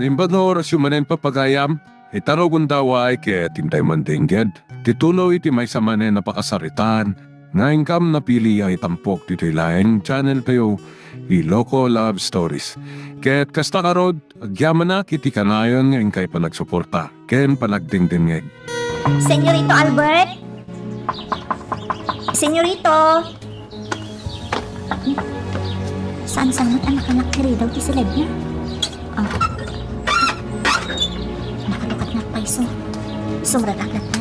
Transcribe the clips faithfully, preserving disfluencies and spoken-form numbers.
Naimbag nga orasyo manen, papagayam, ita rugonda, uray ket intay man dengged ti tuloy ti maysa manen a pakasaritaan nga inkam napili a itampok ditoy laeng channel tayo, Iloko Love Stories. Ket kasta ngarud, agyamanak iti kanayon nga inkay panagsuporta ken panagdengdengngeg. Senyorito Albert? Senyorito! Saan sa met a nakalak ti ridaw ti siledna? Ah. Nakalukat nga payso. Sumradak latta.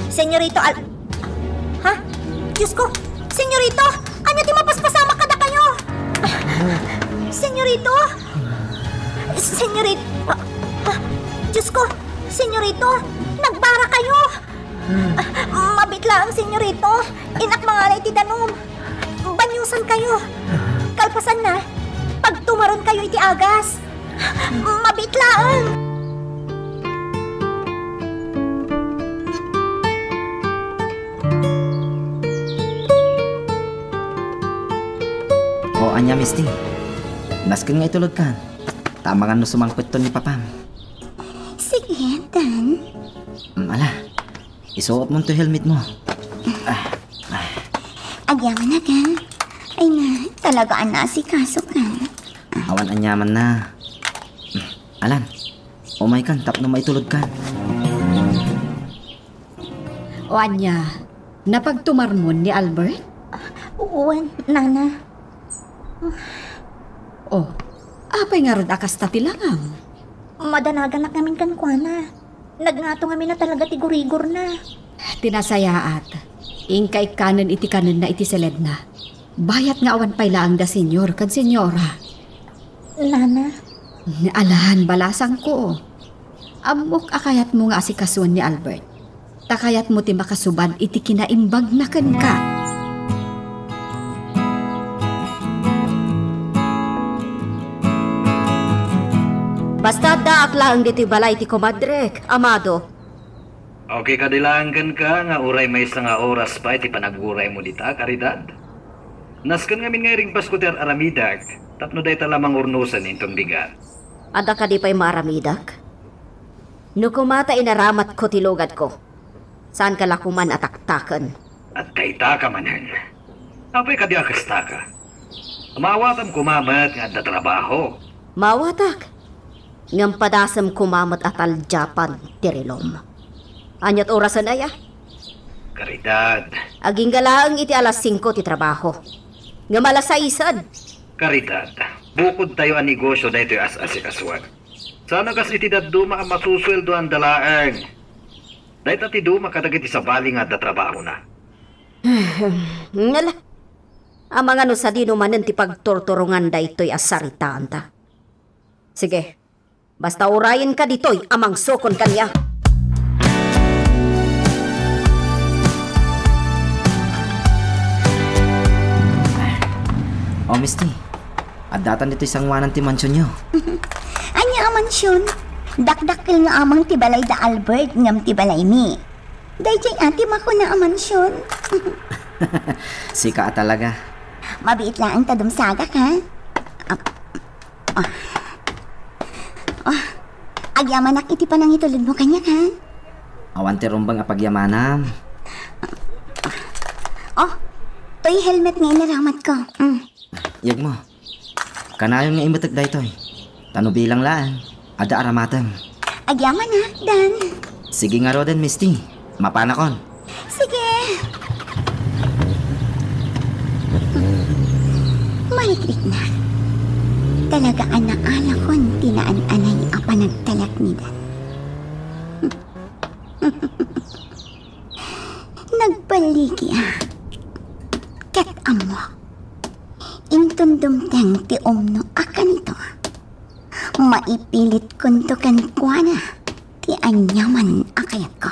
Senyorito Al-, ha? Diyos ko! Senyorito! Ania ti mapaspasamak kadakayo? Senyorito! Senyorit-, ah, ah, Diyos ko! Senyorito! Nagbarakayo! Ah, mabiit laeng, senyorito. Innak mangalay ti danum. Baniosankayo. Kalpasanna, pagtumaronkayo iti agas. Mabiit laeng. O, ania, Misty? Nasken nga itulodkan. Ta amangan no sumangpetton ni Papam. Sige, Dan. Mm, ala, isuotmon toy helmetmo. Ah, ah. Agyamanak, ha? Ay na, talaga a naasikasoka. Awan anyamanna. Alan, umaykan tapno maitulodkan. O ania, napagtumarmon ni Albert? Wen, Nana. O, apay ngarud a kasta ti langam? Madanaganak ngamin kenkuana. Nagngato ngamin a talaga ti gurigorna. Ti nasayaat, inka ikkanen iti kanenna iti siledna. Bayat nga awan pay laeng da senyor ken senyora. Nana. Alan, balasangko. Ammok a kayatmo nga asikasuen ni Albert. Ta kayatmo ti makasubad iti kinaimbagna kenka. Basta addaak laeng ditoy balay ti komadrek, Amado. Okay kadi laeng kenka nga uray maysa nga oras pay ti panaguraymo dita, Caridad? Nasken ngamin nga iringpasko ti ar-aramidak tapno dayta la mangurnosen inton bigat. Adda kadi pay maaramidak? No koma ta inaramatko ti lugadko, saanka la koman a taktaken. Adda itaka manen. Apay kadi a kastaka? Maawatam koma met nga adda trabaho. Maawatak. Ngem padasem koma met a taldiapan ti relom. Aniat orasen aya? Caridad. Agingga laeng iti alas singko ti trabaho. Ngem alas saisen. Caridad, bukodtayo a negosyo daytoy a as-asikasuek. Saan a kas iti dadduma a masusueldoanda laeng. Dayta ti duma kadagiti sabali nga adda trabahona. Ngala. Amangan no sadino manen ti pagturturongan daytoy a saritaanta. Sige. Basta urayenka ditoy a mangsukon kaniak. O, Misty, addatan ditoy sangoanan ti mansionyo. Ania a mansion? Dakdakkel nga amang ti balay da Albert ngem ti balaymi. Daydiay a ti makuna a mansion. Sika a talaga. Mabiit laeng ta dumsagak, ha? Ah, ah. Ah, agyamanak iti panangitulodmo kaniak, ha? Awan ti rumbeng a pagyamanam. Oh, toy helmet nga inaramatko. Mm. Yegmo. Kanayon nga immetek daytoy. Ta no bilang laeng, adda aramatem. Agyamanak, Dan. Sige ngaruden, Misty. Mapanakon. Sige. Marikrik na. Talaga a naalakon ti naan-anay a panagtalek ni Dan. Nagballigi a. Ket ammok. Inton dumteng ti umno a kanito, maipilitkonto kenkuana ti aniaman a kayatko.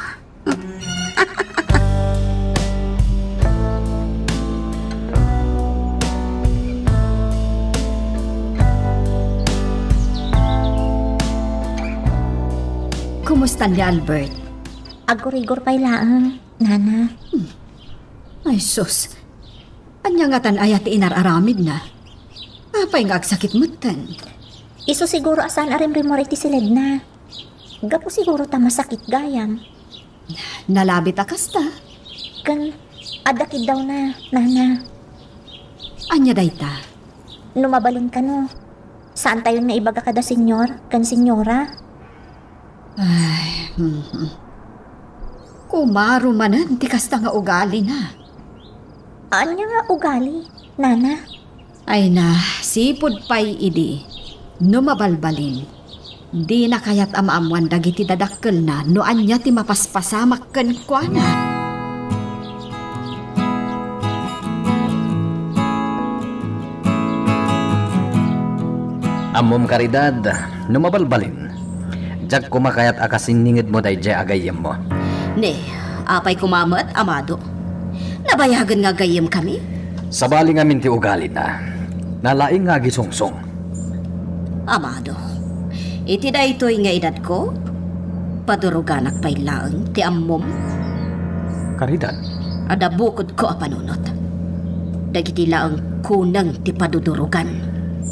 Kumusta ni Albert? Agurigor pay laeng, Nana. Hmm. Ay, sus. Ania ngatan aya ti inar-aramidna? Apay nga agsakit metten? Isu siguro a saan a rimrimmuar iti siledna. Gapu siguro ta masakit gayam. Nalabit a kasta. Ken adda kiddawna, nana. Ania dayta? No mabalin kano, saantayon nga ibaga kada senyor ken senyora? Ay, mhm. Kumaro manen ti kasta nga ugalina. Ania nga ugali, nana? Ay na, sipud pay idi, no mabalbalin, dina kayat a maammuan dagiti dadakkelna no ania ti mapaspasamak kenkuana. Ammom, Caridad, no mabalbalin, diak koma kayat a kasinningedmo daydiay a gayyemmo. Ne, apay koma met, Amado? Nabayagen nga gayyemkami? Sabali ngamin ti ugalina. Nalaing nga agisungsong. Amado, iti daytoy nga edadko, paduruganak pay laeng ti ammom. Caridad. Adda bukodko a panunot. Dagiti laeng kuneng ti padudurugan.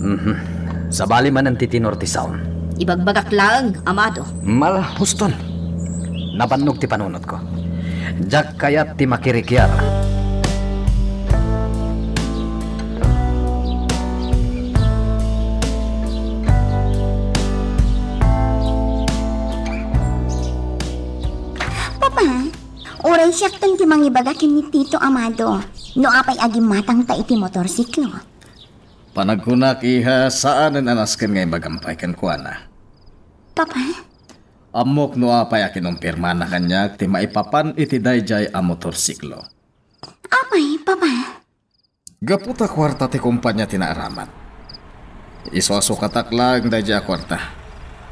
Mhm. Sabali manen ti tenor ti sao. Ibagbagak laeng, Amado. Mala, huston. Nabannog ti panunotko. Diak kayat ti makirikiar. Papa, uray siakton ti mangibaga ken ni Tito Amado no apay a gimmatangta iti motorsiklo. Panagkunak, iha, saanen a nasken nga ibagam pay kenkuana. Papa? Ammok no apay a kinumpirmana kaniak ti maipapan iti daydiay a motorsiklo. Apay, Papa? Gapu ta kuarta ti kumpania ti naaramat. Isu a sukatak laeng daydiay a kuarta.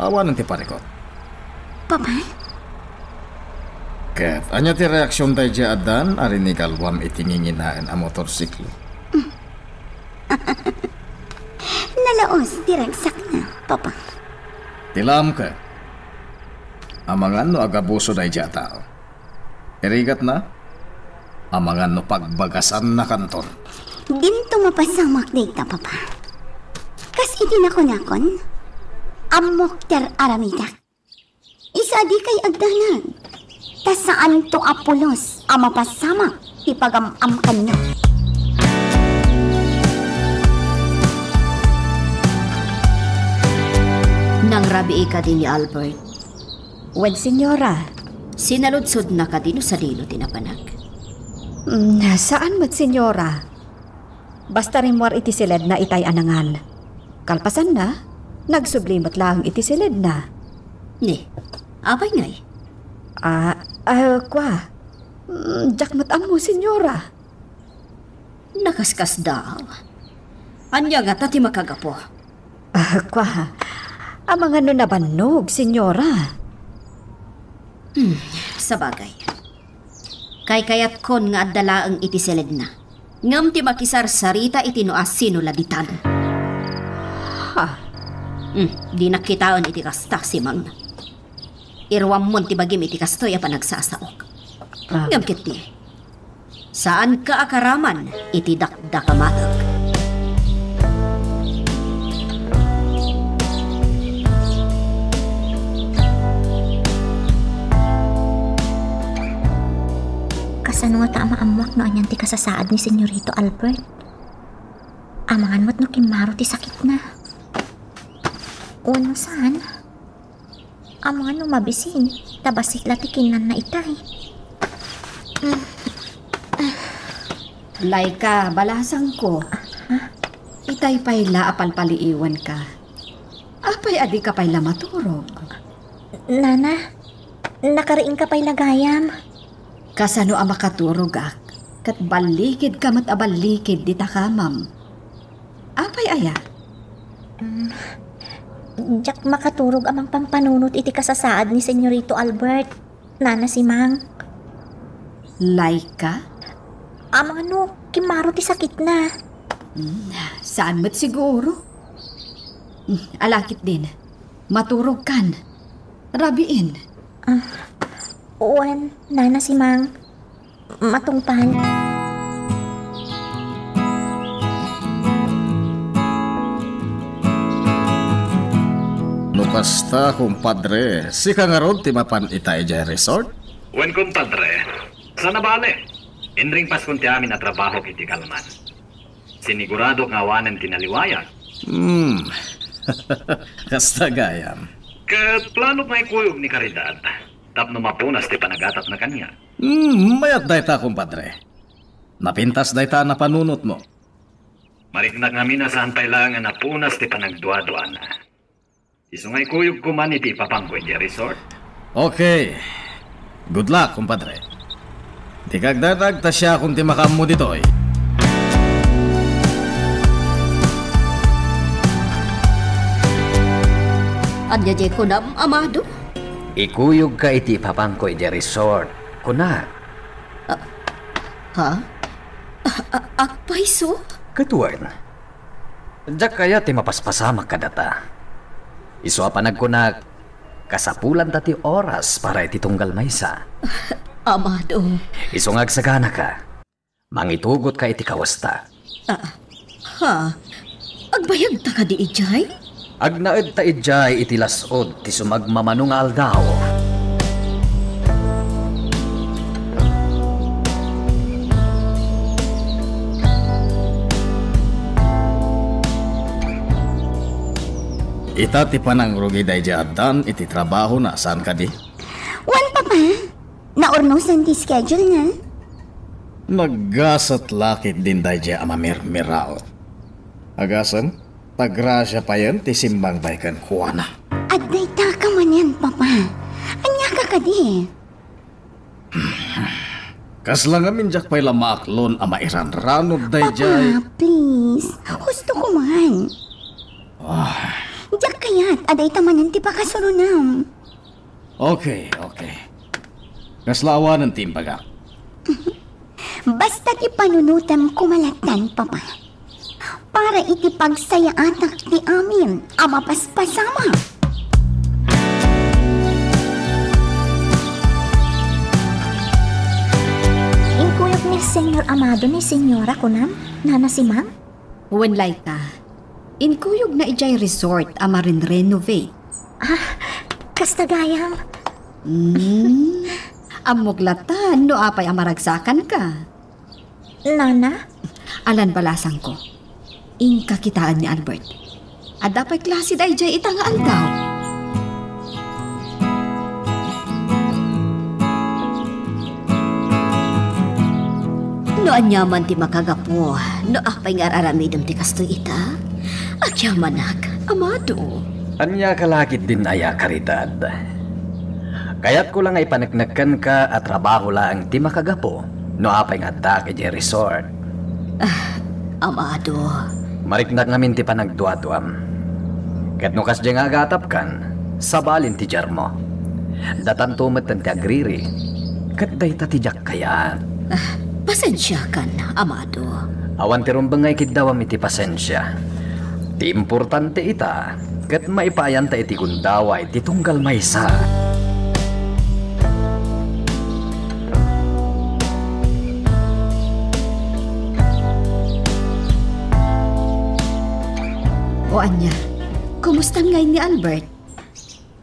Awanen ti parikut. Papa? Ket ania ti reaksion daydiay a dan a rinigaluam iti nginginaen a motorsiklo? Nalaos ti ragsakna, Papa. Ti laem ket, amangan no agabuso daydiay a tao. Irigatna, amangan no pagbagasannakanton. Dinto mapasamak dayta, Papa. Kas iti nakunakon, ammok ti ar-aramidak. Isu a dikay agdanag, ta saanto a pulos a mapasamak ti pagam-amkanyo. Nangrabii kadi ni Albert? Wen, senyora. Sinaludsodna kadi no sadino ti napanak? Mm, saan met, senyora. Basta rimmuar iti siledna itay a nangan. Kalpasanna, nagsubli met laeng iti siledna. Ni, apay ngay? Ah, ah, kua. Mm, diak met ammo, senyora. Nakaskasdaaw. Ania ngata ti makagapu? Ah, kua. Amangan no nabannog, senyora. Hmm, sabagay. Kaykayatkon nga adda laeng iti siledna. Ngem ti makisarsarita iti no asino la ditan. Ha? Hmm, dinak kitaen iti kasta, Simang. Iruammon ti bagim iti kastoy a panagsasaok. Ah. Ngem ketdi, saanka a karaman iti dakdakamaek. Kasano ngata a maammuak no anian ti kasasaad ni Senyorito Albert? Amangan met no kimmaro ti sakitna. Wenno saan? Amangan no mabisin, ta bassit la ti kinnanna itay. Laika, balasangko. Ah, ha? Itay pay la a palpaliiwanka. Apay a dika pay la maturog? Nana, nakariingka pay la gayam. Kasano a makaturogak, ket ballikidka met a ballikid dita kamam? Apay aya? Mm, diak makaturog a mangpampanunot iti kasasaad ni Senyorito Albert, Nana Simang. Laika? Amangan no kimmaro ti sakitna. Mm, saan met siguro. Mm, ala ketdin. Maturogkan. Rabiin. Ah, wen, Nana Simang. Matungpal. Basta, kumpadre, sika ngarud ti mapan ita idiay resort? Wen, kumpadre. Saan a bale. Inringpaskon ti amin a trabahok iti kalman. Siniguradok nga awanen ti naliwayan. Hmm. Kasta gayam. Ket planok nga ikuyog ni Caridad tapno mapunas ti panagatapna kaniak. Hmm, mayat dayta, kumpadre. Napintas dayta a napanunotmo. Mariknak ngamin a saan pay laeng a napunas ti panagduaduana. Isu nga ikuyogko man iti ipapangko idiay resort. Okay. Good luck, kumpadre. Dika agdanag ta siakon ti makaammo ditoy. Ania diay kunam, Amado? Ikuyogka iti ipapangko idiay resort, kunak. Ah, ha? Ah, ah, agpayso? Ket wen, diak kayat ti mapaspasamak kadata. Isu a panagkunak, kasapulanta ti oras para iti tunggal maysa. Amado. Isu nga agsaganaka. Mangitugotka iti kawesta. Ah, ha? Agbayagta kadi idiay? Agnaedta idiay iti las-ud ti sumagmamano nga aldaw. Ita ti panangrugi daydiay addan iti trabahona, saan kadi? Wen, Papa. Naurnosan ti schedule-na. Naggasat la ketdin daydiay a mamirmiraot. Agasem, ta grasia payen ti simmangbay kenkuana. Adda itaka manen, Papa. Aniaka kadi? Kasla ngamin diak pay la maaklon a mairanranod daydiay. Papa, please. Hustoko man. Ah. Diak kayat a dayta manen ti pakasurunam. Okay, okay. Kasla awanen ti imbagak. Basta ti panunotam koma lattan, Papa. Para iti pagsayaatak ti amin a mapaspasamak. Inkuyog ni Señor Amado ni Señora kunam, Nana Simang? Wen layta, inkuyogna idiay resort a marin-renovate. Ah, kasta gayam. Hmm, ammok lattan no apay a maragsakanka. Nana? Alan balasangko. Inka kitaen ni Albert. Adda pay klase daydiay ita nga aldaw. No aniaman ti makagapu, no apay nga ar-aramidem ti kastoy ita? Agyamanak, Amado. Aniaka la ketdin aya, Caridad? Kayatko la nga ipaneknek kenka a trabaho laeng ti makagapu no apay nga addaak idiay resort. Ah, Amado. Mariknak ngamin ti panagduaduam. Ket no kasdiay nga agatapkan, sabalin ti diarmo. Datanto metten ti agriri, ket dayta ti diak kayat. Ah, pasensiakan, Amado. Awan ti rumbeng nga ikiddawam iti pasensia. Ti importante ita, ket maipaayanta iti gundaway ti tunggal maysa. O ania, kumustan ngay ni Albert?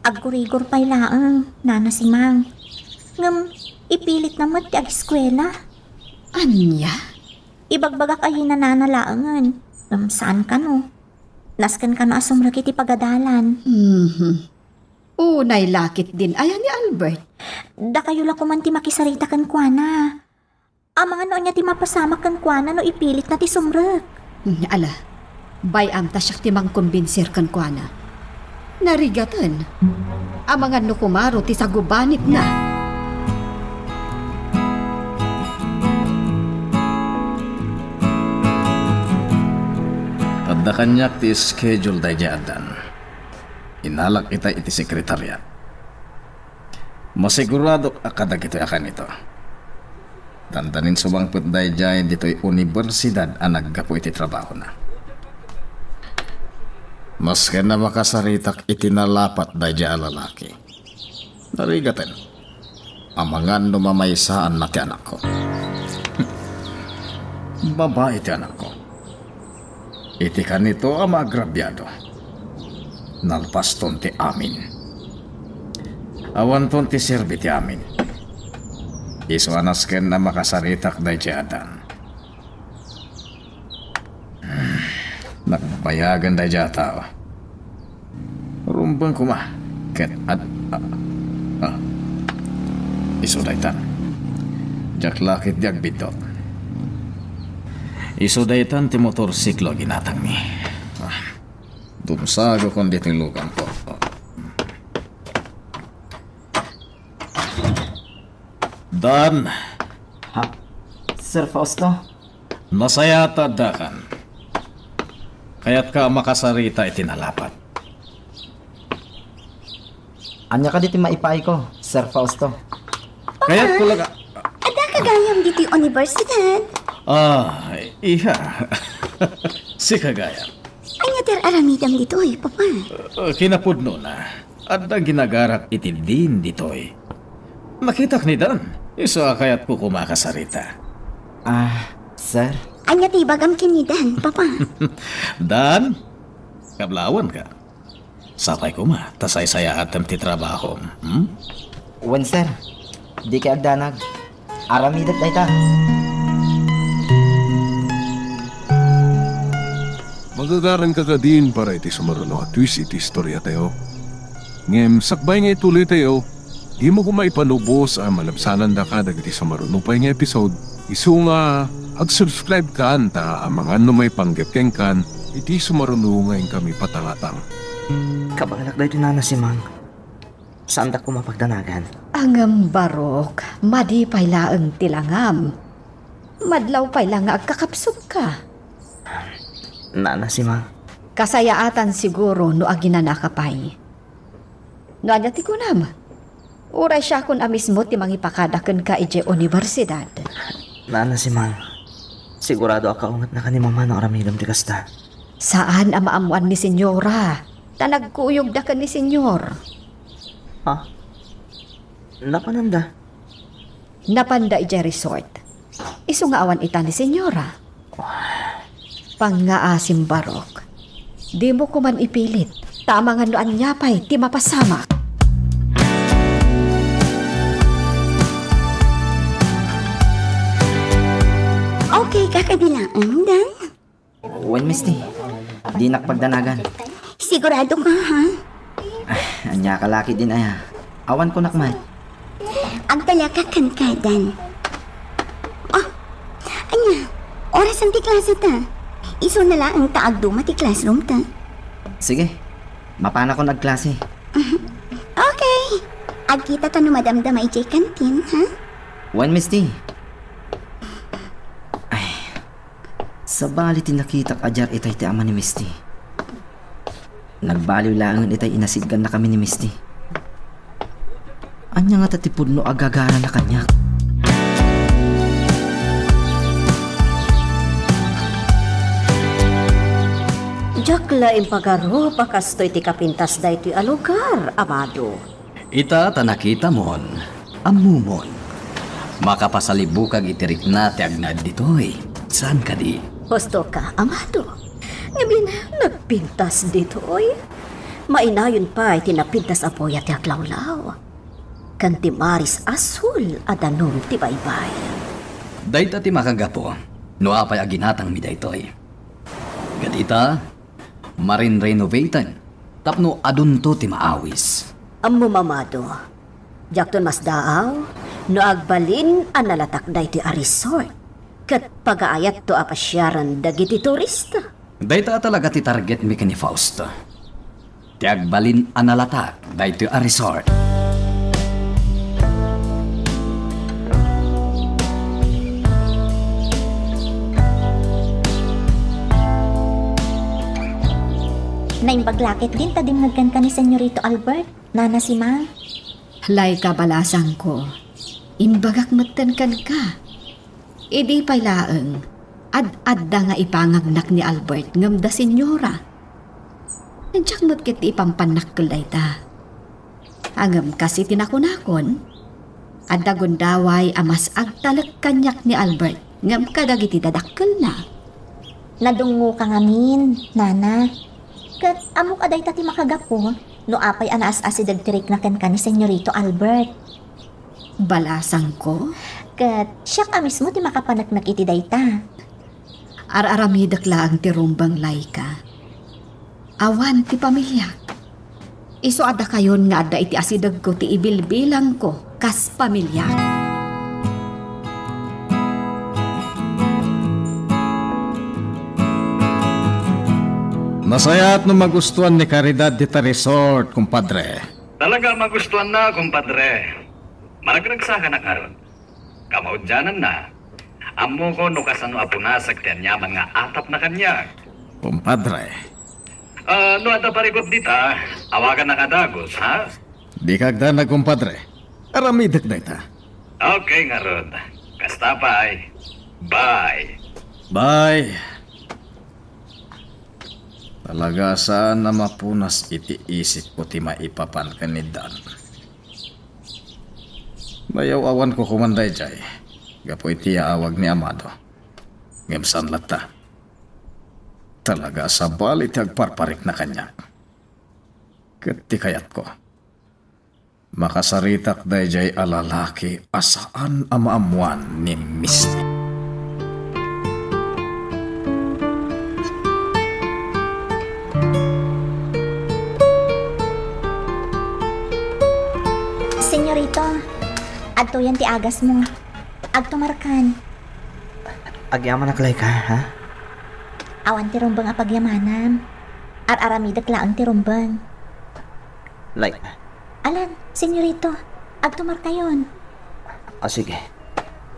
Agkurigor pay laeng, Nana Simang. Ngem, ipilitna met ti ageskuela. Ania? Ibagbagak a yinanana laengen. Ngem saan kano. Nasken kano a sumrek iti pagadalan. Mhm. Unay la ketdin aya ni Albert. Dakayo la koman ti makisarita kenkuana. Amangan no ania ti mapasamak kenkuana no ipilitna ti sumrek. Hmm, ala, bay-am ta siak ti mangkombinsir kenkuana. Narigaten. Amangan no kumaro ti sagubanitna. Adda kaniak ti schedule daydiay addan. Inalak ita iti sekretariat. Masiguradok a kadagitoy a kanito. Dandanin sumangpet daydiay ditoy universidad a naggapu iti trabahona. Masken a makasaritak iti nalapat daydiay a lalaki. Narigaten. Amangan no mamaysaanna ti anakko. Babai ti anakko. Iti kanito a maagrabiado. Nalpaston ti amin. Awanton ti serbi ti amin. Isu a nasken a makasaritak daydiay adan. Hmm, nagbayagen daydiay a tao. Rumbeng koma ket ad-, ah, ah. Isu daytan. Diak la ketdi agbiddut. Isu daytan ti motorsiklo a ginatangmi. Ah, dumsagakon ditoy lugangko. Dan. Ha? Sir Fausto? Nasayaat ta addakan. Kayatka a makasarita iti nalapat. Ania kadi ti maipaayko, Sir Fausto? Kayatko lang a- Addaka gayam ditoy universidad? Ah, iya. Sika gayam. Ania ti ar-aramidem ditoy, Papa? Uh, kinapudnona, adda ginagarak iti dean ditoy. Nakitak ni Dan. Isu a kayatko koma a kasarita. Ah, sir? Ania ti ibagam ken ni Dan, Papa? Dan, kablawanka. Sapay koma ta saysayaatem ti trabahom, hmm? Wen, sir. Dikay agdanag. Aramidek dayta. Magagaranka kadin para iti sumaruno a twist iti istoriatayo. Ngem sakbay nga ituloytayo, dimo koma ipanubos a malabsanandaka dagiti sumaruno pay nga episode. Isu nga ag-subscribe kan ta amangan no maipanggep kenkan iti sumaruno nga inkami patangatang. Kabaelak daytoy, Nana Simang. Saandak koma pagdanagan. Ngem, Barok, madi pay laeng ti langam. Madlaw pay la nga agkakapsutka. Nana Simang. Kasayaatan siguro no aginanaka pay. No ania ti kunam? Uray siakon a mismo ti mangipakada kenka idiay universidad. Nana Simang, sigurado a kaungetnaka ni Mama no aramidem ti kasta. Saan a maammoan ni Senyora, ta nagkuyogda ken ni Senyor. Ha? Napananda? Napanda idiay resort. Isu nga awan ita ni Senyora. Pangngaasim, Barok. Dimo koman ipilit, ta amangan no ania pay ti mapasamak. Okay ka kadi laeng, Dan? Wen, Misty. Dinak pagdanagan. Sigurado ka, ha? Ah, ania ka laki din aya. Awan kunak met. Agtalaka kenka, Dan. Oh, ania? Orasen ti klase ta. Isu na laeng ta agduma ti classroom ta. Sige. Mapanakon agklase. Okay. Agkita ta no madamdama idiay kantin, ha? Wen, Misty. Ay. Sabali ti nakitak a diak itay ti ama ni Misty. Nagbaliw laengen itay inasidgannakami ni Misty. Ania ngata ti pudno a gagarana kaniak? Diak la impagarup a kastoy ti kapintas daytoy a lugar, Amado. Ita ta nakitamon, ammomon. Makapasalibukag iti rikna ti agnaed ditoy. Saan kadi? Husto ka, Amado. Ngem nagpintas ditoy. Mainayon pay ti napintas a buya ti aglawlaw. Ken ti maris a sul a danum ti baybay. Dayta ti makagapu no apay a ginatangmi daytoy. Ket ita, marinrenovaten tapno adunto ti maawis. Ammom, Amado, diakton masdaaw no agbalin a nalatak daytoy a resort ket pagaayatto a pasiaren dagiti turista. Dayta a talaga ti targetmi ken ni Fausto. Ti agbalin a nalatak daytoy a resort. Naimbag la ketdin ta dimngeg kenka ni Senyorito Albert, Nana Simang. Lay kabalasangko, imbagak metten kenka. Idi pay laeng, ad-adda nga ipangagnak ni Albert ngem da Senyora. Diak met ket ti ipampannakkel dayta. Ngem kas iti nakunakon, adda gundaway a mas agtalek kaniak ni Albert ngem kadagiti dadakkelna. Nadungngoka ngamin, Nana. Ket ammok a dayta ti makagapu no apay a naas-asideg ti rikna kenka ni Senyorito Albert. Balasangko? Ket siak a mismo ti makapaneknek iti dayta. Ar-aramidek laeng ti rumbeng, Laika. Awan ti pamiliak. Isu a dakayon nga adda iti asidegko ti ibilbilangko kas pamiliak. Nasayaat no magustuan ni Caridad dita resort, kumpadre. Talaga magustuanna, kumpadre. Maragragsakanak ngarud. Kamaudiananna, ammoko no kasano a punasek ti aniaman nga atapna kaniak. Kumpadre. Ah, no adda parikut dita, awagannak a dagus, ha? Dika agdanag, kumpadre. Aramidek dayta. Okay ngarud. Kasta pay. Bye. Bye. Talaga a saan a mapunas iti isipko ti maipapan ken ni Dan. Bayaw-awanko koman daydiay, gapu iti yaawag ni Amado. Ngem saan latta. Talaga a sabali ti agparparikna kaniak. Ket ti kayatko, makasaritak daydiay a lalaki a saan a maammoan ni Misty. Senyorito, adtoyen ti agasmo. Agtumarkan. Agyamanak, Laika, ha? Awan ti rumbeng a pagyamanam. Ar-aramidek laeng ti rumbeng. Laika. Alan, senyorito, agtumarkayon. Ah, sige.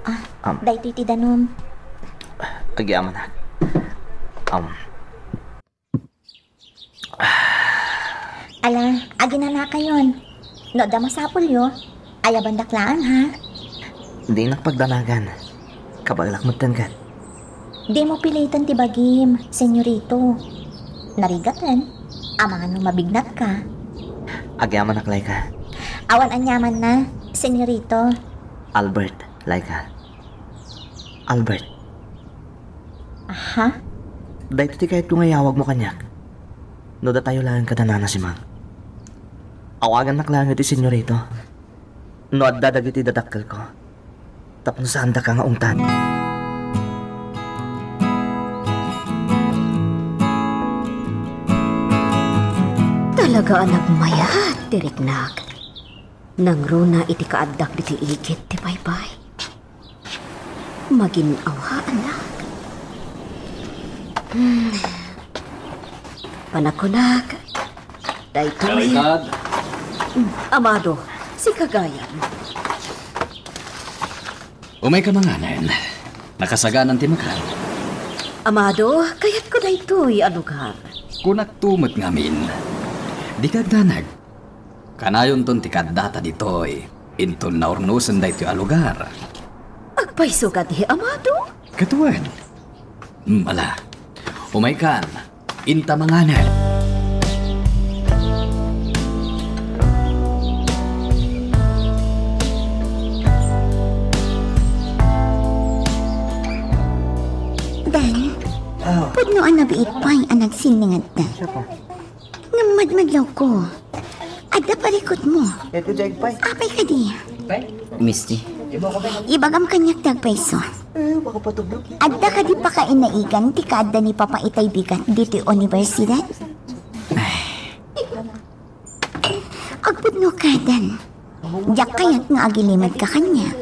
Ah, Am. Daytoy ti danum. Agyamanak. Am. Ala, aginanakayon. No adda masapulyo, ayabandak laeng, ha? Dinak pagdanagan. Kabaelak metten ket. Dimo piliten ti bagim, senyorito. Narigaten, amangan no mabignatka. Agyamanak, Laika. Awan aniamanna, senyorito. Albert, Laika. Albert. Aha? Dayta ti kayatko nga iyawagmo kaniak. No datayo laeng kada Nana Simang. Awagannak laeng iti senyorito. No adda dagiti dadakkelko. Tapno saandaka nga ungtan. Talaga a nagmayat ti riknak. Nangruna iti kaaddak ditoy igid ti baybay. Magin-awaanak. Hmm. Panagkunak. Daytoy. Caridad. Hmm, Amado, sika gayam. Umayka manganen. Nakasaganan ti makal. Amado, kayatko daytoy a lugar. Kunakto met ngamin. Dika agdanag. Kanayonton ti kaaddata ditoy, inton naurnosen daytoy a lugar. Agpayso kadi, Amado? Ket wen. Mm, ala. Umaykan, inta manganen. Dan, Ah. Pudno a nabiit pay a nagsinninganta. Siya pa. Ngem madmadlawko. Adda parikutmo. Ito, Jay, pay. Apay kadi? Misty. Ibagam kaniak ti agpayso. Eh, baka patublo. Adda kadi pakainaigan ti kaadda ni Papa itay bigat ditoy universidad? Agpudno ka, Dan. Diak kayat nga agilimed ka kaniak.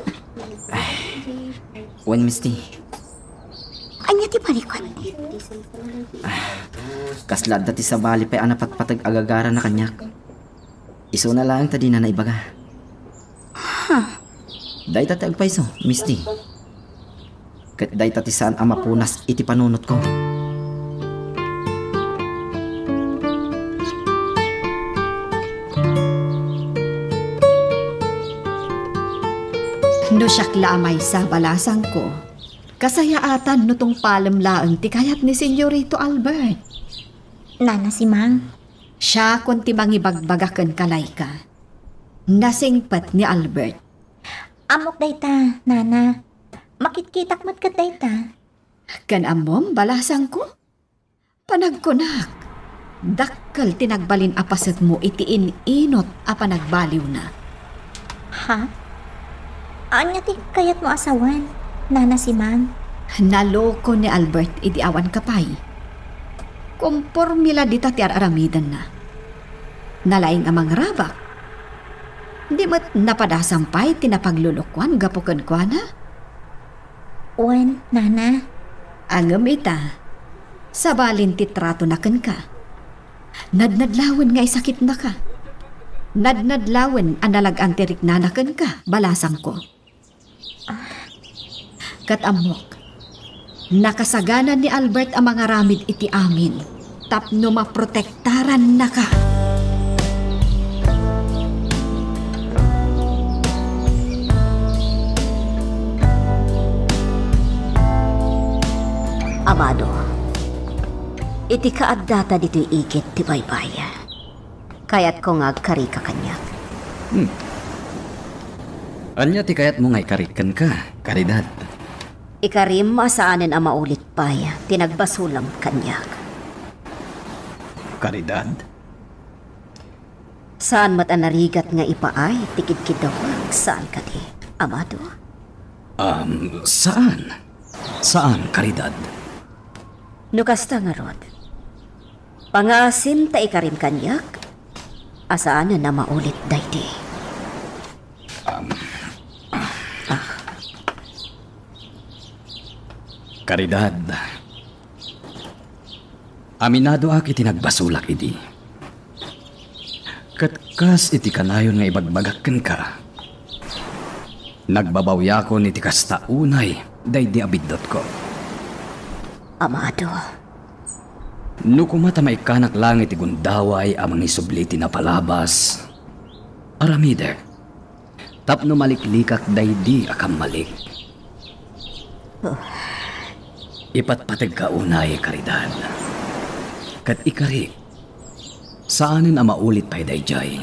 Wen, Misty. Ania ti parikut? Ah, kasla adda ti sabali pay a napatpateg a gagarana kaniak. Isuna laeng ta dina naibaga. Huh. Dayta ti agpayso, Misty. Ket dayta ti saan a mapunas iti panunotko. No siak la a maysa, balasangko, kasayaatan no tungpalem laeng ti kayat ni Senyorito Albert. Nana Simang. Siakon ti mangibagbaga kenka, Laika. Nasingpet ni Albert. Ammok dayta, Nana. Makitkitak met ket dayta. Ken ammom, balasangko? Panagkunak. Dakkel ti nagbalin a pasetmo iti in-inut a panagbaliwna. Ha? Ania ti kayatmo a sawen, Nana Simang? Naloko ni Albert idi awan ka pay. Komporme la dita ti ar-aramidenna. Nalaing a mangrabak. Di met napadasam pay ti napaglulukoan gapu kenkuana? Wen, Nana. Ngem ita, sabalin ti tratona kenka. Nadnadlawen nga isakitnaka. Nadnadlawen a nalag-an ti riknana kenka, balasangko. Ket ammok, nakasagana ni Albert a mangaramid iti amin tapno maprotektarannaka. Amado, iti kaaddata ditoy igid ti baybay, kayatko nga agkarika kaniak. Hmm. Ania ti kayatmo nga ikarik kenka, Caridad? Ikarim a saanen a maulit pay ti nagbasolam kaniak. Caridad? Saan met a narigat nga ipaay ti kidkiddawak, saan kadi, Amado? Um, saan? Saan, Caridad? No kasta ngarud, pangaasim ta ikarim kaniak a saanen a maulit daydi. Um, ah. Caridad, aminadoak iti nagbasolak idi. Ket kas iti kanayon nga ibagbagak kenka, nagbabawiakon iti kasta unay daydi a biddutko. Amado. No koma ta maikkanak laeng iti gundaway a mangisubli iti napalabas, aramidek tapno maliklikak daydi a kammalik. Oh. Ipatpategka unay, Caridad. Ket ikarik, saanen a maulit pay daydiay.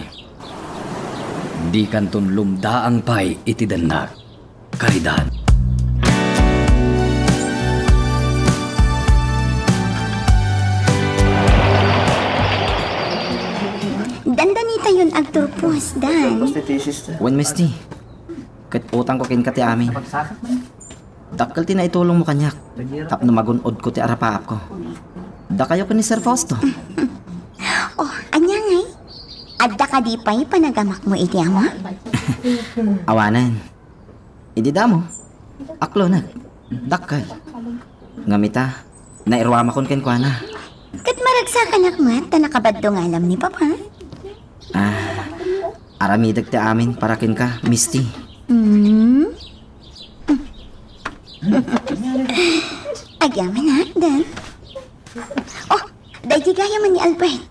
Dikanton lumdaang pay iti dennak, Caridad. Dandanitayon agturpos, Dan. Wen, Misty. Ket utangko kenka ti amin. Dakkel ti naitulongmo kaniak tapno magun-odko ti arapaapko. Dakayo ken ni Sir Fausto. Oh, ania ngay? Adda kadi pay panagamakmo iti ama? Awanen. Idi damo, aklonek. Dakkel. Ngem ita, nairuamakon kenkuana. Ket maragsakanak met ta nakabaddungalam ni Papa. Ah, aramidek ti amin para kenka, Misty. Hmm? Agyaman, ha, Dan? Oh, daydi gayamen ni Albert.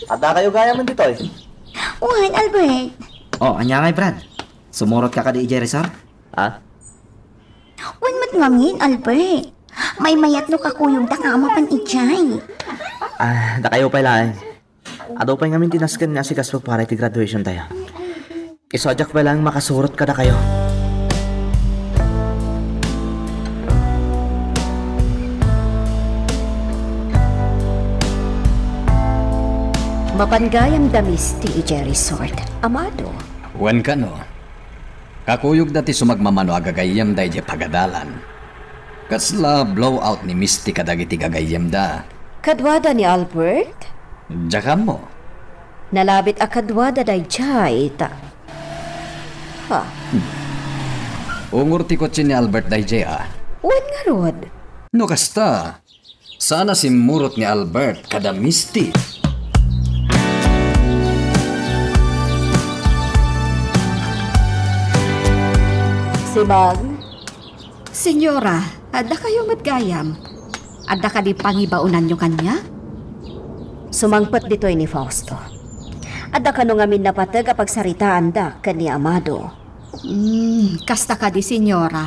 Adda kayo gayamen ditoy? Wen, Albert. Oh, ania ngay, Brad? Sumurot ka kadi idiay resort? Ah? Wen met ngamin, Albert. Maymayat no kakuyogda ka a mapan idiay. Ah, dakayo pay laeng. Adu pay ngamin ti nasken nga asikaso para iti graduation tayo. Isu a diak pay laeng makasurot kadakayo. Mapan gayam da Misty idiay resort, Amado. Wen kano, kakuyogda ti sumagmamano a gagayyem daydiay pagadalan. Kasla blowout ni Misty kadagiti gagayyemda. Kaduada ni Albert? Diak ammo. Nalabit a kaduada daydiay, ta. Ha. Hmm. Ungor ti kotse ni Albert daydiay, a. Wen ngarud. No kasta, saan a simmurot ni Albert kada Misty. Simang? Senyora, adda kayo met gayam? Adda kadi pangibaonanyo kaniak? Sumangpet ditoy ni Fausto. Adda kano ngamin napateg a pagsaritaanda ken ni Amado. Hmm, kasta kadi, Senyora.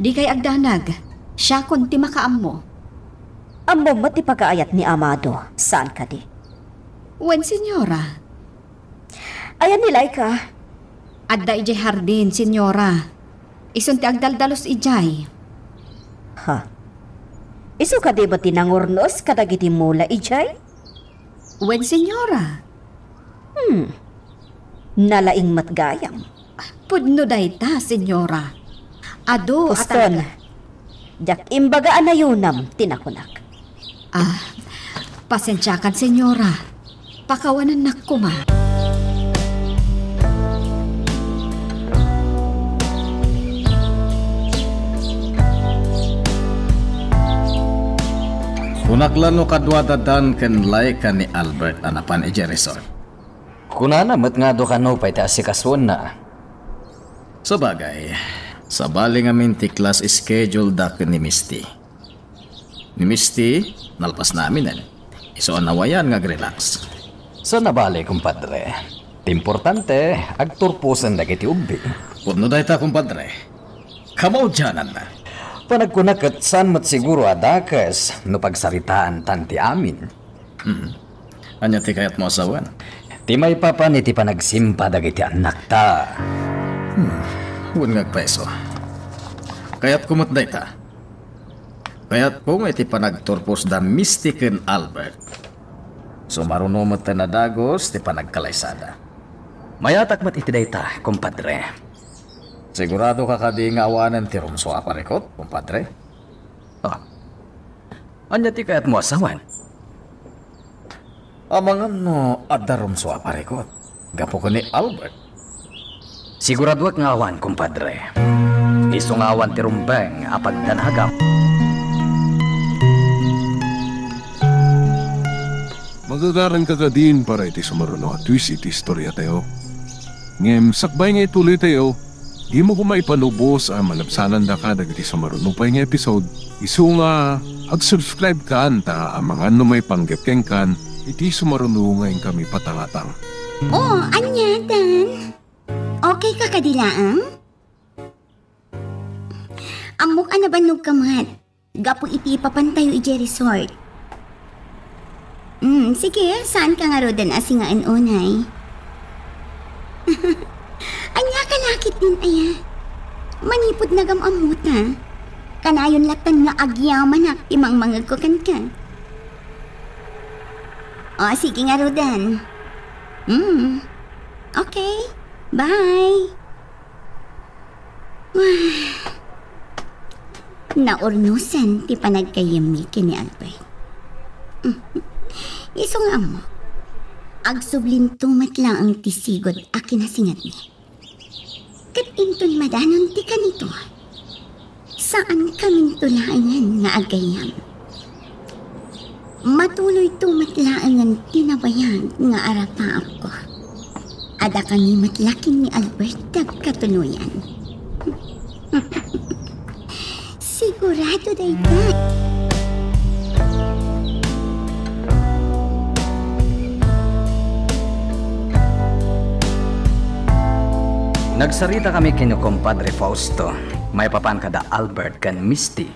Dikay agdanag. Siakon ti makaammo. Ammom met ti pagaayat ni Amado, saan kadi? Wen, Senyora. Ayan ni Laika? Adda idiay hardin, Senyora. Isun ti agdaldalus idiay. Ha? Isu kadi met ti nangurnos kadagiti mula idiay? Wen, senyora. Hmm. Nalaing met gayam. Pudno dayta, senyora. Adu a Poston, talaga. Diak imbaga a nayunam ti nakunak. Ah, pasensiakan, senyora. Pakawanennak koma. Kunak la no kaduada Dan ken Laika ni Albert a napan idiay resort. Kunana met nga adu kano pay ti asikasuenna. Sabagay, sabali ngamin ti class schedule da ken ni Misty. Ni Misty, nalpasna aminen. Isu a nawayan nga ag-relax. Saan a bale, kumpadre. Ti importante, agturposen dagiti ubing. Pudno dayta, kumpadre. Kamaudiananna. Panagkuna ket saan met siguro a dakes no pagsaritaantan ti amin. Hmm. Ania ti kayatmo a sawen? Ti maipapan iti panagsimpa dagiti annakta. Hmm. Wen nga agpayso. Kayatko met dayta. Kayatko nga iti panagturpos da Misty ken Albert, sumaruno met a dagus ti panagkalaysada. Mayatak met iti dayta, kumpadre. Sigurado ka kadi nga awanen ti rumsua a parikut, kumpadre? Ah. Ania ti kayatmo a sawen? Amangan no adda rumsua a parikut gapu ken ni Albert. Siguradoak nga awan, kumpadre. Isu nga awan ti rumbeng a pagdanagam. Magagaran ka kadin para iti sumaruno a twist iti istoriatayo. Ngem sakbay nga ituloytayo, dimo koma ipanubos a malabsanandaka dagiti sumaruno pay nga episode. Isu nga, ag-subscribe kan ta amangan no maipanggep kenkan iti sumaruno nga inkami patangatang. Oh, ania, Dan? Okay ka kadi laeng? Ammok a nabannog ka met gapu iti ipapantayo idiay resort. Mm, sige, saan ka ngaruden a singaen unay? Ania ka la ketdin aya? Manipud nagam-ammota, kanayon lattan nga agyamanak ti mangmangegko kenka. O, sige ngaruden. Mm. Okay. Bye. Naurnosan ti panaggayyemmi ken ni Albert. Isu nga ammok, agsublinto met laeng ti sigud a kinasingadmi. Ket inton madanon ti kanito, saankaminto laengen nga aggayyem. Matuloyto met laengen ti nabayag nga arapaapko. Adda kami met la ken ni Albert dagkatunoyan. Sigurado dayta. Nagsarita kami ken ni Compadre Fausto, maipapan kada Albert ken Misty.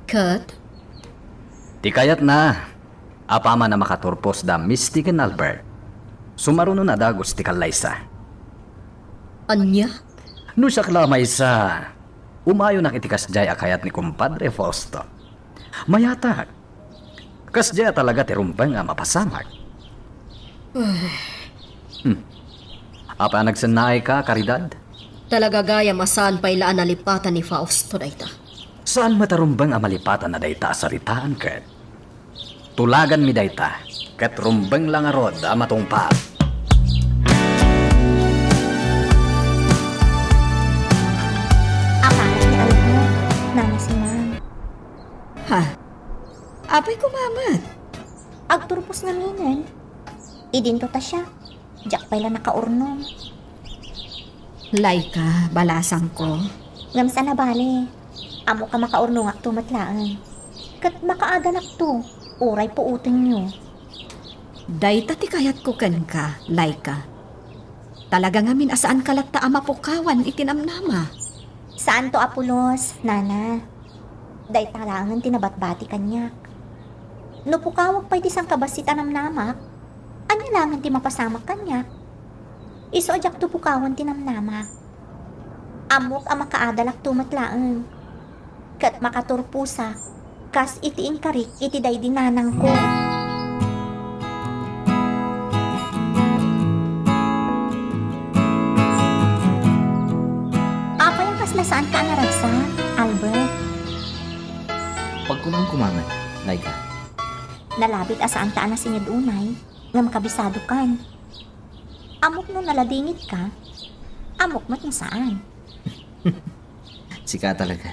Ket? Ti kayatna, apaman a makaturpos da Misty ken Albert, sumaruno a dagus ti kallaysa. Ania? No siak la a maysa, umayonak iti kasdiay a kayat ni Compadre Fausto. Mayatak. Kasdiay a talaga ti rumbeng a mapasamak. Ay. Hmm. Apay a nagsennaayka, Caridad? Talaga gayam a saan pay la a nalipatan ni Fausto dayta. Saan met a rumbeng a malipatanna dayta a saritaan ket. Tulaganmi dayta, ket rumbeng la ngarud a matungpal. Apay ni Alma, Nana Simang. Ha? Apay koma met? Agturpos ngaminen. Idinto ta siak. Diak pay la nakaurnong. Laika, balasangko. Ngem saan a bale. Ammok a makaurnongakto met laeng. Ket makaadanakto, uray puotenyo. Dayta ti kayatko kenka, Laika. Talaga ngamin a saanka latta a mapukawan iti namnama. Saanto a pulos, Nana. Dayta laengen ti nabatbati kaniak. No pukawak pay ti sangkabassit a namnamak, ania laengen ti mapasamak kaniak? Isu a diakto pukawan ti namnamak. Ammok a makaadalakto met laeng. Ket makaturposak Kas iti inkarik iti daydi nanangko. Apay a kasla saanka a naragsak, Albert? Pagkunaem koma met, Laika. Nalabit a saanta a nasined unay, ngem kabisadokan. Ammok no naladingit ka, ammok met no saan. Sika talaga.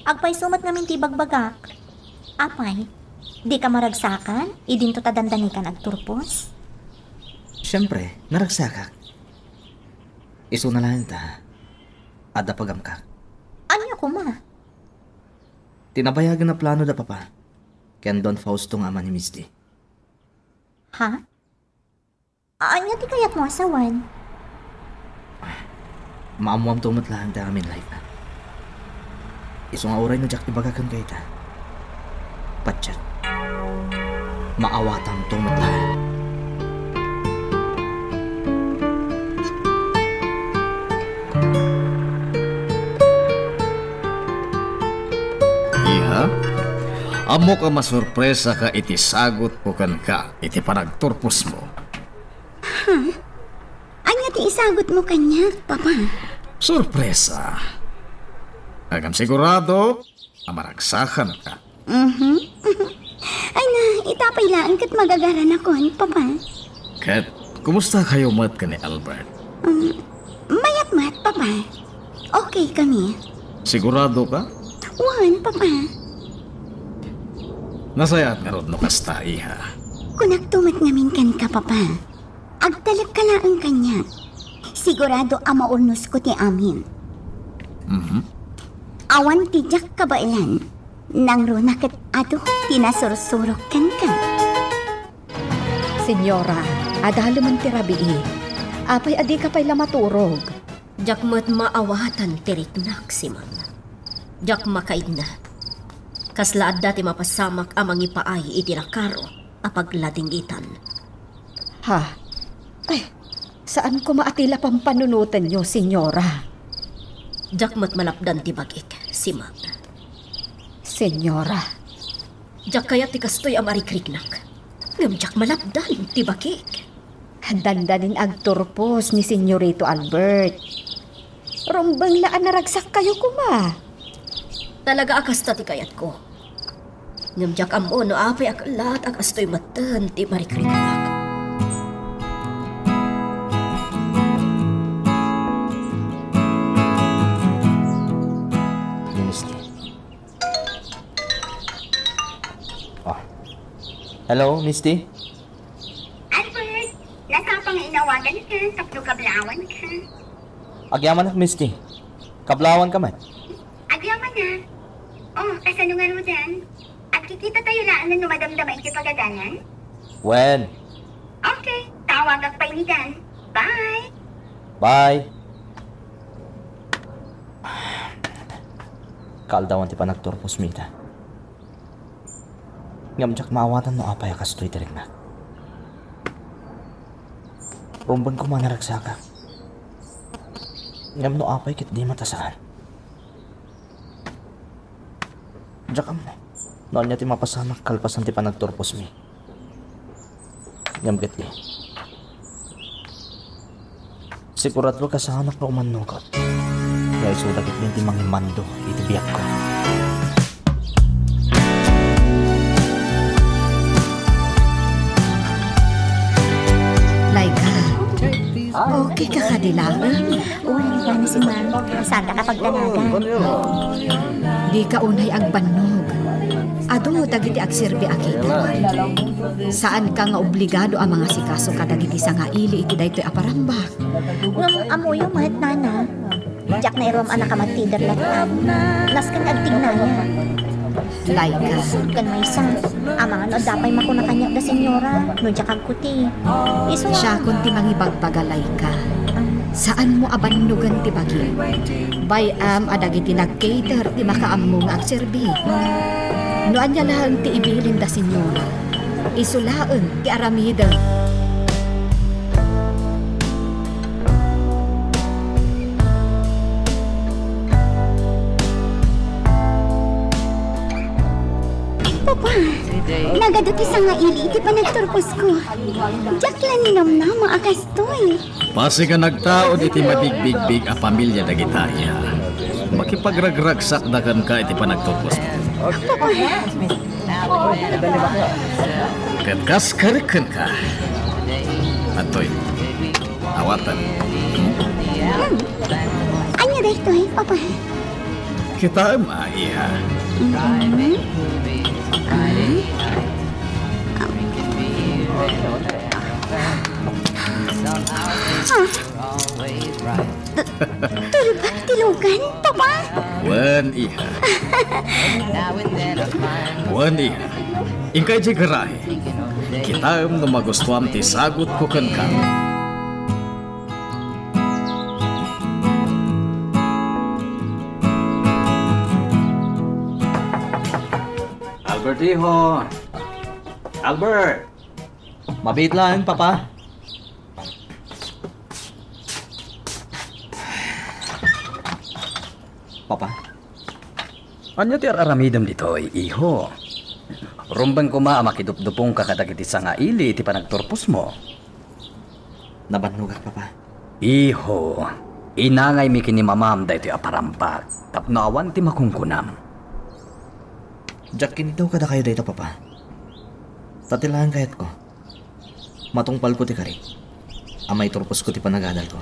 Agpayso met ngamin ti ibagbagak. Apay, dika maragsakan idinto ta dandanikan agturpos? Siempre, naragsakak. Isuna laeng ta adda pagamkak. Ania koma? Ti nabayagen a plano da Papa ken Don Fausto nga ama ni Miss D. Ha? Ania ti kayatmo a sawen? Maammoamto met laeng ti amin, Laika. Isu nga uray no diak ibaga kenka ita, patiek, maawatanto met laeng. Iha, ammok a masurpresaka iti sagutko kenka iti panagturposmo. Ha? Ania ti isagutmo kaniak, Papa? Sorpresa. Ngem sigurado a maragsakanka. Mhm. Ay na, ita pay laeng ket magagaranakon, Papa. Ket, kumusta kayo met ken ni Albert? Um, mayat met, Papa. Okay kami. Sigurado ka? Wen, Papa. Nasayaat ngarud no kasta, iha. Kunakto met ngamin kenka, Papa. Agtalekka laeng kaniak. Sigurado a maulnosko ti amin. Mhm. Awan ti diak kabaelan. Nangruna ket adu ti nasursurok kenka. Senyora, adalemen ti rabii. Apay a dika pay la maturog? Diak met maawatan ti riknak, Simon. Diak makaidna. Kasla adda ti mapasamak a mangipaay iti nakaro a pagladingitan. Ha? Ay, saan koma a ti la pampanunotenyo, Senyora. Diak met malapdan ti bagik, Simon. Senyora. Diak kayat ti kastoy a marikriknak. Ngem diak malapdan ti bagik. Dandanin agturpos ni Senyorito Albert. Rumbeng la a naragsak kayo koma. Talaga a kasta ti kayatko. Ngem diak ammo no apay a kellaat a kastoy metten ti marikriknak. Ni Miss D. Ah. Hello, Miss D? Albert, nasapa nga inawagan ka tapno kablawan ka. Agyamanak, Miss D. Kablawan ka met. Agyamanak. Oh, kasano ngaruden? Agkikita tayo laeng no madamdama iti pagadalan? Wen. Okay, tawagak pay ni Dan. Bye! Bye! Kaaldawan ti panagturpos mi ita. Ngem diak maawatan no apay a kastoy ti riknak. Rumbeng koma a naragsakak. Ngem no apay ket dima ta saan. Diak ammo no ania ti mapasamak kalpasan ti panagturpos mi. Ngem ket di. Sigurado a kasaanak nga umannugot. Nga isuda ketdin ti mangimando iti biagko. Laika, okay ka kadi laeng? Wen, gana si Ma'am. Saan ka pagdalagan? Di ka unay agbannog. Adu dagiti agserbi a caterer. Saan ka nga obligado a mangasikaso kadagiti sangaili iti daytoy a parambak. Ngem ammoyo met, Nana. Diak nairuam a nakamagtider latta. Nasken nga agtignaya. Laika. Ken maysa, amangan no adda pay makuna kaniak da senyora, no diak agkuti. Isu a Siakon ti mangibagbaga, Laika. Saanmo a bannogen ti bagim. Bay-am a dagiti nag-cater ti makaammo nga agserbi. No ania laeng ti ibilin da senyora, isu laeng ti aramidem. Pa, nagadu ti sangaili iti panagturposko. Diak la ninamnama a kastoy. Pasig a nagtaud iti mabigbigbig a pamilia dagita iya. Makipagragragsakda kenka iti panagturposmo. Papa. Ket kas kari kenka. Adtoy. Awaten. Hmm. Ania daytoy, Papa? Kitaem a, iha. Hmm. Ah. Ah. Tu-, turba ti lugan, Papa? Wen, iha. Wen, iha. Inka idiay garahe. Kitaem no magustuam ti sagutko kenka. Albert, iho. Albert! Mabiit laeng, Papa. Papa? Ania ti ar-aramidem ditoy, iho? Rumbeng koma a makidupdupongka kadagiti sangaili iti panagturposmo. Nabannogak, Papa. Iho, inangaymi ken ni Mamam daytoy a parambag tapno awan ti makunkunam. Diak kiniddaw kadakayo dayta, Papa. Ta ti laeng kayatko, matungpalko ti kari a maiturposko ti panagadalko.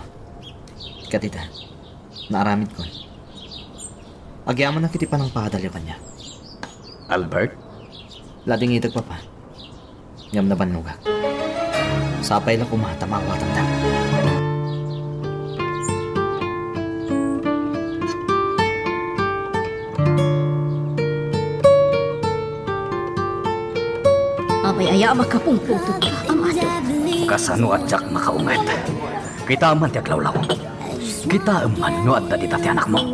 Ket ita, naaramidkon. Agyamanak iti panangpadalyo kaniak. Albert? Ladingitek, Papa. Ngem nabannogak. Sapay la koma ta maawatanda. Apay aya a makapungpungtod ka, Amado? Kasano a diak makaunget? Kitaem man ti aglawlaw. Kitaem man no adda dita ti anakmo.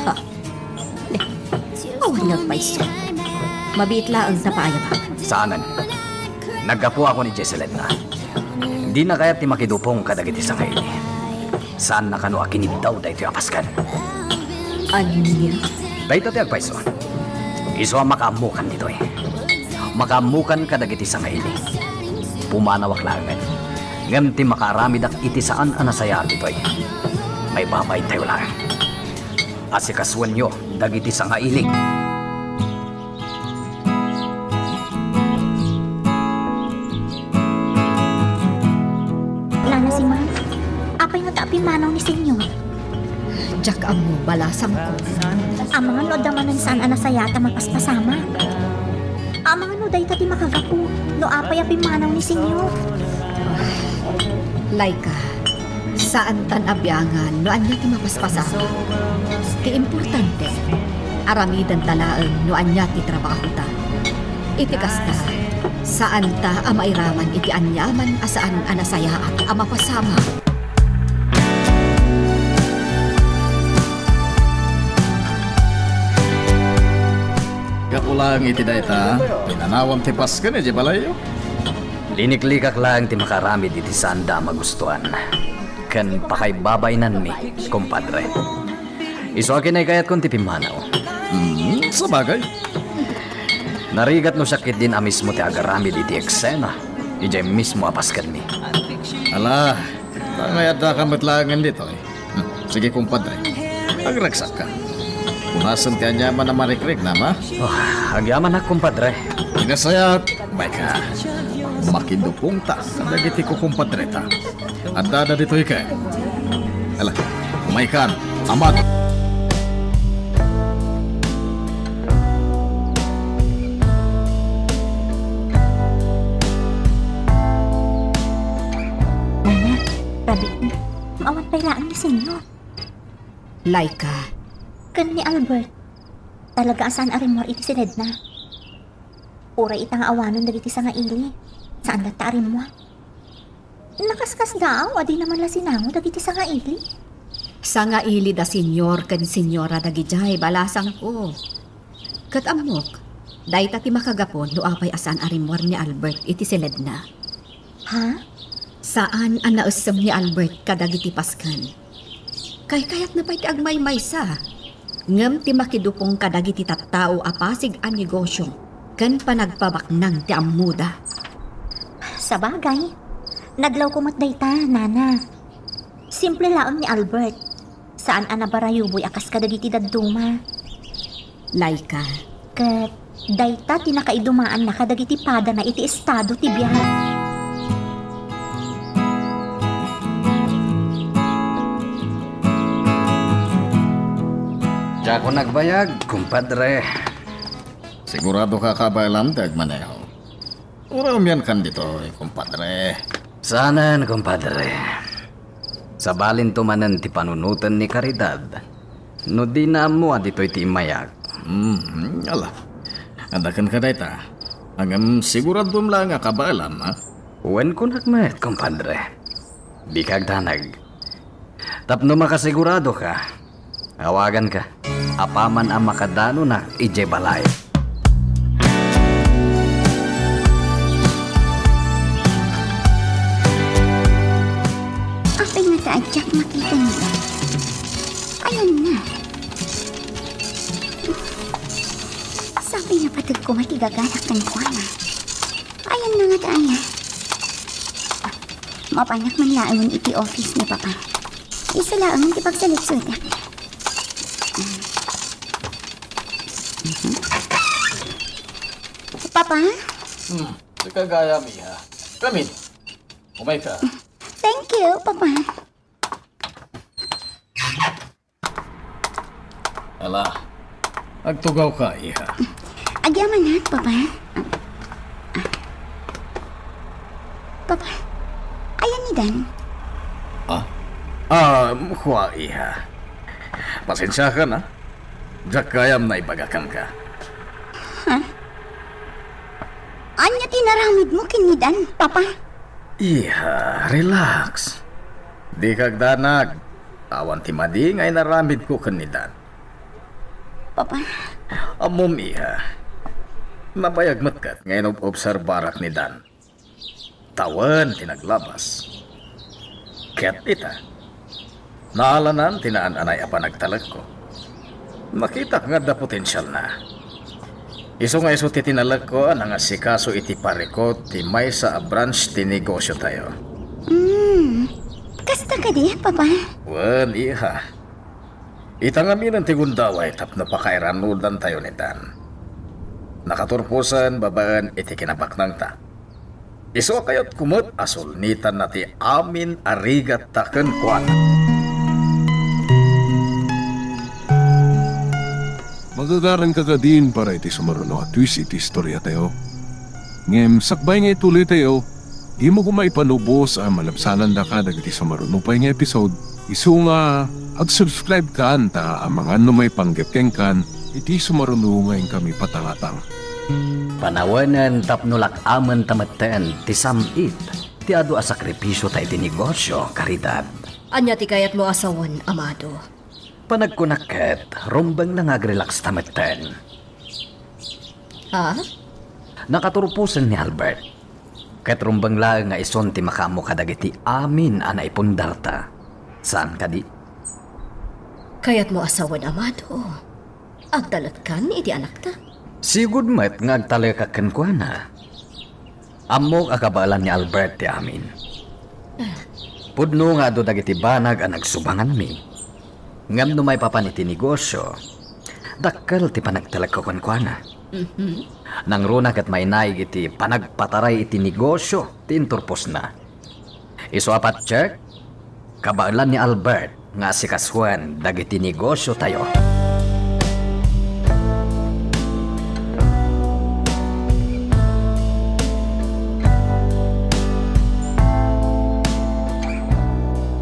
Ha? Ne, awan nga agpayso. Mabiit laeng ta paayabak. Saanen. Naggapuakon idiay siledna. Dina kayat ti makidupong kadagiti sangaili. Saanna kano a kiniddaw daytoy a pasken. Ania? Dayta ti agpayso. Isu a makaammokan ditoy. Makaammokan kadagiti sangaili. Pumanawak laengen. Ngem ti makaaramidak iti saan a nasayaat ditoy, maibabaintayo laeng. Asikasuenyo dagiti sangaili. Nana Simon, apay ngata a pimmanaw ni Senyor? Diak ammo, balasangko. Amangan no adda manen saan a nasayaat a mapaspasamak. Amangan no dayta ti makagapu no apay a pimmanaw ni Senyor. Laika, saantan a biangan no ania ti mapaspasamak. Ti importante, aramidenta laeng no ania ti trabahota. Iti kasta, saanta a mairaman iti aniaman a saan a nasayaat a mapasamak. Gapu laeng iti dayta, pinanawam ti pasken idiay balayyo? Liniklikak laeng ti makaaramid iti saanda a magustuan ken pakaibabainanmi, kumpadre. Isu a kinaykayatko ti pimmanaw. Hmm, sabagay. Narigat no siak ketdin a mismo ti agaramid iti eksena idiay mismo a paskenmi. Ala, ta ngay addaka met laengen ditoy. Hmm, sige, kumpadre. Agragsakka. Punasen ti aniaman a marikrignam, a? Oh, agyamanak, kumpadre. Inasayaat, umayka. Makidupongta kadagiti kukumpadreta. Addada ditoy ken. Ala, umaykan, Amado. Nana, rabii, maawan pay laeng ni Senyor. Laika. Ken ni Albert, talaga a saan a rimmuar iti siledna. Uray ita nga awanen dagiti sangaili, saan latta a rimmuar. Nakaskasdaaw a dina man la sinango dagiti sangaili. Sangailida, Senyor ken Senyora, dagidiay balasangko. Ket ammok, dayta ti makagapu no apay a saan a rimmuar ni Albert iti siledna. Ha? Saan a naessem ni Albert kadagiti pasken. Kaykayatna pay ti agmaymaysa. Ngem ti makidupong kadagiti tattao a pasig a negosio, ken panagpabaknang ti ammoda. Sabagay, nadlawko met dayta, Nana. Simple laeng ni Albert. Saan a nabarayuboy a kas kadagiti dadduma. Laika. Ket dayta ti nakaidumaanna kadagiti padana iti estado ti biag. Diakon agbayag, kumpadre. Sigurado ka kabaelam ti agmaneho? Uray umiankan ditoy, kumpadre. Saanen, kumpadre. Sabalinto manen ti panunoten ni Caridad. No dina ammo a ditoy ti immayak. Hmm, ala. Adda kenka dayta. Ngem siguradom laeng a kabaelam, ha? Wen kunak met, kumpadre. Dika agdanag. Tapno makasigurado ka, awagan ka. Apaman a makadanonak idiay balay. Apay nga ta a diak makita ni Dad? Ayanna. Sapay nga pateg koma ti gaganak kenkuana. Ayanna nga ta aya. Mapanak man laengen iti office ni Papa. Isu laengen ti pagsalutsodak. Papa? Hmm, sika gayam, iha. Come in. Umayka. Thank you, Papa. Ala, agtugawka, iha. Agyamanak, Papa. Papa, ayan ni Dan? Ah? Ah, kua, iha. Pasensiakan, ha? Diak gayam naibaga kenka. Ha? Ania ti inaramidmo ken ni Dan, Papa? Iha, relax. Dika agdanag. Awan ti madi nga inaramidko ken ni Dan. Papa. Ammom, iha. Nabayag met ket nga inob-obserbarak ni Dan. Tawen ti naglabas. Ket ita, naalanan ti naan-anay a panagtalekko. Nakitak nga adda potensialna. Isu nga isu ti tinalekko a nangasikaso iti parikut ti maysa a branch ti negosiotayo. Hmm. Kasta kadi, Papa? Wen, iha. Ita ngamin ti gundaway tapno pakairanudantayo ni Dan. Nakaturposen babaen iti kinabaknangta. Isu a kayatko met a sulnitanna ti amin a rigatta kenkuana. Magagaranka kadin para iti sumaruno a twist iti istoriatayo. Ngem sakbay nga ituloytayo, dimo koma ipanubos a malabsanandaka dagiti sumaruno pay nga episode. Isu nga ag-subscribekan ta amangan no maipanggep kenkan iti sumaruno nga inkami patangatang. Panawenen tapno lak-amenta metten ti sam-it ti adu a sakripisiota iti negosio, Caridad. Ania ti kayatmo a sawen, Amado? Panagkunak ket, rumbeng la nga agrelaxta metten. Ha? Nakaturposen ni Albert. Ket rumbeng laeng nga isun ti makaammo kadagiti amin a naipundarta. Saan kadi? Kayatmo a sawen, Amado, agtalekkan iti anakta? Sigud met nga agtalekak kenkuana. Ammok a kabaelan ni Albert ti amin. Pudno nga adu dagiti banag a nagsubanganmi. Ngem no maipapan iti negosio, dakkel ti panagtalekko kenkuana. Mhm. Nangruna ket mainaig iti panagpataray iti negosio ti inturposna. Isu a patchek, kabaelan ni Albert nga asikasoen dagiti negosiotayo.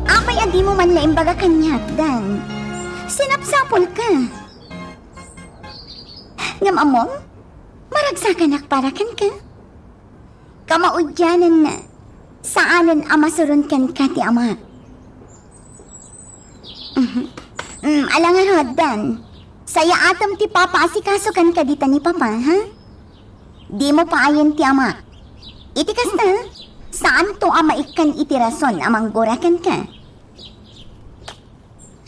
Apay a dimo man la imbaga kaniak, Dan? Sinapsapulka. Ngem ammom, maragsakanak para kenka. Kamaudiananna, saanen a masuron kenka ti ama. Mhm. Mm, ala ngarud, Dan. Sayaatem ti papaasikaso kenka dita ni Papa, ha? Dimo paayen ti ama. Iti kasta, saanto a maikkan iti rason a manggura kenka.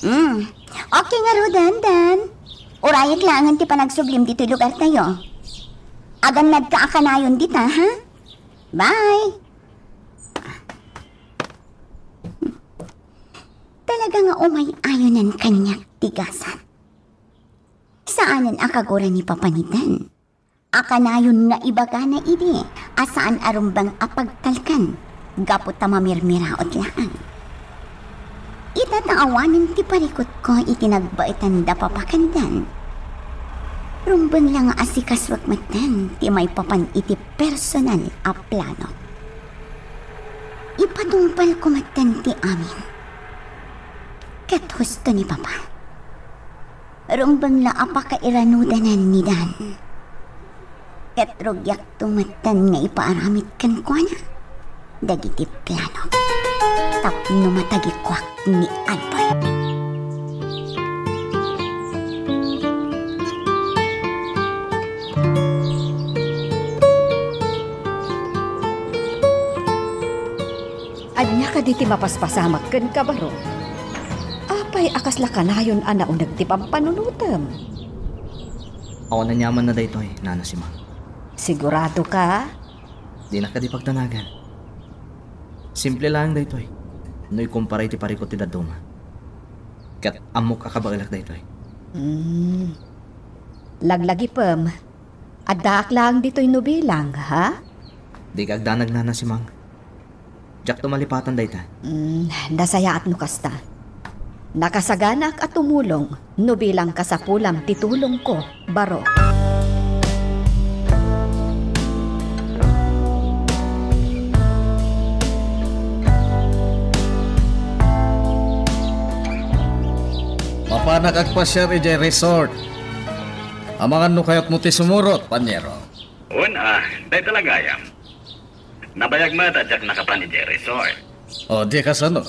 Hmm. Okay ngarud, Dan. Urayek laengen ti panagsublim ditoy lugartayo. Agannadka a kanayon dita, ha? Bye! Talaga nga umay-ayonen kaniak ti gasat. Saanen a kagura ni Papa ni Dan a kanayon nga ibagana idi a saan a rumbeng a pagtalkan gapu ta mamirmiraot laeng. Ita ta awanen ti parikutko iti nagbaetan da Papa ken Dan. Rumbeng la nga asikasuek metten ti maipapan iti personal a plano. Ipatungpalko metten ti amin. Ket husto ni Papa. Rumbeng la a pakairanudanan ni Dan. Ket rugiakto metten nga ipaaramid kenkuana dagiti plano tapno matagikuak ni Albert. Ania kadi ti mapaspasamak kenka, Baro? Apay a kasla kanayon a nauneg ti pampanunotem? Awan aniamanna daytoy, Nana Simang. Sigurado ka? Dinak kadi pagdanagan. Simple laeng daytoy no ikumpara iti parikut ti dadduma. Ket ammok a kabaelak daytoy. Hmm. Laglagipem, addaak laeng ditoy no bilang, ha? Dika agdanag, Nana Simang. Diakto malipatan dayta. Mm, nasayaat no kasta. Nakasaganaak a tumulong no bilang kasapulam ti tulongko, Baro. Mapanak agpasiar idiay resort. Amangan no kayatmo ti sumurot, panyero. Wen a, dayta la gayam. Nabayag met a diak nakapan idiay resort. O, di kasano?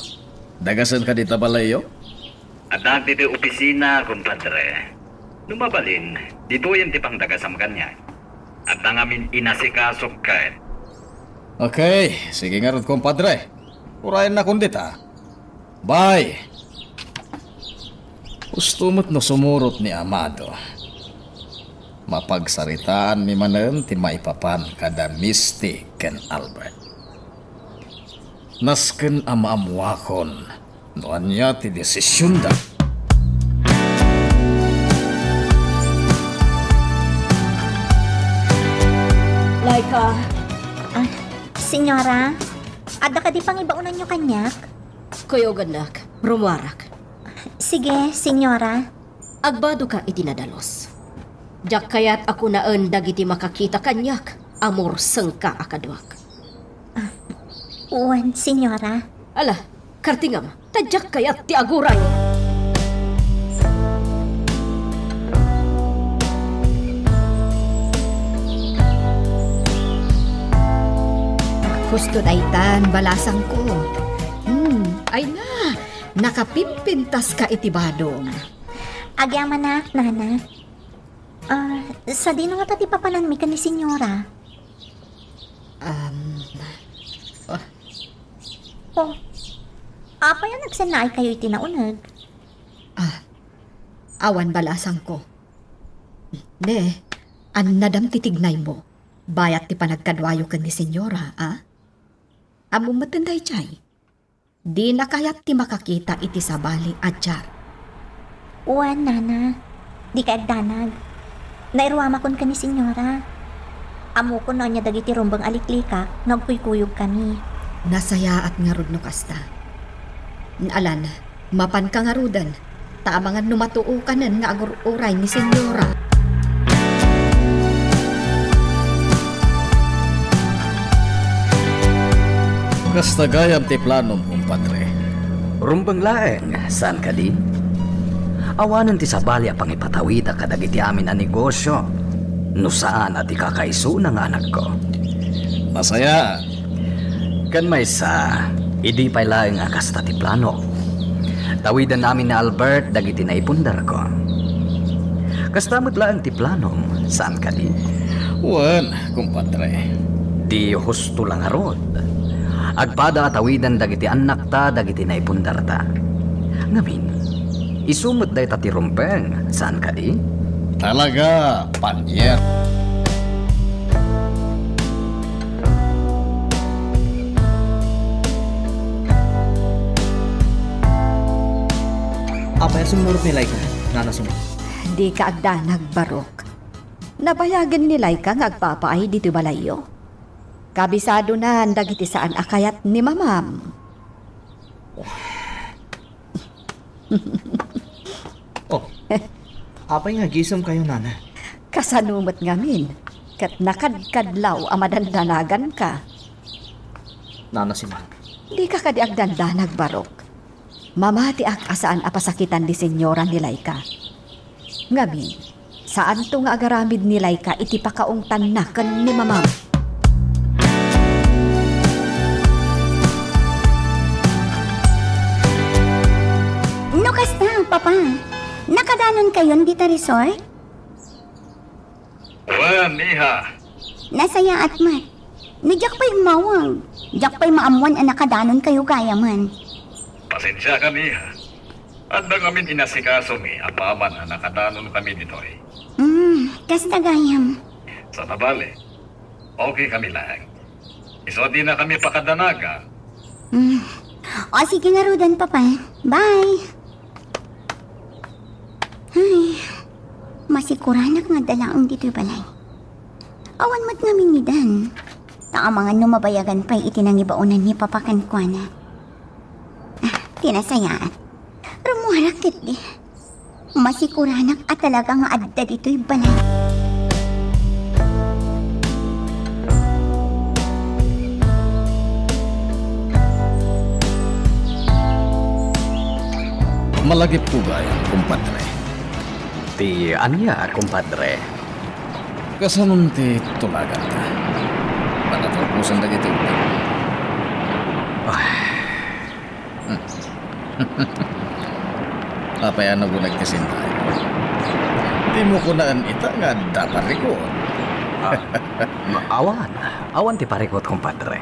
Dagasen ka dita balayyo? Addaak ditoy opisina, kumpadre. No mabalin, ditoyen ti pangdagasam kaniak. Adda ngamin inasikasok ket. Okay, sige ngarud, kumpadre. Urayennakon dita. Bye! Husto met no sumurot ni Amado. Mapagsaritaanmi manen ti maipapan kada Misty ken Albert. Nasken a maammuakon no ania ti desisionda. Laika. Ah, Senyora, adda kadi pangibaonanyo kaniak? Kuyogannak, rummuarak. Sige, Senyora. Agbadoka iti nadalus. Diak kayat a kunaen dagiti makakita kaniak a mursengka a kaduak. Ah, wen, Senyora. Ala, kartingam, ta diak kayat ti aguray. Husto daytan, balasangko. Hmm, ay na, nakapimpintaska iti badom. Agyamanak, Nana. Ah, sadino ngata ti papananmi ken ni Senyora? Um, ah. Oh. Apay a nagsennaaykayo iti nauneg? Ah, awan balasangko. Ne, annadam ti tignaymo. Bayat ti panagkaduayo ken ni Senyora, a? Ammom metten daydiay. Dina kayat ti makakita iti sabali a diak. Wen, Nana. Dika agdanag. Nairuamakon ken ni Senyora. Ammokon no ania dagiti rumbeng a liklikak no agkuykuyogkami. Nasayaat ngarud no kasta. Alan, mapanka ngaruden. Ta amangan no matuokanen nga agur-uray ni Senyora. Kasta gayam ti planom, kumpadre. Rumbeng laeng, saan kadi? Awanen ti sabali a pangipatawidak kadagiti amin a negosio, no saan a ti kakaisuna nga anakko. Nasayaat. Ken maysa, idi pay laeng a kasta ti plano. Tawiden amin ni Albert dagiti naipundarko. Kasta met laeng ti planom, saan kadi? Wen, kumpadre. Di husto la ngarud. Agpada a tawiden dagiti annakta dagiti naipundarta. Ngamin, isu met dayta ti rumbeng, saan kadi? Talaga, panier. Sumurot ni Laika, Nana Simang. Dika agdanag, Barok. Nabayagen ni Laika nga agpapaay ditoy balayyo. Kabisadonan dagiti saan a kayat ni Mamam. Oh. Apay nga agisemkayo, Nana? Kasano met ngamin? Ket nakadkadlaw a madandanaganka. Nana Simang. Dika kadi agdandanag, Barok. Mamatiak a saan a pasakitan ni Senyora ni Laika. Ngamin, saanto nga agaramid ni Laika iti pakaungtanna ken ni Mamam. No kasta, Papa, nakadanonkayon dita resort? Wen, iha. Nasayaat met. No diak pay immawag, diak pay maammuan a nakadanonkayo gayamen. Pasensiakan, iha. Adda ngamin inasikasomi apaman a nakadanonkami ditoy. Hmm, kasta gayam. Sana bale, okay kami laeng. Isu a dinakami pakadanagan. Hmm. O, sige ngaruden, Papa. Bye. Ay, masikuranak nga adda laeng ditoy balay. Awan met ngamin ni Dan. Ta amangan no mabayagan pay iti nangibaonan ni Papa kenkuana. Ah, ti nasayaat. Rummuarak ketdi. Masikuranak a talaga nga adda ditoy balay. Malagipko gayam, kumpadre. Ti ania, kumpadre? Kasanon ti tulaganta? Nakaturposan dagiti ubbing. Ah. Apay a nagunag ti sindayo? Dimo kunaen ita nga adda parikut. Ah, ma-, awan. Awan ti parikut, kumpadre.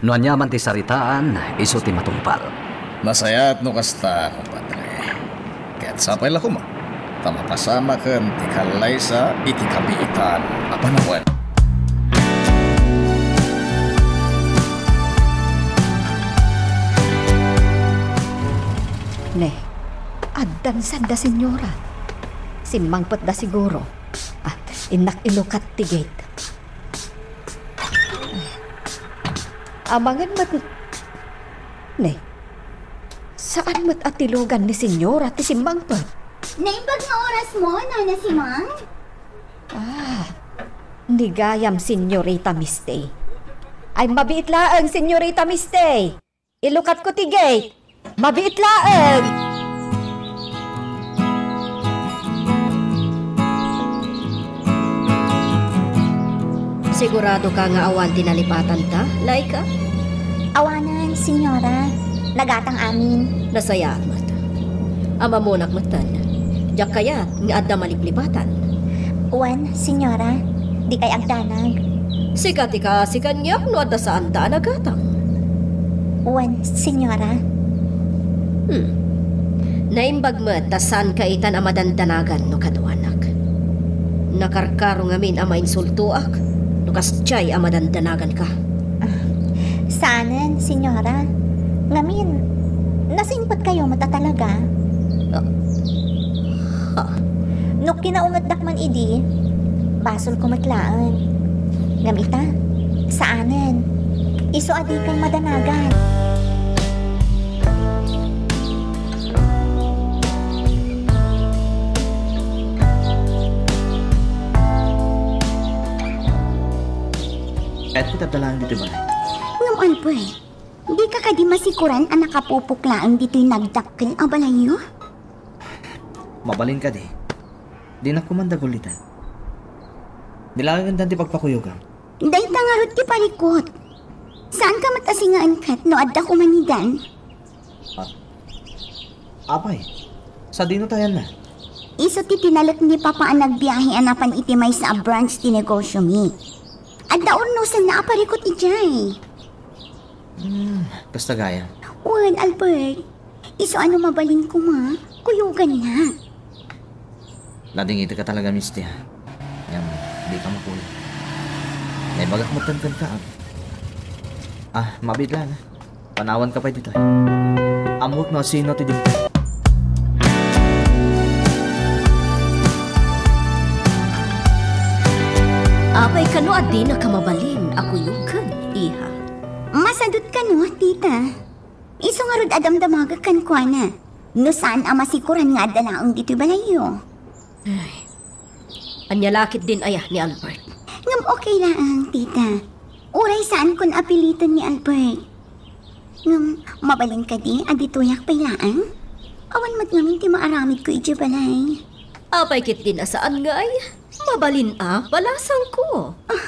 No ania man ti saritaan, isu ti matungpal. Nasayaat no kasta, kumpadre. Ket sapay la koma, ta mapasamaken ti kallaysa iti kabiitan a panawen. Ne, addan sanda, Senyora. Simmangpetda siguro. Ah, innak ilukat ti gate. Amangan met. Ne, saan met a tilogan ni Senyora ti simmangpet? Naimbag nga orasmo, Nana Simang? Ah, ni gayam, Senyorita Mistay. Ay, mabiit laeng, Senyorita Mistay. Ilukatko ti gate. Mabiit laeng. Siguradoka nga awan ti nalipatanta, Laika? Awanen, Senyora. Nagatang amin. Nasayaat met. Amamonak metten. Diak kayat nga adda maliplipatan. Wen, Senyora. Dikay agdanag. Sika ti kaasi kaniak no adda saanta a nagatang. Wen, Senyora. Hmm. Naimbag met ta saanka itan a madandanagan no kaduanak. Nakarkaro ngamin a mainsultoak no kasdiay a madandanaganka. Ah, saanen, Senyora. Ngamin, nasingpetkayo met a talaga. Ah. Ha? No kinaungetdak man idi, basolko met laeng. Ngem ita, saanen. Isu a dikay madanagan. Ket adda laeng ditoy balay. Ngem Albert, dika kadi masikuran a nakapupok laeng ditoy nagdakkel a balayyo? Mabalin kadi. Dinak koma dagulitan. Di laeng ken Dan ti pagpakuyogam. Dayta ngarud ti parikut. Saanka met a singaen ket no adda koma ni Dan? Ah. Apay, sadino tayanna? Isu ti tinalek ni Papa a nagbiahe a napan iti maysa a branch ti negosyomi. Adda urnosenna a parikut idiay. Hmm, kasta gayam. Wen, Albert. Isu a no mabalin koma, kuyogannak. Nadingitka talaga, Misty, ha? Ngem, dika makuyog. Naibagak metten kenka, ah. Ah, mabiit laeng, ah. Panawanka pay ditoy. Ammok no asino ti dim- Apay kano a dinaka mabalin a kuyogken, iha? Masadut kano, tita. Isu ngarud a damdamagek kenkuana. No saan a masikoran nga adda laeng ditoy balayyo. Ay. Ania la ketdin aya ni Albert? Ngem okay laeng, tita. Uray saankon a piliten ni Albert. Ngem, mabalin kadi a ditoyak pay laeng? Awan met ngamin ti maaramidko idiay balay. Apay ketdin a saan ngay? Mabalin a balasangko. Ah,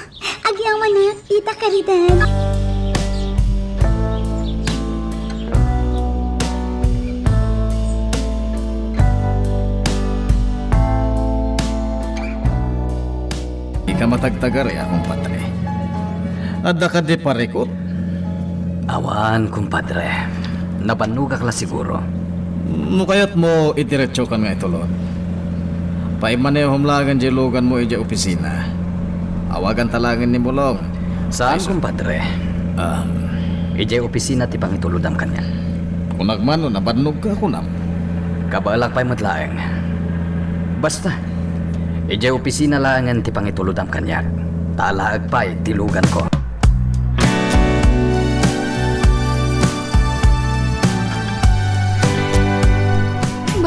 agyamanak, Tita Caridad. Dika matagtagari a, kumpadre. Adda kadi parikut? Awan, kumpadre. Nabannogak la siguro. No kayatmo, idiretsokan nga itulod. Paimanehom laengen diay luganmo idiay opisina. Awaganta laengen ni Mulong. Saan, kumpadre. Um, idiay opisina ti pangitulodam kaniak. Kunak man no nabannogka, kunam. Kabaelak pay met laeng. Basta, idiay opisina laengen ti pangitulodam kaniak. Ta alaek pay ti luganko.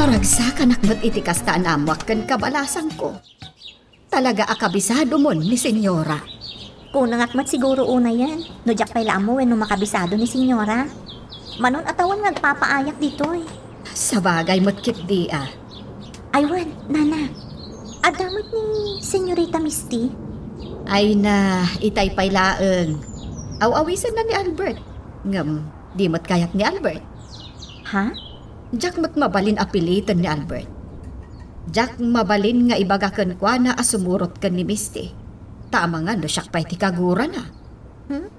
Maragsakanak met iti kasta a naammoak kenka, balasangko. Talaga a kabisadomon ni Senyora. Kunengak met siguro unayen, no diak pay la ammo wenno makabisado ni Senyora. Manon a tawen nga agpapaayak ditoy. Sabagay met ketdi a. Ay wen, nana. Adda met ni Senyorita Misty? Ay na, itay pay laeng. Aw-awisenna ni Albert. Ngem, di met kayat ni Albert. Ha? Diak met mabalin a piliten ni Albert. Diak mabalin nga ibaga kenkuana a sumurot ken ni Misty. Ta amangan no siak pay ti kagurana. Hmm?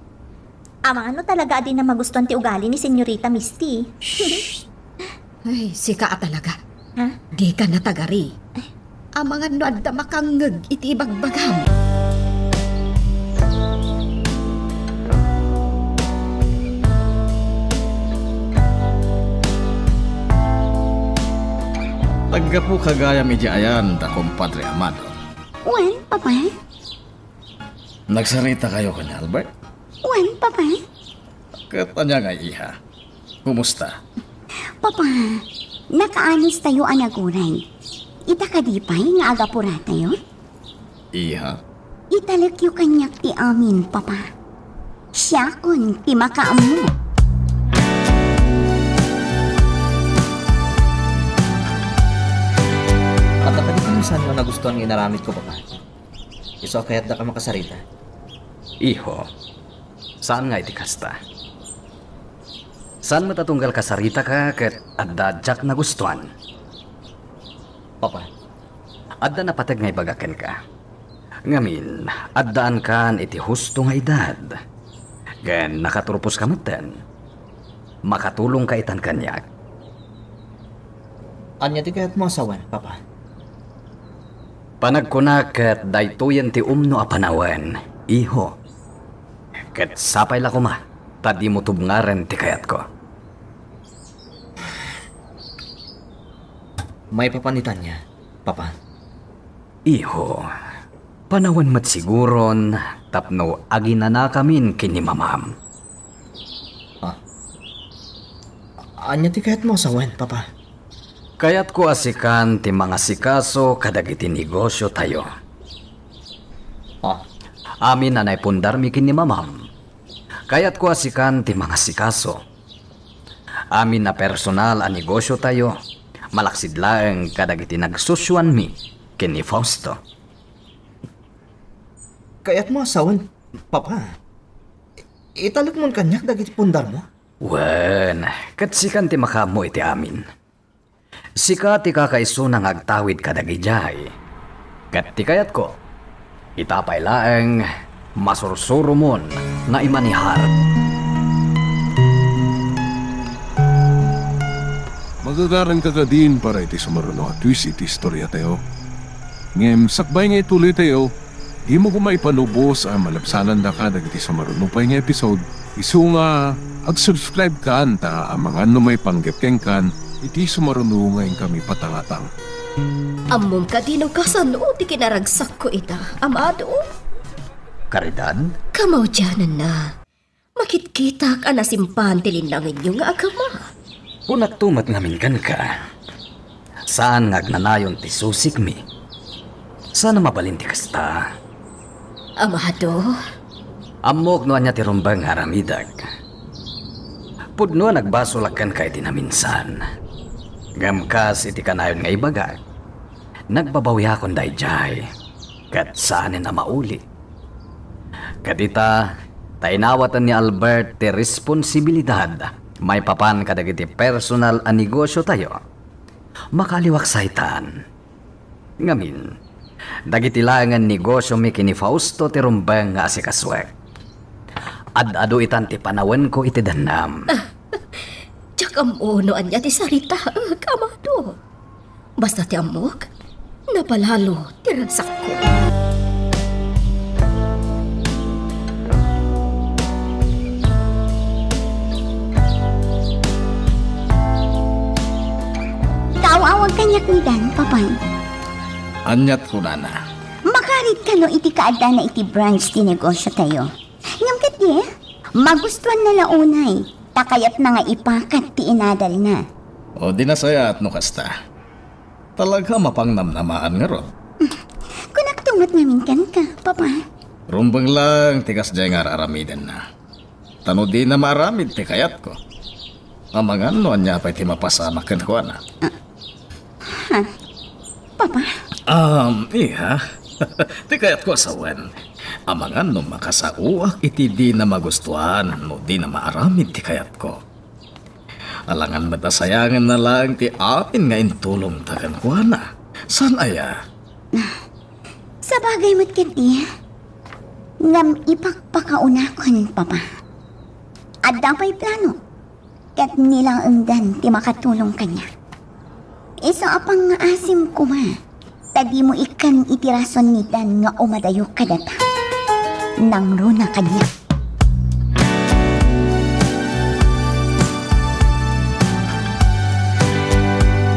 Amangan no talaga a dina magustuan ti ugali ni Senyorita Misty. Shh! Ay, sika a talaga. Ha? Dika natagari. Amangan no adda makangngeg iti ibagbagam. Aggapuka gayam idiay ayan da, Kumpadre Amado. Wen, Papa? Nagsaritakayo ken Albert? Wen, Papa. Ket ania ngay, iha? Kumusta? Papa, nakaanistayo a naguray. Ita kadi pay nga agapuratayo? Iha? Italekyo kaniak ti amin, Papa. Siakon ti makaammo. Adda kadi ti saan nga nagustuan nga inaramidko, Papa? Isu a kayatdaka makasarita? Iho, saan nga iti kasta. Saan met a tunggal kasaritaka ket adda diak nagustuan. Papa. Adda napateg nga ibaga kenka. Ngamin, addaankan iti husto nga edad. Ken nakaturposka metten. Makatulongka itan kaniak. Ania ti kayatmo a sawen, Papa? Panagkunak ket daytoyen ti umno a panawen, iho. Ket sapay la koma, ta dimo tubngaren ti kayatko. Maipapan ni Tanya, Papa. Iho, panawen met siguron tapno aginanakamin ken ni Mamam. Ah. Ania ti kayatmo a sawen, Papa? Kayatko a sikan ti mangasikaso kadagiti negosiotayo. Ah. Amin a naipundarmi ken ni Mamam. Kayatko a sikan ti mangasikaso. Amin a personal a negosiotayo, malaksid laeng kadagiti nagsusuanmi ken ni Fausto. Kayatmo a sawen, Papa? Italekmon kaniak dagiti pundarmo? Wen, ket sikan ti makaammo iti amin. Sika ti kakaisuna nga agtawid kadagidiay. Ket ti kayatko, ita pay laeng masursuromon nga imanihar. Magagaranka kadin para iti sumaruno a twist iti istoriatayo. Ngem sakbay nga ituloytayo, dimo koma ipanubos a malabsanandaka dagiti sumaruno pay nga episode. Isu nga ag-subscribe kan ta amangan no maipanggep kenkan iti sumaruno nga inkami patangatang. Ammom kadi no kasano ti kinaragsakko ita, Amado? Caridad? Kamaudiananna. Makitkitak a nasimpan ti linnangenyo nga agama. Kunakto met ngamin kenka. Saan nga agnanayon ti susikmi. Saan a mabalin ti kasta. Amado? Ammok no ania ti rumbeng nga aramidek. Pudno a nagbasolak kenka iti naminsan. Ngem kas iti kanayon nga ibagak, nagbabawiakon daydiay, ket saanen a mauli. Ket ita, ta inawaten ni Albert ti responsibilidad maipapan kadagiti personal a negosiotayo. Makaliwaksaytan. Ngamin, dagiti laengen negosiomi ken ni Fausto ti rumbeng nga asikasuek. Ad-adu itan ti panawenko iti dennam. Diak ammo no ania ti saritaek, Amado. Basta ti ammok, napalalo ti ragsakko. Kaaw-awag kaniak ni Dan, Papa. Aniat kunana? Makarit kano iti kaaddana iti branch ti negosiotayo. Ngem ket di, magustuanna la unay, ta kayatna nga ipakat ti inadalna. O, di nasayaat no kasta. Talaga mapangnamnamaan ngarud. Kunakto met ngamin kenka, Papa. Rumbeng laeng ti kasdiay nga ar-aramidenna. Ta no dina maaramid ti kayatko, amangan no ania pay ti mapasamak kenkuana. Ah, ha? Papa? Um, iya. Ti kayatko a sawen, amangan no makasaoak iti dina magustuan no dina maaramid ti kayatko. Alangan met a sayangenna laeng ti amin nga intulongta kenkuana. Saan aya? Sabagay met ketdi. Ngem ipakpakaunakon, Papa. Adda pay plano, ket ni laeng Dan ti makatulong kaniak. Isu a pangngaasim koma, ta dimo ikkan iti rason ni Dan nga umadayo kadata. Nangruna kaniak.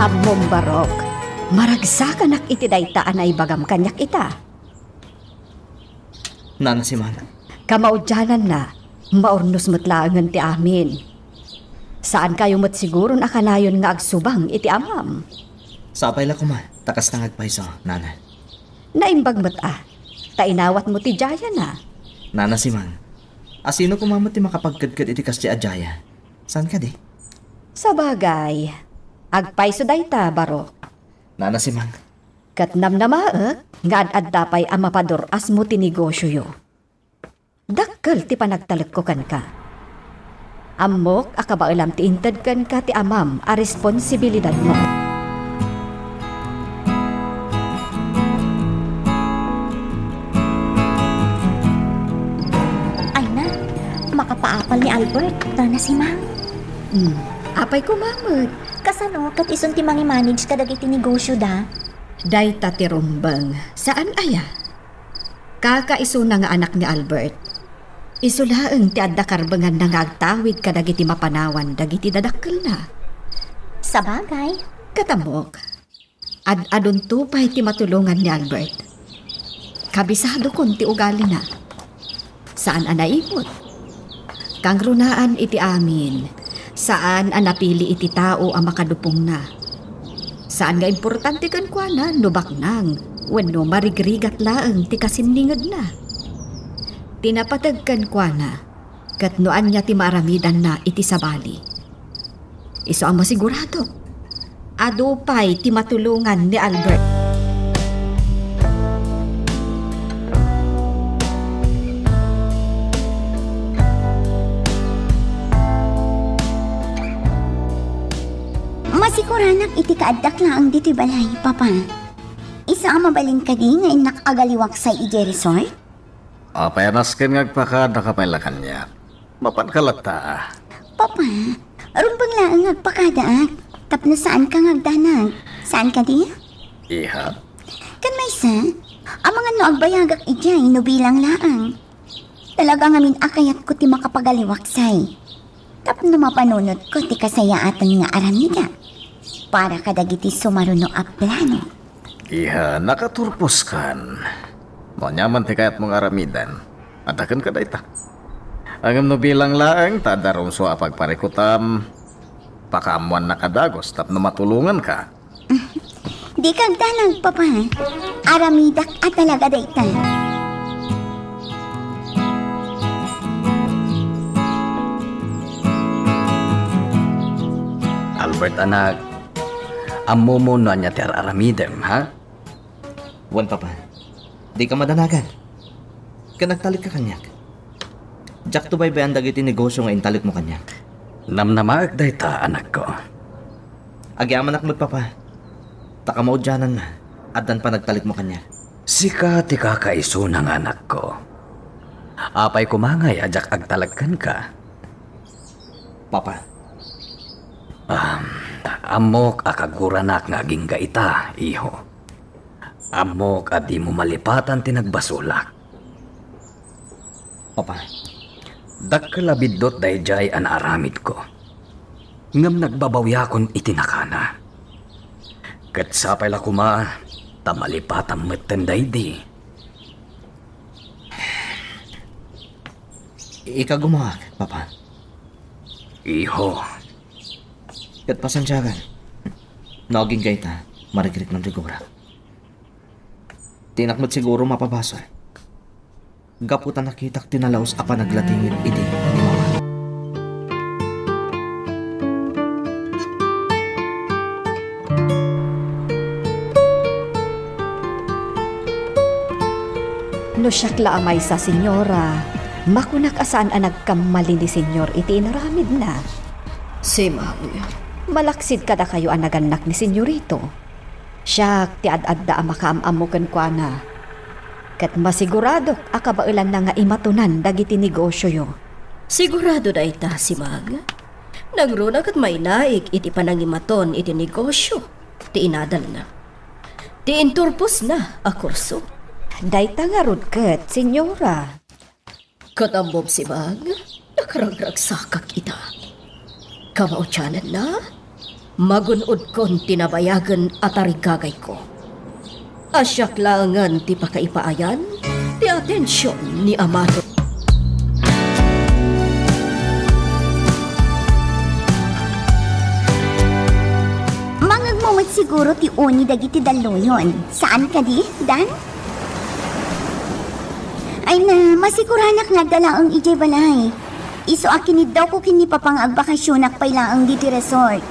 Ammom, Barok, maragsakanak iti dayta a naibagam kaniak ita. Nana Simang. Kamaudiananna, maurnos met laengen ti amin. Saankayo met siguron a kanayon nga agsubang iti amam. Sapay la koma, ta kasta nga agpayso, Nana. Naimbag met a, ta inawatmo ti diayana. Nana Simang, asino koma met ti makapagkedked iti kasdiay a diaya? Saan kadi? Sabagay, agpayso dayta, Barok. Nana Simang. Ket namnamaek nga ad-adda pay a mapadur-asmo ti negosioyo. Dakkel ti panagtalekko kenka. Ammok a kabaelam ti inted kenka ti amam a responsibilidadmo. Ay na, makapaapal ni Albert, Nana Simang. Hmm, apay koma met? Kasano ket isun ti mangimanage kadagiti negosioda? Dayta ti rumbeng. Saan aya? Kakaisuna nga anak ni Albert. Isu laeng ti adda karbenganna nga agtawid kadagiti mapanawan dagiti dadakkelna. Sabagay. Ket ammok, ad-adunto pay ti matulongan ni Albert. Kabisadokon ti ugalina. Saan a naimot. Kangrunaan iti amin, saan a napili iti tao a makadupongna. Saan nga importante kenkuana no baknang wenno marigrigat laeng ti kasinningedna. Ti napateg kenkuana, ket no ania ti maaramidanna iti sabali. Isu a masigurado, adu pay ti matulongan ni Albert. Masiguranak iti kaaddak laeng ditoy balay, Papa. Isu a mabalin kadi nga innak agaliwaksay idiay resort? Apay a nasken nga agpakadaka pay la kaniak? Mapanka latta a. Papa, rumbeng laeng nga agpakadaak tapno saanka nga agdanag. Saan kadi? Iha? Ken maysa, amangan no agbayagak idiay no bilang laeng. Talaga ngamin a kayatko ti makapagaliwaksay. Tapno mapanunotko ti kasayaatan nga aramidek para kadagiti sumaruno a plano. Iha, nakaturposkan. No ania man ti kayatmo nga aramiden, Adda kenka dayta. Ngem no bilang laeng ta adda rumsua a pagparikutam, pakaammoannak a dagus tapno matulonganka. Dika agdanag, Papa. Aramidak a talaga dayta. Albert, anak, ammomo no ania ti ar-aramidem, ha? Wen, Papa. Dika madanagan. Ken agtalekka kaniak. Diakto baybay-an dagiti negosio nga intalekmo kaniak. Namnamaek dayta, anakko. Agyamanak met, Papa. Ta kamaudiananna, addan panagtalekmo kaniak. Sika ti kakaisuna nga anakko. Apay koma ngay a diak agtalek kenka? Papa. Um, ammok a kaguranak nga agingga ita, iho. Ammok a dimo malipatan ti nagbasolak. Papa. Dakkel a biddut daydiay a naaramidko. Ngem nagbabawiakon iti nakana. Ket sapay la koma ta malipatam metten daydi. Ikagumaak, Papa. Iho. Ket pasensiakan no agingga ita, marigriknam ti gurak. Dinak met siguro mapabasol gapu ta nakitak ti nalaus a panaglatingit idi ni Mama. No siak la a maysa, Senyora, makunak a saan a nagkamali ni Senyor iti inaramidna. Simang, malaksid kadakayo a nagannak ni Senyorito. Siak ti ad-adda a makaam-ammo kenkuana. Ket masiguradok a kabaelanna nga imatonan dagiti negosioyo. Sigurado dayta, Simang. Nangruna ket mainaig iti panangimaton iti negosio ti inadalna. Ti inturposna a kurso. Dayta ngarud ket, Senyora. Ket ammom, Simang, nakaragragsakak ita. Kamaudiananna, magun-odkon ti nabayagen a tarigagayko. A siak laengen ti pakaipaayan ti atension ni amato. Mangegmo met siguro ti uni dagiti dalluyon. Saan kadi, Dan? Ay na, masiguranak nga adda laeng idiay balay. Isu a kiniddawko ken ni Papa nga agbakasionak pay laeng ditoy resort.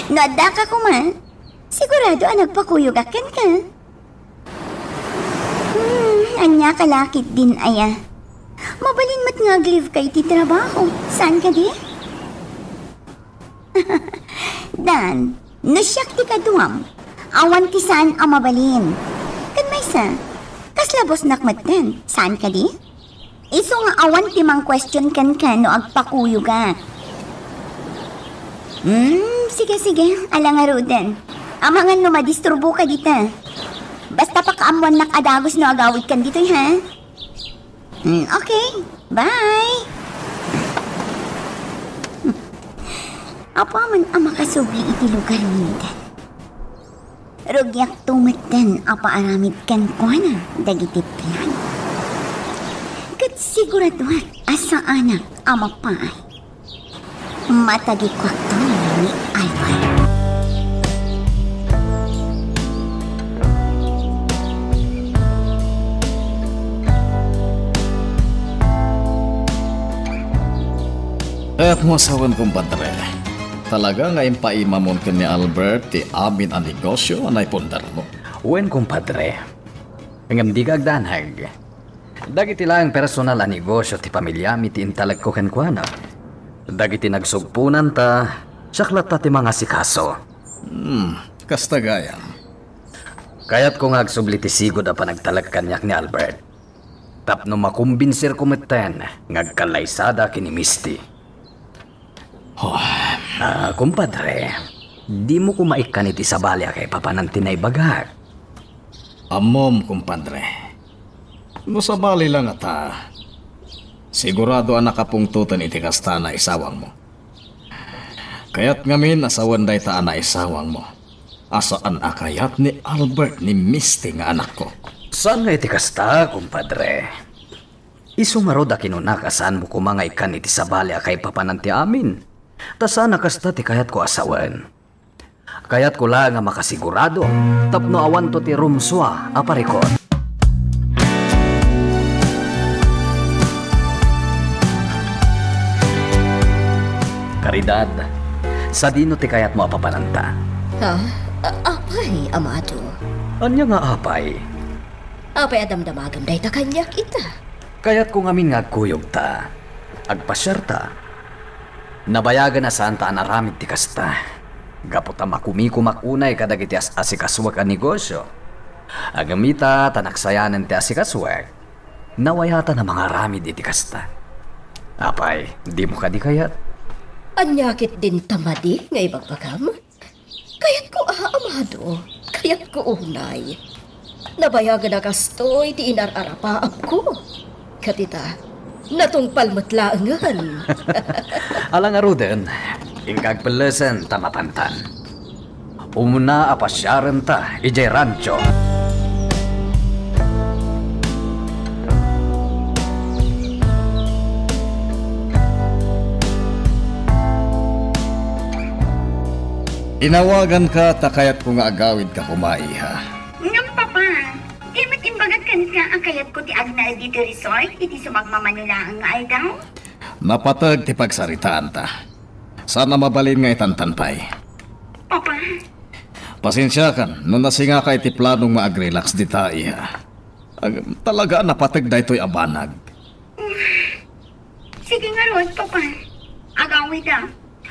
No addaka koma, sigurado a nagpakuyogak kenka. Hmm, ania ka la ketdin aya? Mabalin met nga ag-leave ka iti trabaho. Saan kadi? Dan, no siak ti kaduam, awan ti saan a mabalin. Ken maysa, kasla bossnak metten, saan kadi? Isu nga awan ti mang-question kenka no agpakuyogak. Hmm, sige, sige, ala ngaruden. Amangan no madisturboka dita. Basta pakaammoannak a dagus no agawidkan ditoy, ha? Hmm, okay. Bye! Apaman a makasubli iti lugar ni Dan. Rugiakto metten a paaramid kenkuana dagiti plan. Ket siguradoak a saanak a mapaay. Matagikuakto ni Albert. Kayatmo a sawen, kumpadre. Talaga nga impaimamon ken ni Albert ti amin a negosio a naipundarmo. Wen, kumpadre. Ngem dika agdanag. Dagiti laeng personal a negosio ti pamiliami ti intalekko kenkuana. Dagiti nagsugponanta, siak latta ti mangasikaso. Hmm, kasta gayam. Kayatko nga agsubli ti sigud a panagtalek kaniak ni Albert. Tapno makumbinsirko metten nga agkallaysada ken ni Misty. Oh. Ah, kumpadre, dimo koma ikkan iti sabali a kaipapanan ti naibagak. Ammom, kumpadre. No sabali la ngata, sigurado a nakapungtoten iti kasta a naisawangmo. Kayat ngamin a sawen dayta a naisawangmo a saan a kayat ni Albert ni Misty nga anakko. Saan nga iti kasta, kumpadre. Isu ngarud a kinunak a saanmo koma nga ikkan iti sabali a kaipapanan ti amin. Ta saan a kasta ti kayatko a sawen. Kayatko laeng a makasigurado tapno awanto ti rumsua a parikut. Caridad, sadino ti kayatmo a papananta? Ha? A-, apay, Amado? Ania nga apay? Apay a damdamagem dayta kaniak ita? Kayatko ngamin nga agkuyogta. Agpasiarta. Nabayagen a saanta a naramid ti kasta. Gapu ta makumikumak unay kadagiti as-asikasuek a negosio. Ngem ita ta naksayanen ti asikasuek, nawayatan a mangaramid iti kasta. Apay, dimo kadi kayat? Ania ketdin ta madi nga ibagbagam? Kayatko a, Amado. Kayatko unay. Nabayagen a kastoy ti inar-arapaapko. Ket ita, natungpal met laengen. Ala ngaruden, inka agpellesen ta mapantan. Umuna a pasiarenta idiay rancho. Inawaganka ta kayatko nga agawidka koma, iha. Ngem, Papa, di met imbagak kenka a kayatko ti agnaed iti resort iti sumagmamano laeng nga aldaw? Napateg ti pagsaritaanta. Saan a mabalin nga itantan pay. Papa. Pasensiakan no nasingaka iti planong nga ag-relax dita, iha. Ag-, talaga a napateg daytoy a banag. Sige ngarud, Papa. Agawida.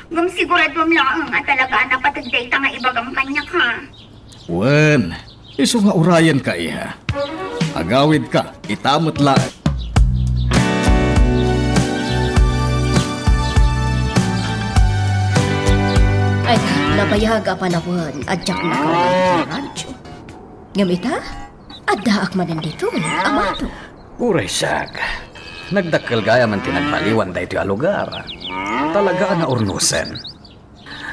Ngem siguraduem laeng a talaga a napateg dayta nga ibagam kaniak, ha? Wen, isu nga urayenka, iha. Agawidka, ita met laeng. Ay, nabayag a panawen a diak nakawan iti rancho. Ngem ita, addaak manen ditoy, Amado. Uray siak, nagdakkel gayam ti nagbaliwan daytoy a lugar. Talaga a naurnosen.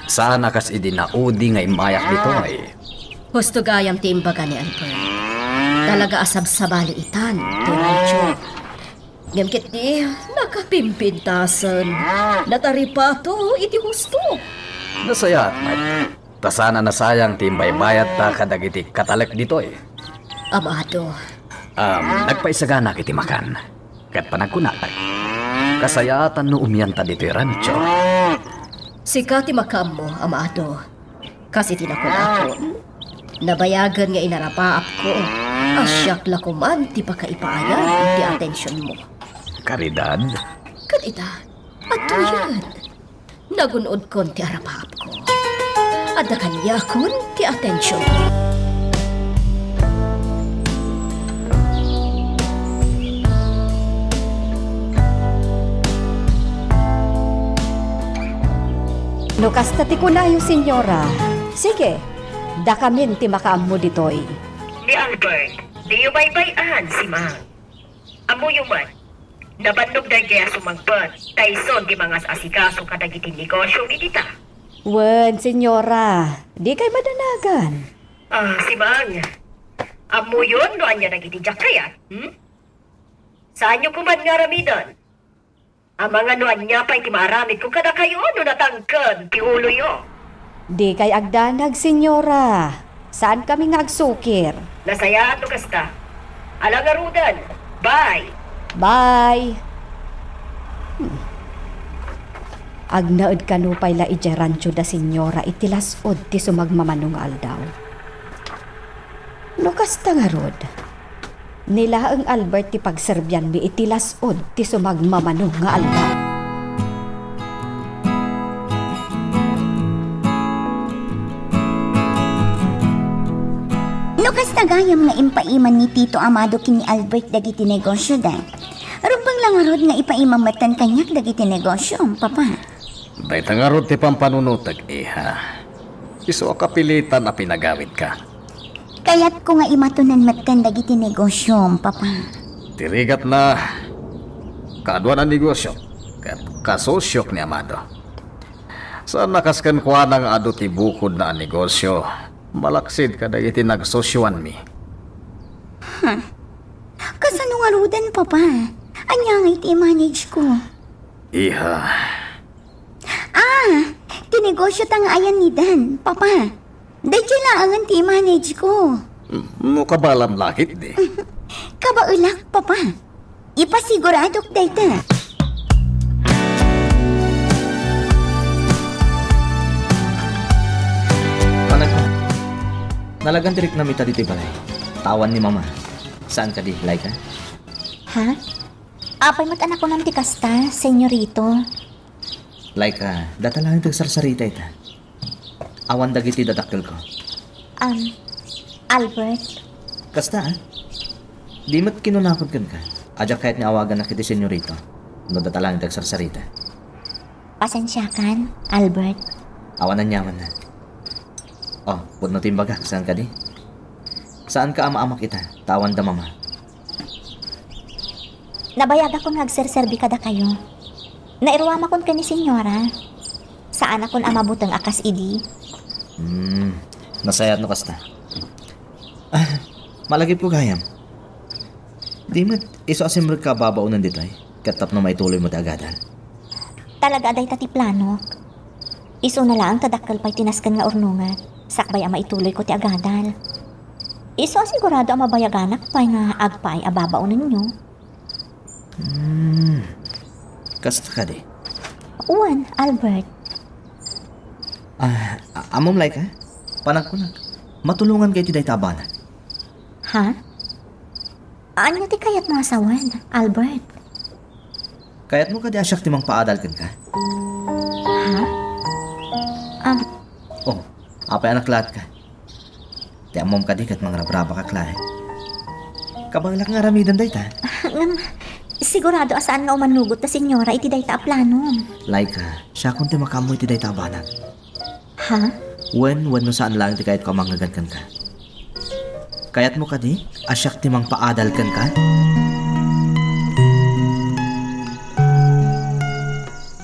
Saan a kas idi naudi nga immayak ditoy. Husto gayam ti imbaga ni Albert. Talaga a sabsabali itan ti rancho. Ngem ketdi, nakapimpintasen. Nataripato iti husto. Nasayaat met. Ta saan a nasayang ti imbaybayadta kadagiti katalek ditoy. Amado. Am, nagpaisaganak iti makan. Ket panagkunak, kasayaatan no umianta ditoy rancho. Sika ti makaammo, Amado. Kas iti nakunakon, nabayagen nga inarapaapko a siak la koman ti pakaipaayag iti atensionmo. Caridad? Ket ita, adtoyen. Nagun-odkon ti arapaapko. Adda kaniakon ti atensionmo. No kasta ti kunayo, Senyora, sige, dakamin ti makaammo ditoy. Ni Albert, diyo baybay-an, Simang. Ammoyo met, nabannog daydiay a sumangpet, ta isun ti mangas-asikaso kadagiti negosio iti ta. Wen, Senyora, dikay madanagan. Ah, Simang, ammoyon no ania dagiti diak kayat, hmm? Saanyo koman nga aramiden. Amangan no ania pay ti maaramidko kadakayo no natangken ti uloyo. Dikay agdanag, Senyora. Saankami nga agsukir. Nasayaat no kasta. Ala ngaruden. Bye. Bye. Hmm. Agnaed kano pay la idiay rancho da Senyora iti las-ud ti sumagmamano nga aldaw. No kasta ngarud, ni laeng Albert ti pagserbianmi iti las-ud ti sumagmamano nga aldaw. No kasta gayam nga impaiman ni Tito Amado ken ni Albert dagiti negosio da, rumbeng la ngarud nga ipaimam metten kaniak dagiti negosio, Papa. Dayta ngarud ti pampanunotek, iha. Isu a kapilitan a pinagawidka. Kayatko nga imatonen metten dagiti negosiom, Papa. Ti rigatna, kaaduan a negosio, ket kasosiok ni Amado. Saan a kas kenkuana nga adu ti bukodna a negosio, malaksid kadagiti nagsosioanmi. Huh. Kasano ngaruden, Papa? Ania ngay ti i-manage ko? Iha. Ah, ti negosyo ta nga ayan ni Dan, Papa. Daytoy laengen ti i-manage ko. No kabaelam la ketdi. Kabaelak, Papa. Ipasiguradok dayta. Panagko. Nalagan ti riknam ita ditoy balay. Tawan ni Mama. Saan kadi, Laika? Ha? Apay met a nakunam ti kasta, Senyorito? Laika, data laeng ti agsarsarita ita. Awan dagiti dadakkelko. Am, Albert? Kasta, ah? Di met kinunakon kenka. Adiak kayat nga awagannak iti senyorito. No data laeng ti agsarsarita. Pasensiakan, Albert. Awan aniamanna. Oh, pudno ti imbagak, saan kadi? Saanka a maamak ita, ta awan da Mama. Nabayagakon nga agserserbi kadakayo. Nairuamakon ken ni Senyora. Saanakon a mabuteng a kas idi. Hmm, nasayaat no kasta. Ah, malagipko gayam. Di met, isu a simrekka a babaonen ditoy, ket tapno maituloymo ti agadal. Talaga a dayta ti planok. Isuna laeng ta dakkel pay ti nasken nga urnonget, sakbay a maituloyko ti agadal. Isu a sigurado a mabayaganak pay nga agpaay a babaonenyo. Hmm. Kasta kadi? Wen, Albert. Ah, a-, ammom, Laika? Panagkunak, matulonganka iti dayta a banag. Ha? Ania ti kayatmo a sawen, Albert? Kayatmo kadi a siak ti mangpaadal kenka? Ha? Am. Oh, apay a naklaatka? Ti ammom kadi ket mangrabrabakak laeng. Kabaelak nga aramiden dayta. Ngem, sigurado a saan nga umanugot ta senyora iti dayta a planom. Laika, siakon ti makaammo iti dayta a banag. Ha? Wen, wenno saan laeng ti kayatko a mangngegad kenka? Kayatmo kadi a siak ti mangpaadal kenka?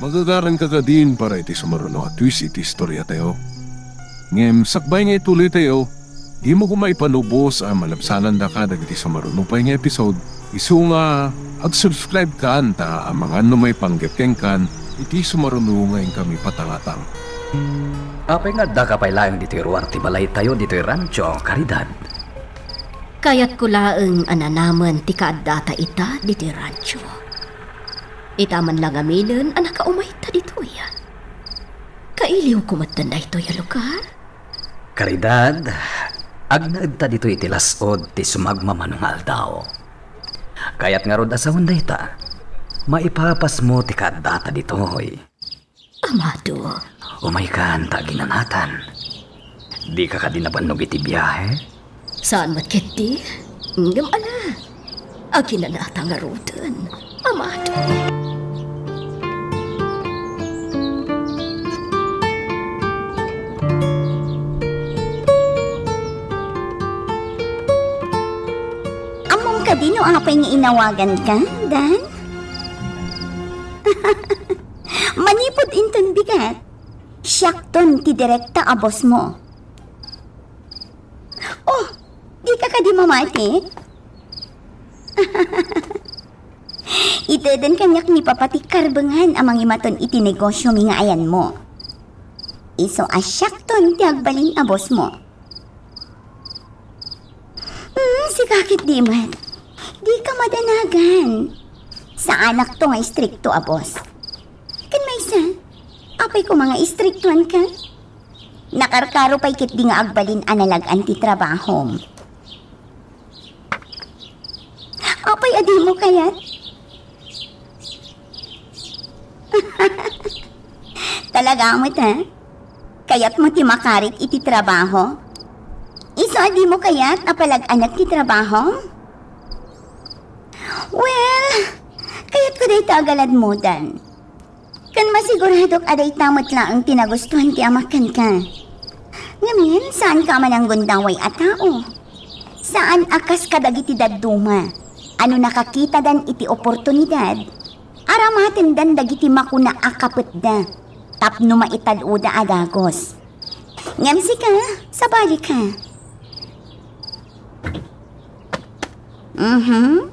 Magagaranka kadin para iti sumaruno a twist iti istoriatayo. Ngem sakbay nga ituloytayo, dimo koma ipalubos a malabsanandaka dagiti sumaruno pay nga episode, isu nga ag-subscribe kan ta amangan no maipanggep kenkan iti sumaruno nga inkami patangatang. Apay nga addaka pay laeng ditoy ruar ti balaytayo ditoy rancho, Caridad? Kayatko laeng a nanamen ti kaaddata ita ditoy rancho. Ita man la ngaminen a nakaumayta ditoy. Kailiwko metten daytoy a lugar? Caridad, agnaedta ditoy iti las-ud ti sumagmamano nga aldaw. Kayat ngarud a sawen dayta, maipapasmo ti kaaddata ditoy. Amado. Umaykan ta aginanatan. Dika kadi nabannog iti biahe? Saan met ketdi? Ngem ala, aginanata ngaruden, Amado. Ammom kadi no apay nga inawaganka, Dan? Manipud inton bigat, siakton ti direkta a bossmo. Oh, dika kadi mamati? Iteden kaniak ni Papa ti karbengan a mangimaton iti negosyomi nga ayanmo. Isu a siakton ti agbalin a bossmo. Hmm, sika ketdi met. Dika madanagan. Saanakto nga istrikto a boss. Ken maysa, apay koma nga istriktoanka? Nakarkaro pay ketdi nga agbalin a nalag-an ti trabahom. Apay a dimo kayat? Talaga met, ha? Kayatmo ti makarit iti trabaho? Isu a dimo kayat a palag-anak ti trabaho? Well, kayatko dayta a galadmo, Dan. Ken masiguradok a dayta met laeng ti nagustuan ti amak kenka. Ngamin, saanka a mananggundaway a tao. Saan a kas kadagiti dadduma a no nakakitadan iti oportunidad, aramatendan dagiti makuna a kapetda tapno maital-oda a dagus. Ngem sika, sabalika. Mhm.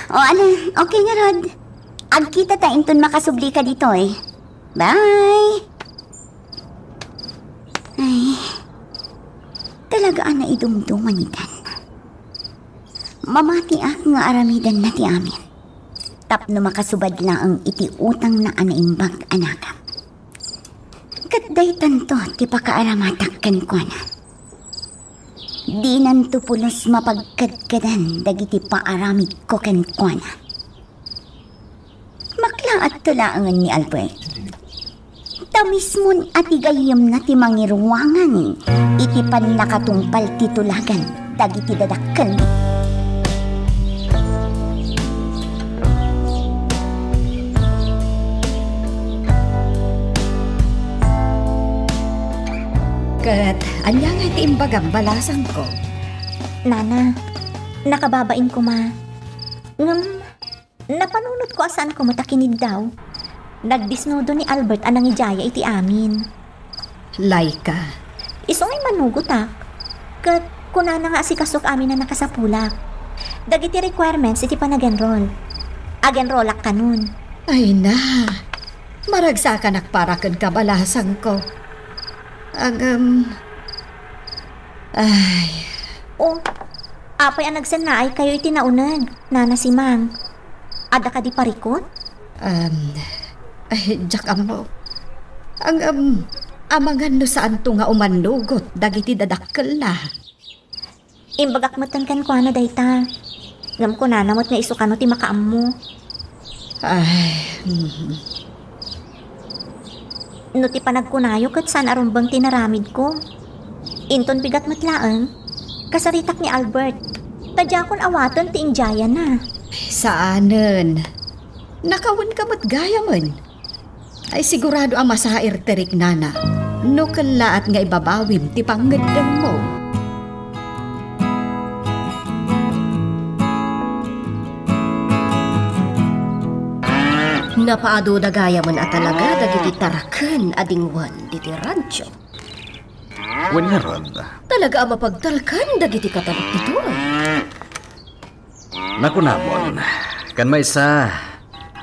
O, ala, okay ngarud. Agkitata inton makasubli ka ditoy. Bye! Ay, talaga a naidumduma ni Dan. Mamatiak nga aramidenna ti amin. Tapno makasubad laeng iti utangna a naimbag a nakam. Ket daytanto ti pakaaramatak kenkuana. Dinanto pulos mapagkadkadan dagiti paaramidko kenkuana. Maklaatto laengen ni Albert. Ta mismon a ti gayyemna ti mangiruangan iti pannakatungpal ti tulagan dagiti dadakkelmi. Ket ania nga ti imbagam, balasangko? Nana, nakababain koma. Ngem, napanunotko a saanko met a kiniddaw. Nagdisnudo ni Albert a nangidiaya iti amin. Laika. Isu ngay manugotak. Ket kunana nga asikasok amin a nakasapulak. Dagiti requirements iti panag-enroll. Ag-enrollak kanon. Ay na, maragsakanak para kenka, balasangko. Agam, ay. O, apay a nagsennaay kayo iti nauneg, Nana Simang? Adda kadi parikut? Um, ay, diak ammo. Ang, um, amangan no saanto nga umannugot dagiti dadakkelna. Imbagak metten kenkuana dayta. Ngem kunana met nga isu kano ti makaammo. Ay, mhm. No ti panagkunayo ket saan a rumbeng ti naramidko. Inton bigat met laeng, kasaritak ni Albert. Ta diakon awaten ti indiayana. Saanen. Nakawenka met gayamen. Ay, sigurado a masair ti riknana no kellaat nga ibabawim ti pangngeddengmo. Napaaduda gayamen a talaga dagiti taraken a dingwen diti radyo. Wen ngarud. Talaga a mapagtalkan dagiti katalek ditoy. Nakunamon, ken maysa,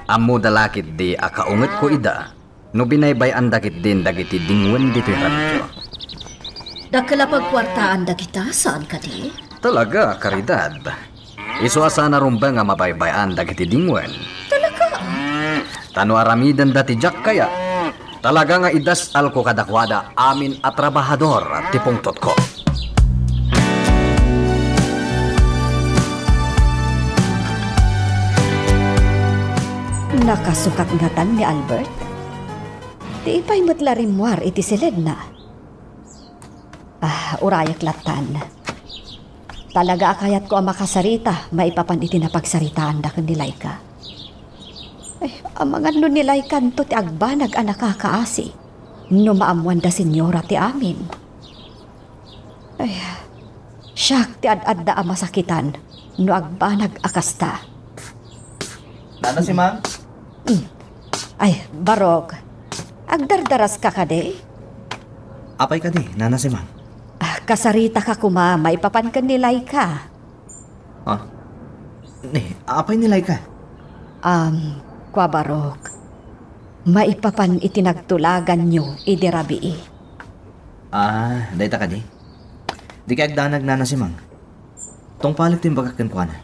ammoda la ketdi a kaungetko ida no binaybay-anda ketdin dagiti dingwen ditoy radyo. Dakkel a pagkuartaan dagita, saan kadi? Talaga, Caridad. Isu a saan a rumbeng a mabaybay-an dagiti dingwen. Talaga? Ta no aramidenda ti diak kayat, talaga nga idas-alko kadakuada amin a trabahador ti pungtotko. Nakasukat ngatan ni Albert? Ti ipay met la rimmuar iti siledna. Ah, urayek lattan. Talaga a kayatko a makasarita maipapan iti napagsaritaanda ken ni Laika. Ay, amangan no ni Laikanto ti agbanag a nakakaasi no maammoan da Señora ti amin. Ay, siak ti ad-adda a masakitan no agbanag a kasta. Nana Simang? Mm. Ay, Barok. Agdardaraska kadi? Apay kadi, Nana Simang? Ah, kasaritaka koma maipapan ken ni Laika. Ah? Ni, apay ni Laika? Um, kua Barok. Maipapan iti nagtulaganyo idi rabii. Ah, dayta kadi? Dikay agdanag, Nana Simang. Tungpalek ti imbagak kenkuana.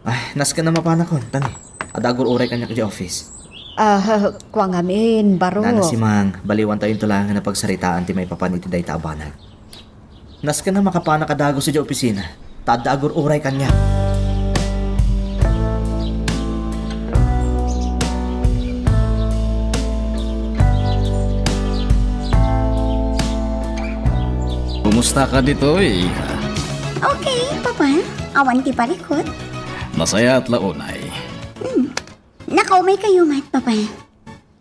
Ay, nasken a mapanakon, ta ni, adda agur-uray kaniak idiay office. Ah, kua ngamin, Barok. Nana Simang, baliwantayonto laeng a pagsaritaan ti maipapan iti dayta a banag. Nasken a makapanak a dagus idiay opisina, ta adda agur-uray kaniak. Kumusta ka ditoy, iha? Okay, Papa. Awan ti parikut. Nasayaat la unay. Hmm. Nakaumay kayo met, Papa.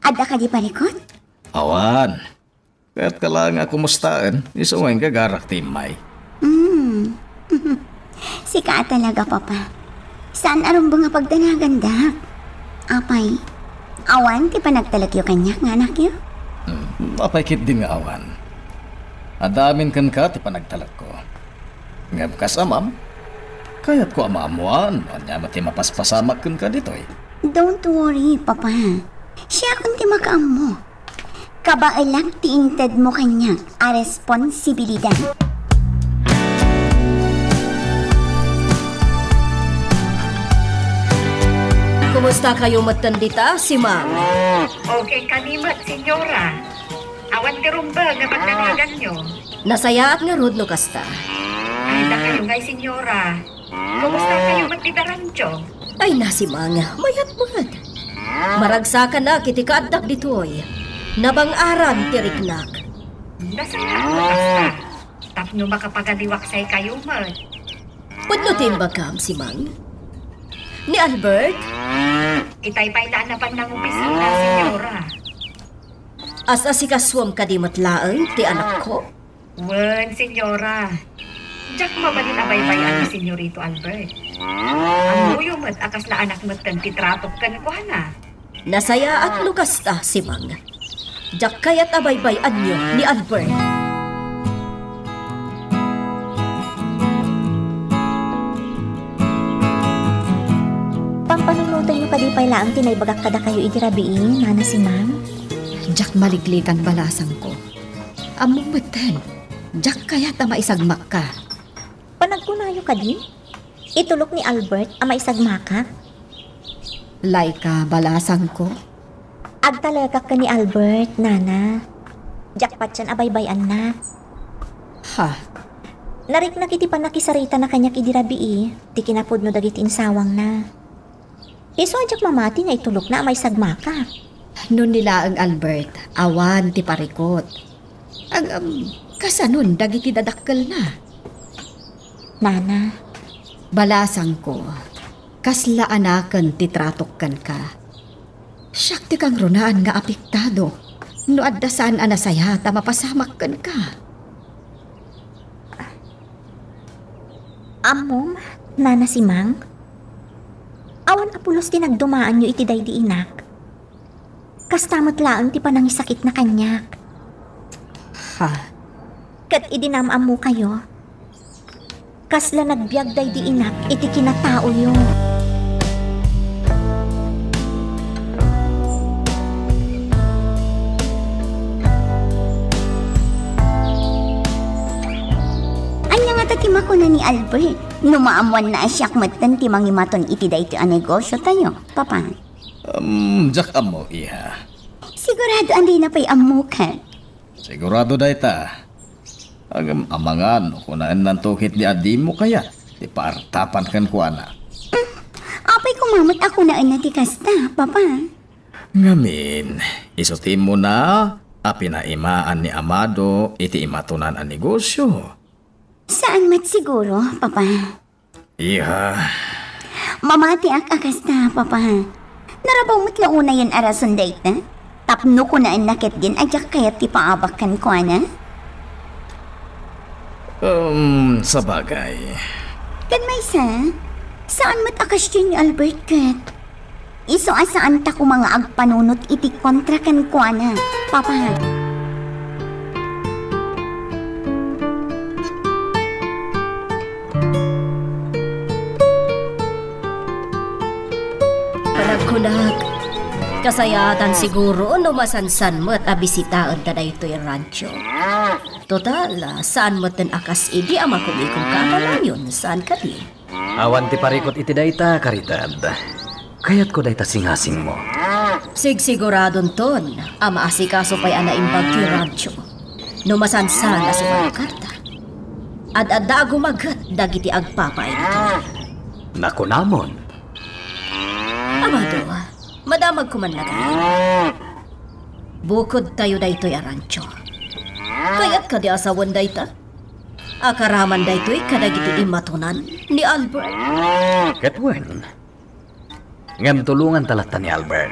Adda kadi parikut? Awan. Ket ka laeng a kumustaen, isu nga inggagarak ti immay. Hmm. Sika a talaga, Papa. Saan a rumbeng a pagdanagandak. Apay, awan ti panagtalekyo kaniak nga anakyo? Hmm, apay ketdin nga awan. Adda amin kenka ti panagtalekko. Ngem kas amam, Kayatko a maammuan no ania met ti mapaspasamak kenka ditoy. Don't worry, Papa. Siakon ti makaammo. Kabaelak ti intedmo kaniak a responsibilidad. Kumusta kayo metten dita, Simang? Okay kami met, Senyora. Awan ti rumbeng nga pagdanaganyo. Nasayaat ngarud no kasta. Ay, dakayo ngay, Senyora. Kumusta kayo met dita rancho? Ay, na, Simang, mayat met. Maragsakanak iti kaaddak ditoy. Nabang-aran ti riknak. Nasayaat no kasta. Tapno makapagaliwaksay kayo met. Pudno ti imbagam, Simang? Ni Albert? Itay pay la a napan nangubisita, Senyora. As-asikasuem kadi met laeng ti anakko? Wen, Senyora. Diak mabalin a baybay-an ni Senyorito Albert. Ammoyo met a kasla anak metten ti tratok kenkuana. Nasayaat no kasta, Simang. Diak kayat a baybay-anyo ni Albert. Pampanunotenyo kadi pay laeng ti naibagak kadakayo idi rabii, Nana Simang? Diak maliklikan, balasangko. Ammom metten, diak kayat a maisagmakka. Panagkunayo kadi? Itulok ni Albert a maisagmakak? Laika, balasangko. Agtalekak ken ni Albert, Nana. Diak patien a baybay-anna. Ha? Nariknak iti pannakisaritana kaniak idi rabii ti kinapudno dagiti insawangna. Isu a diak mamati nga itulokna a maisagmakak. No ni laeng, Albert, awan ti parikut. Ngem, kasanon dagiti dadakkelna? Nana. Balasangko, kasla anaken ti tratok kenka. Siak ti kangrunaan nga apektado no adda saan a nasayaat a mapasamak kenka. Ammom, Nana Simang? Awan a pulos ti nagdumaanyo iti daydi inak. Kasta met laeng ti panangisakitna kaniak. Ha? Ket idi naam-ammokayo, kasla nagbiag daydi inak iti kinataoyo. Ania ngata ti makuna ni Albert? No maammoanna a siak metten ti mangimaton iti daytoy a negosiotayo, Papa? Um, diak ammo, iha. Sigurado a dina pay ammokan? Sigurado dayta. Ngem amangan no kunaennanto ketdi a dimo kayat ti paartapan kenkuana. Hmm, apay koma met a kunaenna ti kasta, Papa? Ngamin, isu ti immuna a pinaimaan ni Amado iti imatonan a negosio. Saan met siguro, Papa? Iha. Mamatiak a kasta, Papa. Narabaw met la unayen a rason dayta. Tapno kunaenna ketdin a diak kayat ti paabak kenkuana. Um, sabagay. Ken maysa, saan met a kasdiay ni Albert ket? Isu a saanta koma nga agpanunot iti kontra kenkuana, Papa. Panagkunak, kasayaatan siguro no masansan met a bisitaenta daytoy rancho. Total, saan metten a kas idi a makumikom ka a kanayon, saan kadi? Awan ti parikut iti dayta, Caridad. Kayatko dayta singasingmo. Sigsiguradonton a maasikaso pay a naimbag ti rancho. No masansan a sumalukarta, ad-adda a gumaget dagiti agpapaay ditoy. Nakunamon. Amado, madamag koman laeng. Bukodtayo daytoy a rancho. Kayat kadi a sawen dayta? Akaraman daytoy kadagiti imatonan ni Albert. Ket wen, ngem tulonganta latta ni Albert.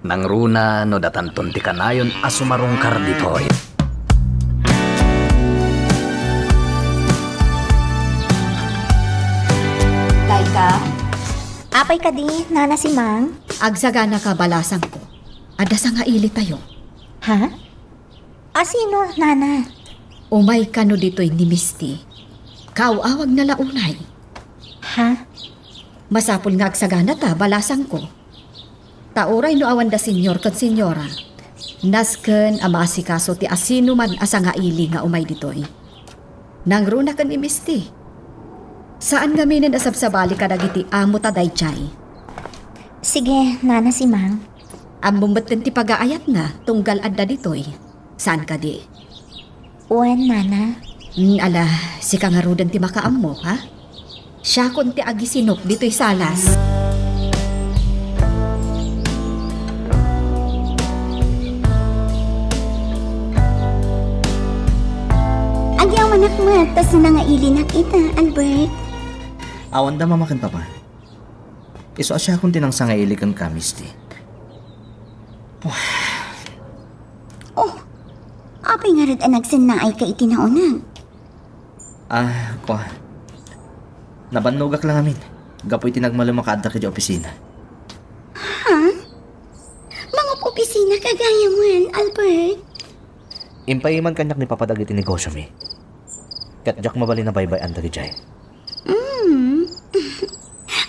Nangruna no datanton ti kanayon a sumarungkar ditoy. Dayta? Apay kadi, Nana Simang? Agsaganaka, balasangko. Adda sangailitayo. Ha? A sino, Nana? Umay kano ditoy ni Misty. Kaaw-awagna la unay. Ha? Masapul nga agsaganata, balasangko. Ta uray no awan da senyor ken senyora, nasken a maasikaso ti asinoman a sangaili nga umay ditoy. Nangruna ken ni Misti. Saan ngamin a sabsabali kadagiti amo ta daydiay. Sige, Nana Simang. Ammom metten ti pagaayatna tunggal adda ditoy. Saan kadi? Wen, Nana. Hmm, ala, sika ngaruden ti makaammo, ha? Siakon ti agisinop ditoy salas. Agyamanak met ta sinangailinak ita, Albert. Awan da mama ken papa. Isu a siakon ti nangsangaili kenka, Misti. Oh, apay ngarud a nagsennaayka iti nauneg? Ah, kua. Nabannogak la ngamin. Gapu iti nagmalem a kaaddak idiay opisina. Ha? Mangop-opisina ka gayam, Albert? Impaiman kaniak ni Papa dagiti negosyomi. Ket diak mabalin a baybay-an dagidiay. Mm.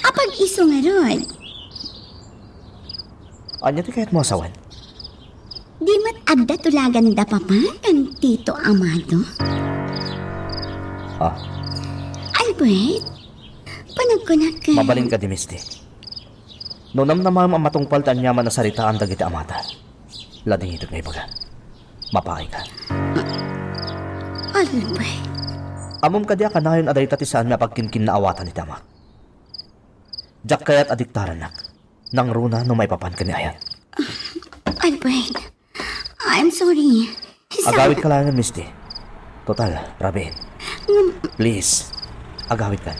Apag-isu ngarud? Ania ti kayatmo a sawen? Di met adda tulagan da Papa ken Tito Amado? Ah. Albert, panagkunak ken... Mabalin kadi, Misti. No namnamaem a matungpal ti aniaman a saritaan dagiti amata, ladingitek nga ibaga. Mapaayka. Albert. Ammom kadi a kanayon a dayta ti saanmi a pagkinkinnaawatan iti amak. Diak kayat a diktarannak. Nangruna no maipapan ken ni ayat. Albert, I'm sorry. Sa... Agawidka laengen, Misti. Total, rabiin. Ngem... Please, agawidkan.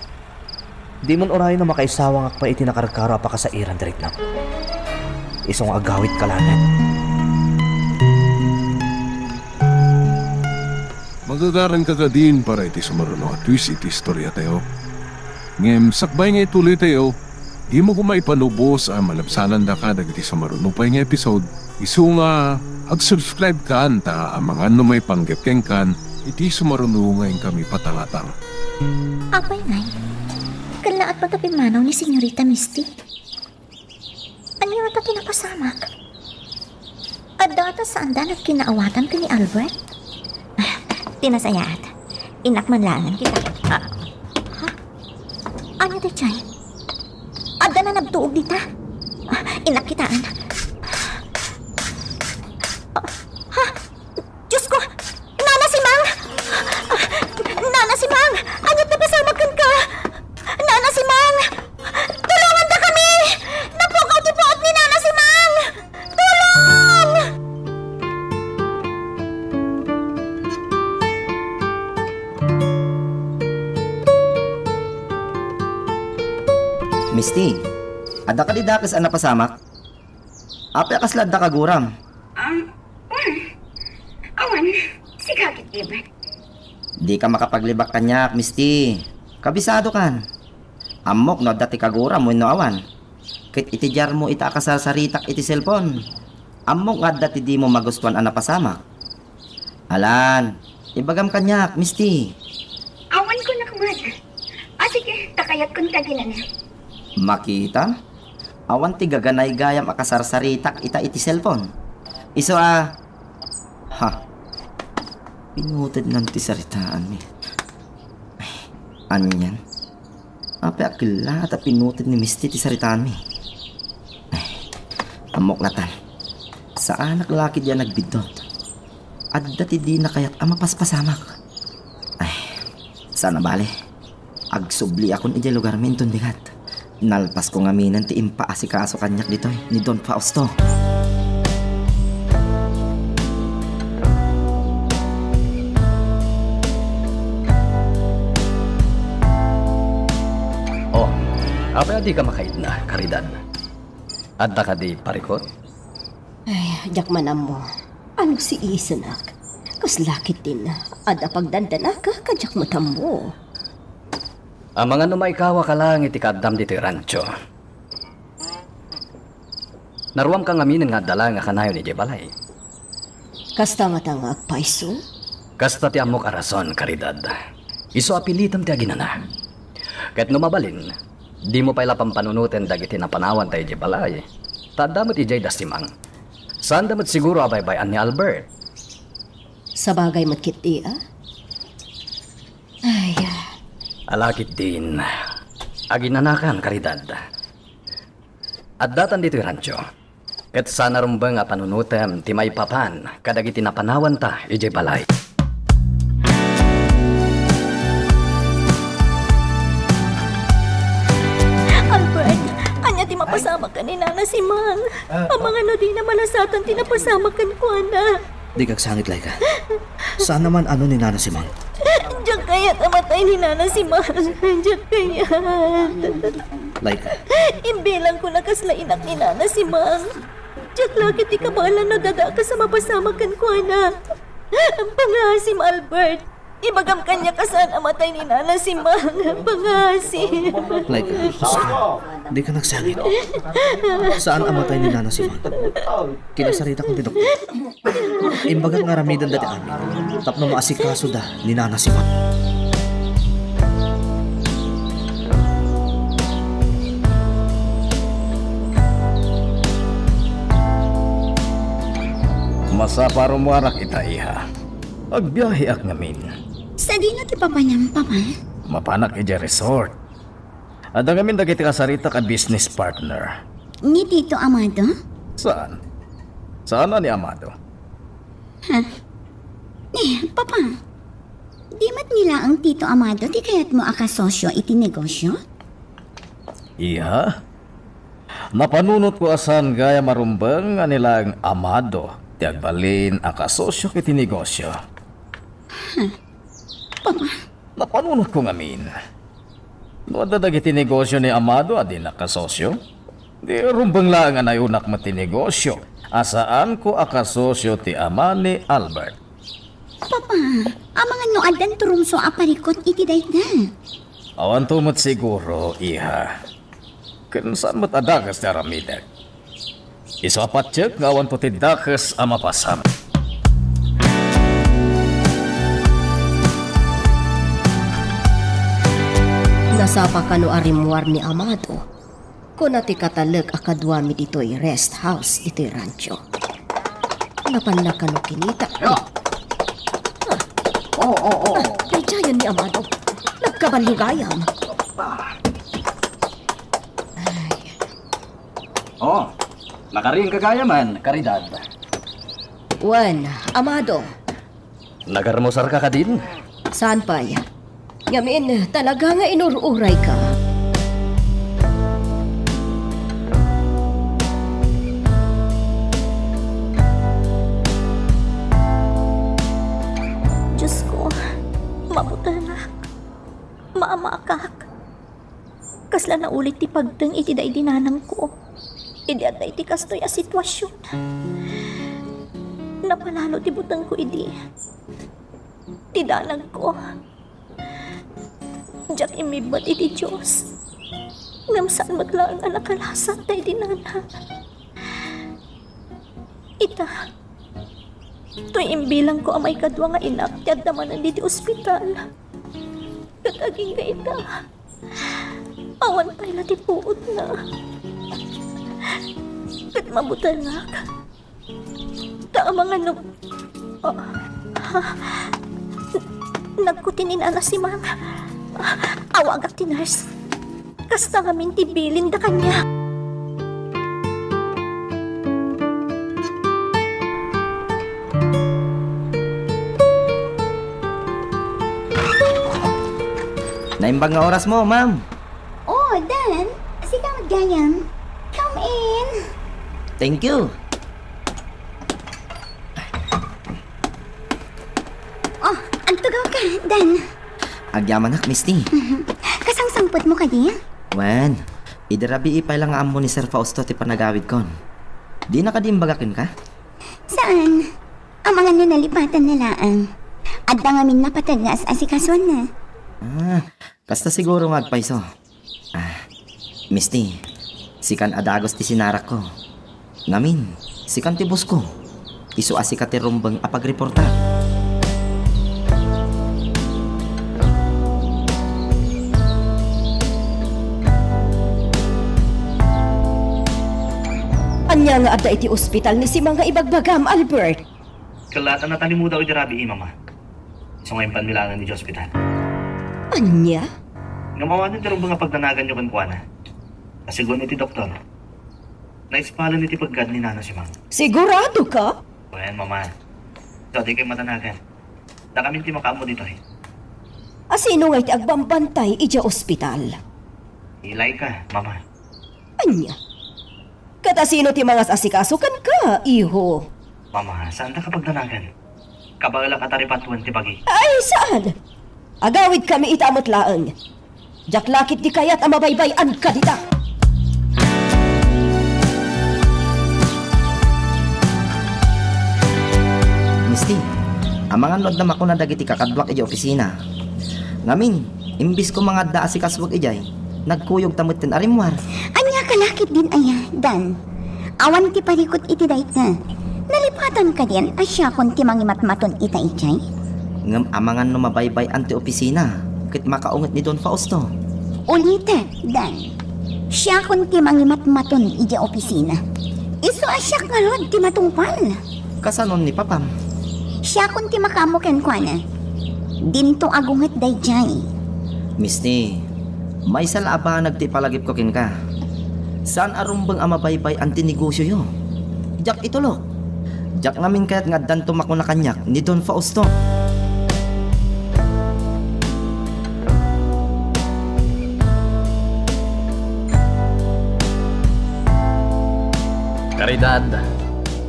Dimon urayen a makaisawangak pay iti nakarkaro a pakasairan ti riknam. Isu nga agawidka laengen. Magagaranka kadin para iti sumaruno a twist iti istoriatayo. Ngem sakbay nga ituloytayo, dimo koma ipanubos a malabsanandaka dagiti sumaruno pay nga episode. Isu nga ag-subscribe kan ta amangan no maipanggep kenkan iti sumaruno nga inkami patangatang. Apay ngay, kellaat pay ta pimmanaw ni Senyorita Misti? Ania ngata ti napasamak? Adda ngata saanda nagkinnaawatan ken ni Albert? Ah, ti nasayaat. Innak man laengen kita. Ah, ha? Ania daydiay? Adda nanabtuog dita? Ah, innak kitaen. Ah, ha? Diosko! Nana Simang! Nana Simang! Ania ti napasamak kenka? Nana Simang! Tulongandakami! Napukaw ti puot ni Nana Simang! Tulong! Misti, adda kadi dakes a napasamak? Apay a kasla adda kaguram? Ah, wen. Awan, sika ketdi met. Dika makapaglibak kaniak, Misti. Kabisadokan. Ammok no adda ti kaguram wenno awan. Ket iti diarmo ita a kasarsaritak iti cellphone, ammok nga adda ti dimo magustuan a napasamak. Alan, ibagam kaniak, Misti. Awan kunak met. Ah, sige, ta kayatkon ti aginana. Makitam? Awan ti gaganaygayam a kasarsaritak ita iti cellphone. Isu a, ha, pinutednan ti saritaanmi. Ay, anian? Apay a kellaat a pinuted ni Misti ti saritaanmi? Ay, ammok latan. Saanak la ketdi a nagbiddut. Adda ti dina kayat a mapaspasamak. Ay, saan a bale. Agsubliakon idiay lugarmi inton bigat. Nalpasko ngaminen ti impaasikaso kaniak ditoy ni Don Fausto. Oh, apay a dika makaidna, Caridad? Adda kadi parikut? Ay, diak man ammo. Ano si isenak? Kasla ketdin adda pagdandanaka, kadiak met ammo. Amangan no maikawaka laeng iti kaaddam ditoy rancho. Naruamka ngaminen nga adda laeng a kanayon idiay balay. Kasta ngata nga agpayso? Kasta ti ammok a rason, Caridad. Isu a pilitem ti aginana. Ket no mabalin, dimo pay la pampanunoten dagiti napanawanta idiay balay. Ta adda met idiay da si Mang. Saanda met siguro a baybay-an ni Albert. Sabagay met ketdi, a? Ay, a. Ala ketdin, aginanakan, Caridad. Addatan ditoy rancho. Ket saan a rumbeng a panunotem ti maipapan kadagiti napanawanta idiay balay. Albert, ania ti mapasamak ken ni Nana Simang? Amangan no dina malasatan ti napasamak kenkuana. Dika agsangit, Laika. Saan a maan-ano ni Nana Simang? Diak kayat a matay ni Nana Simang. Diak kayat. Laika. Imbilangko a kasla inak ni Nana Simang. Diak la ketdi kabaelan no adda dakes a mapasamak kenkuana. Pangaasim, Albert. Ibagam kaniak a saan a matay ni Nana Simang. Pangaasim. Laika, husto. Dika agsangit. Saan a matay ni Nana Simang. Kinasaritakon ti doktor. Imbagak nga aramiden dayta amin tapno maasikasoda ni Nana Simang. Masapa a rummuarak ita, iha. Agbiaheak ngamin. Sadino ti papanam, Papa? Mapanak idiay resort. Adda ngamin dagiti kasaritak a business partner. Ni Tito Amado? Saan? Saan a ni Amado? Ha? Eh, Papa, di met ni laeng Tito Amado ti kayatmo a kasosyo iti negosyo? Iha? Napanunotko a saan gayam a rumbeng a ni laeng Amado ti agbalin a kasosyo iti negosyo. Ha? Papa? Napanunotko ngamin. No adda dagiti negosyo ni Amado a dinak kasosyo, di rumbeng laeng a nayunak met ti negosyo a saanko a kasosyo ti ama ni Albert. Papa, amangan no addan turumso a parikut iti dayta. Awanto met siguro, iha. Ken saan met a dakes ti aramidek. Isu a patiek nga awanto ti dakes a mapasam. Nasapa kano a rimmuar ni Amado, kuna ti katalek a kaduami ditoy rest house iti rancho. Napanna kano kinita. Ayo! Ah. Oh, oh, oh. Ah, daydiayen ni Amado. Nagkabalio gayam. Ay. Oh, nakariingka gayamen, Caridad. Wen, Amado. Nagarmusarka kadin? Saan pay? Ngamin, talaga nga inur-urayka. Diosko, mabutelak, maamakak. Kasla naulit ti pagteng iti daidi nanangko. Idi adda iti kastoy a situasion, napalalo ti butengko idi. Ti danagko. Diak immibbet iti Dios. Ngem saan met laeng a nakalasat daydi nana. Ita, toy imbilangko a maikadua nga inak ti adda manen ditoy ospital. Ket agingga ita, awan pay la ti puotna. Ket mabutelak. Ta amangan no, ah, ha? Nagkuti ni Nana Simang. Awagak ti nurse. Kasta ngamin ti bilinda kaniak. Naimbag nga orasmo, ma'am. Oh, Dan. Sika met gayam. Come in. Thank you. Oh, agtugaw ka, Dan. Agyamanak, Misty. Kasangsangpetmo kadi? Wen, idi rabii pay la nga ammo ni Sir Fausto ti panagawidkon. Dina kadi imbaga kenka? Saan? Amangan no nalipatanna laeng. Adda ngamin napateg nga as-asikasuanna. Ah, kasta siguro nga agpayso. Ah, Misty, sikan a dagus ti sinarakko. Ngamin, sikan ti boss ko. Isu a sika ti rumbeng a pagreportar. Ania nga adda iti ospital ni Simang nga ibagbagam, Albert? Ket la ta natalimudaw idi rabii, Mama. Isu nga impanmi laengen idiay ospital. Ania? Ngem awanen ti rumbeng a pagdanaganyo kenkuana. Asiguron iti doktor, naispalen iti peggad ni Nana Simang. Sigurado ka? Wen, Mama. Isu a dikay madanagan. Dakamin ti makaammo ditoy. A sino nga iti agbambantay idiay ospital? Ni Laika, Mama. Ania? Ket a sino ti mangas-asikaso kenka, iho? Mama, saanta ka pagdanagan. Kabaelak a taripatuen ti bagi. Ay, saan? Agawidkami ita met laeng. Diak la ketdi kayat a mabaybay-anka dita. Misti, amangan no adda makuna dagiti kakaduak idiay opisina. Ngamin, imbes ko nga adda asikasuek idiay, nagkuyogta metten a rimmuar. Ania ka la ketdin aya, Dan? Awan ti parikut iti dayta. Nalipatan kadin a siakon ti mangimatmaton ita idiay? Ngem amangan no mabaybay-an ti opisina ket makaunget ni Don Fausto. Ulitek, Dan. Siakon ti mangimatmaton idiay opisina. Isu a siak ngarud ti matungpal. Kasanon ni papam? Siakon ti makaammo kenkuana. Dinto agunget daydiay. Misti, maysa la a banag ti ipalagipko kenka. Saan a rumbeng a mabaybay-an ti negosioyo. Diak itulok. Diak ngamin kayat nga addanto makuna kaniak ni Don Fausto. Karidad,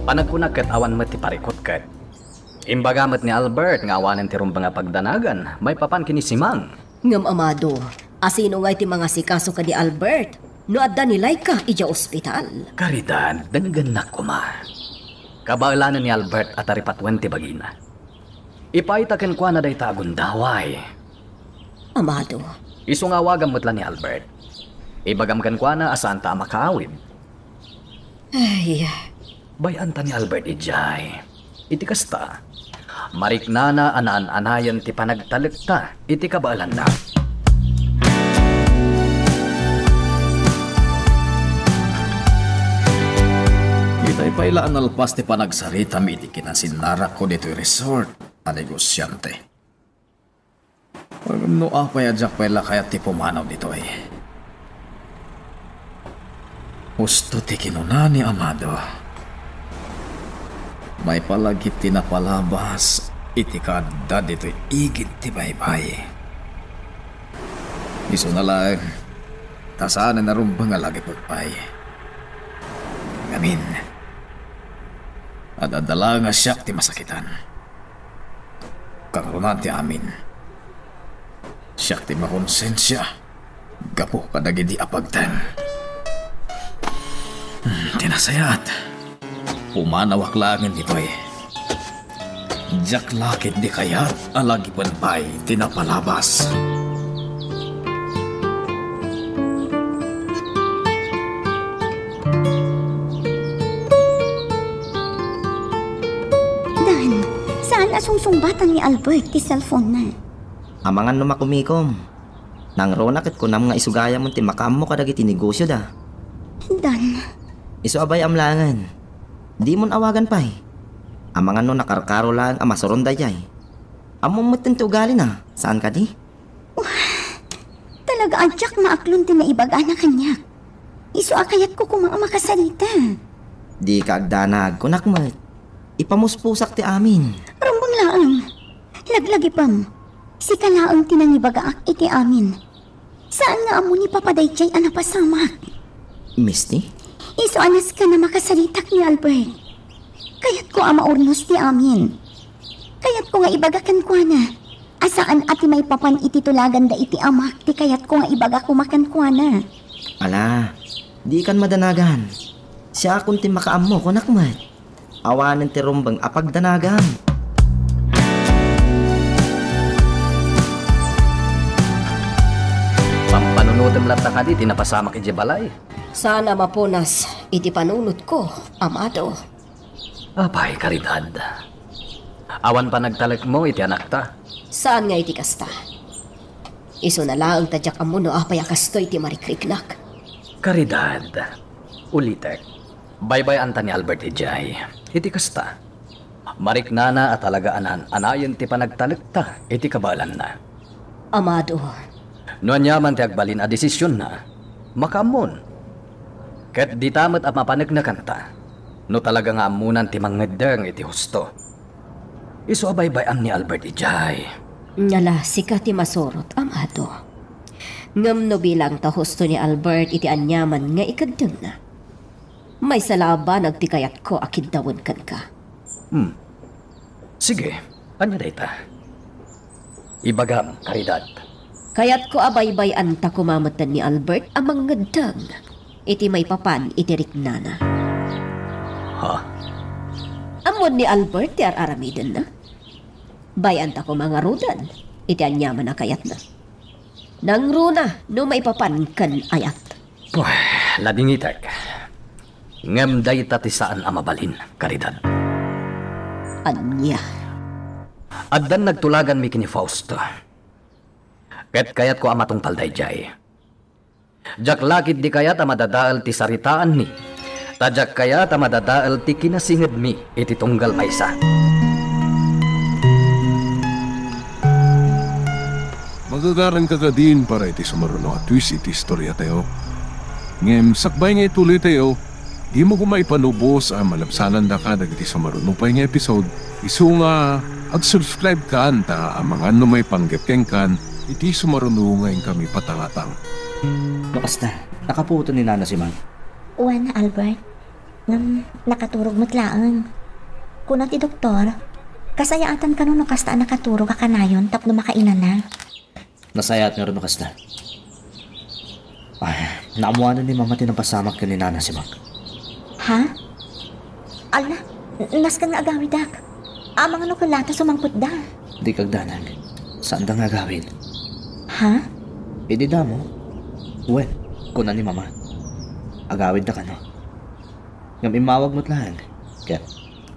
panagkunak ket awan met ti parikut ket. Imbaga met ni Albert nga awanen ti rumbeng a pagdanagan maipapan ken ni Simang. Ngem, Amado, a sino ngay ti mangasikaso ken ni Albert no adda ni Laika idiay ospital? Karidad, denggennak koma. Kabaelanen ni Albert a taripatuen ti bagina. Ipayta kenkuana dayta a gundaway. Amado. Isu nga awagam met la ni Albert. Ibagam kenkuana a saanta a makaawid. Ay. Bay-anta ni Albert idiay. Iti kasta, mariknana a naan-anayen ti panagtalekta iti kabaelanna. Itay pay la a nalpas ti panagsaritam iti kinasinnarakko ditoy resort a negosiante. Ngem no apay a diak pay la kayat ti pumanaw ditoy? Husto ti kinuna ni Amado. Maipalagip ti napalabas iti kaadda ditoy igid ti baybay. Isuna laeng, ta saanen a rumbeng a lagipek pay. Ngamin, ad-adda laeng a siak ti masakitan. Kangrunaan ti amin. Siak ti makonsensia gapu kadagidi a pagteng. Hmm, ti nasayaat, pumanawak laengen ditoy. Diak la ketdi kayat a lagipen pay ti napalabas. Dan, saan a sungsungbatan ni Albert ti cellphone-na? Amangan no makumikom. Nangruna ket kunam nga isu gayamon ti makaammo kadagiti negosioda. Dan. Isu a bay-am laengen. Dimon awagan pay. Amangan no nakarkaro laeng a masuron daydiay. Ammom metten ti ugalina, saan kadi? Talaga a diak maaklon ti naibagana kaniak. Isu a kayatko koma a makasarita. Dika agdanag, kunak met. Ipamuspusak ti amin. Rumbeng laeng. Laglagipem. Sika laeng ti nangibagaak iti amin. Saan nga ammo ni Papa daydiay a napasamak? Misti? Isu a nasken a makasaritak ni Albert. Kayatko a maurnos ti amin. Kayatko nga ibaga kenkuana a saan a ti maipapan iti tulaganda iti amak ti kayatko nga ibaga koma kenkuana. Ala, dikan madanagan. Siakon ti makaammo, kunak met. Awanen ti rumbeng a pagdanagam. Pampanunotem latta kadi ti napasamak idiay balay? Saan a mapunas iti panunotko, Amado. Apay, Karidad? Awan panagtalekmo iti anakta? Saan nga iti kasta. Isuna laeng ta diak ammo no apay a kastoy ti marikriknak. Karidad, ulitek. Baybay-anta ni Albert idiay. Iti kasta, mariknana a talaga a naan-anayen ti panagtalekta iti kabaelanna. Amado. No aniaman ti agbalin a desisionna, makaammon. Ket dita met a mapanekna kanta, no talaga nga ammonan ti mangngeddeng iti husto. Isu a baybay-am ni Albert idiay. Ngala, sika ti masurot, Amado. Ngem no bilang ta husto ni Albert iti aniaman nga ikeddengna, maysa la a banag ti kayatko a kiddawen kenka. Hmm. Sige, ania dayta? Ibagam, Caridad. Kayatko a baybay-anta koma metten ni Albert a mangngeddeng iti maipapan iti riknana. Ha? Ammon ni Albert ti ar-aramidenna. Bay-anta koma ngaruden iti aniaman a kayatna. Nangruna no maipapan ken ayat. Puh, ladingitek. Ngem dayta ti saan a mabalin, Caridad. Ania? Addan nagtulaganmi ken ni Fausto. Ket kayatko a matungpal daydiay. Diak la ketdi kayat a madadael ti saritaanmi, ta diak kayat a madadael ti kinasingedmi iti tunggal maysa. Magagaranka kadin para iti sumaruno a twist iti istoriatayo. Ngem sakbay nga ituloytayo, dimo koma ipanubos a malabsanandaka dagiti sumaruno pay nga episode, isu nga ag-subscribe kan ta amangan no maipanggep kenkan iti sumaruno nga inkami patangatang. No kasta, nakapuoten ni Nana Simang? Wen, Albert. Ngem, nakaturog met laeng. Kuna ti doktor, kasayaatan kano no kasta a nakaturog a kanayon tapno makainana. Nasayaat ngarud no kasta. Ay, naammoanen ni Mama ti napasamak ken ni Nana Simang. Ha? Ala, nasken nga agawidak. Amangan no ket la ta sumangpetda. Dika agdanag. Saanda nga agawid. Ha? Idi damo, wen, kuna ni Mama, agawidda kano. Ngem immawag met laeng. Ket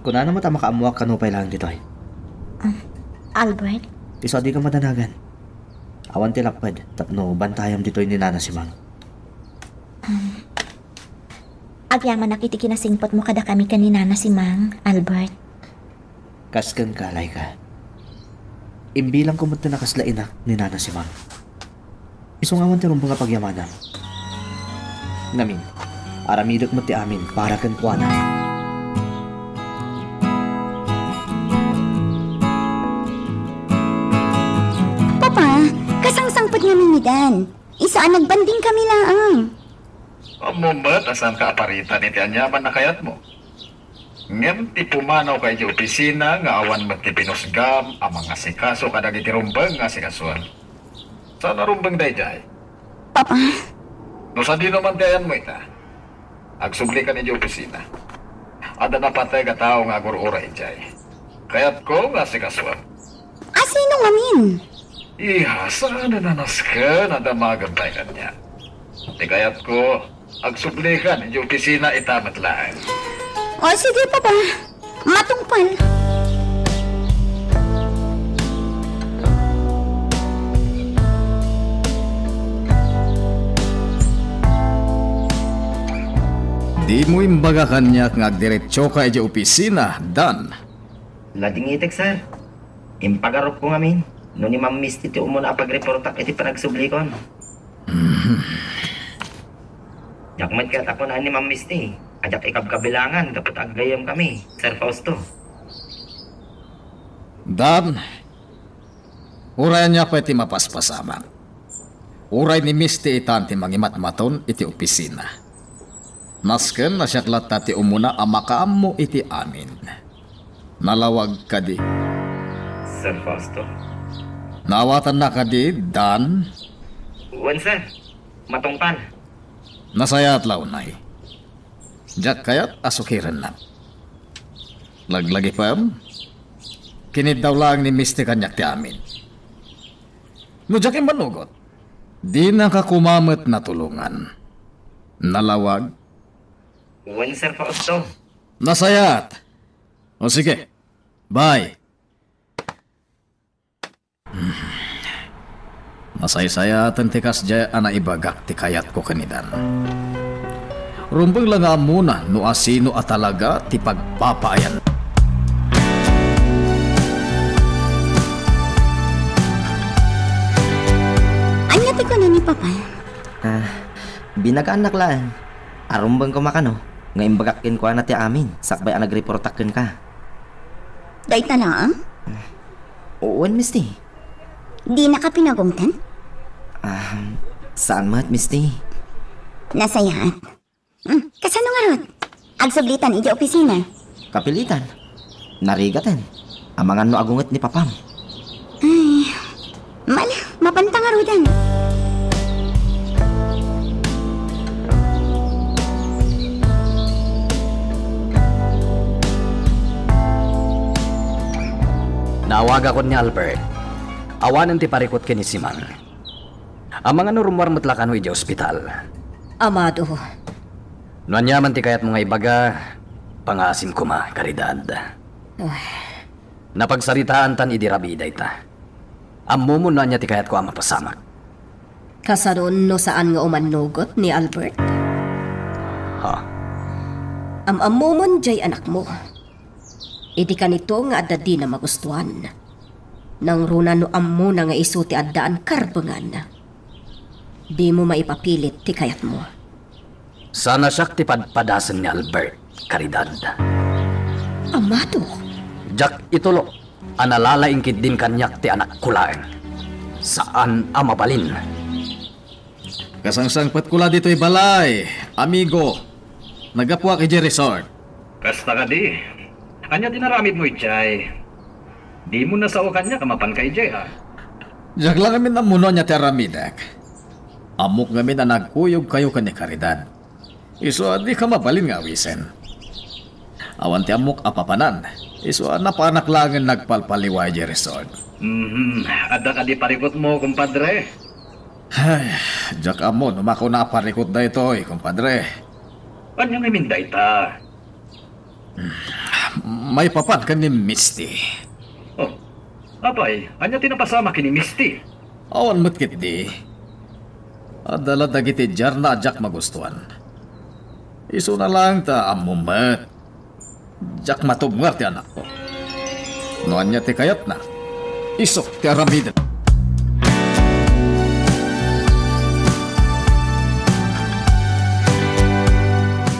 kunana met a makaammoak kano pay laeng ditoy. Ah, Albert? Isu a dika madanagan. Awan ti lapped tapno bantayam ditoy ni Nana Simang. Um, agyamanak iti kinasingpetmo kadakami ken ni Nana Simang, Albert. Kas kenka, Laika. Imbilangko met ti nakasla inak ni Nana Simang. Isu nga awan ti rumbeng a pagyamanam. Ngamin, aramidek met ti amin para kenkuana. Papa, kasangsangpet ngamin ni Dan. Isu a nagbanding kami laeng. Ammom met a saanka a paritan iti aniaman a kayatmo. Ngem ti pumanawka idiay opisina nga awan met ti pinusgam a mangasikaso kadagiti rumbeng nga asikasuem. Saan a rumbeng daydiay? Papa. No sadino man ti ayanmo ita, agsublikan idiay opisina. Adda napateg a tao nga agur-uray idiay. Kayatko nga asikasuem. A sino ngamin? Iha, saan a nasken a damagem pay kaniak. Ti kayatko, agsublikan idiay opisina ita met laeng. O, sige, Papa. Matungpal. Dimo imbaga kaniak nga agdiretsoka idiay opisina, Dan. Ladingitek, sir. Impagarupko ngamin no ni Ma'am Misty ti umuna a pagreportak iti panagsublikon. Mhm. Diak met kayat a kunaen ni Ma'am Misty a diak ikabkabilangan gapu ta aggayyemkami, Sir Fausto. Dan, uray ania pay ti mapaspasamak. Uray ni Misty itan ti mangimatmaton iti opisina. Nasken a siak latta ti umuna a makaammo iti amin. Nalawag kadi. Sir Fausto? Naawatanna kadi, Dan? Wen, sir. Matungpal. Nasayaat la unay. Diak kayat a sukirennak. Laglagipem, kiniddaw laeng ni Misty kaniak ti amin. No diak immanugot, dinaka koma met natulongan. Nalawag? Wen, Sir Fausto. Nasayaat. O sige. Bye. Nasaysayaaten ti kasdiay a naibagak ti kayatko ken ni Dan. Rumbeng la nga ammona no asino a talaga ti pagpapaayan. Ania ti kuna ni Papa? Ah, binagaannak laeng. Arumbeng koma kano nga imbagak kenkuana ti amin sakbay a nagreportak kenka. Dayta laeng? Wen, Misty. Dinaka pinagungtan? Ah, saan met, Misty? Nasayaat. Hmm, kasano ngarud? Agsublitan idiay opisina? Kapilitan. Narigaten. Amangan no agunget ni Papam. Ay, mala, mapanta ngaruden. Naawagakon ni Albert. Awanen ti parikut ken ni Simang. Amangan no rummuar met la kano idiay ospital. Amado. No aniaman ti kayatmo nga ibaga, pangaasim koma, Caridad. Ay. Napagsaritaantan idi rabii dayta. Ammomon no ania ti kayatko a mapasamak. Kasano no saan nga umannugot ni Albert? Ha? Am-ammomon diay anakmo. Idi kanito nga adda dina magustuan. Nangruna no ammona nga isu ti addaan karbengan. Dimo maipapilit ti kayatmo. Saan a siak ti padpadasen ni Albert, Caridad. Amado. Diak itulo a nalalaing ketdin kaniak ti anakko laeng. Saan a mabalin. Kasangsangpetko la ditoy balay, amigo. Naggapuak idiay resort. Kasta kadi? Ania ti inaramidmo idiay? Dimo nasao kaniak a mapanka idiay, a? Diak la ngamin ammo no ania ti aramidek. Ammok ngamin a nagkuyogkayo ken ni Caridad. Isu a dika mabalin nga awisen. Awan ti ammok a papanan. Isu a napanak laengen nagpalpaliwa idiay resort. Mhm. Adda kadi parikutmo, kumpadre? Ay, diak ammo no makuna a parikut daytoy, kumpadre. Ania ngamin dayta? Maipapan ken ni Misty. Oh, apay, ania ti napasamak ken ni Misty? Awan met ketdi. Adda la dagiti diarna a diak magustuan. Isuna laeng ta ammom met. Diak matubngar ti anakko. No ania ti kayatna, isu ti aramiden.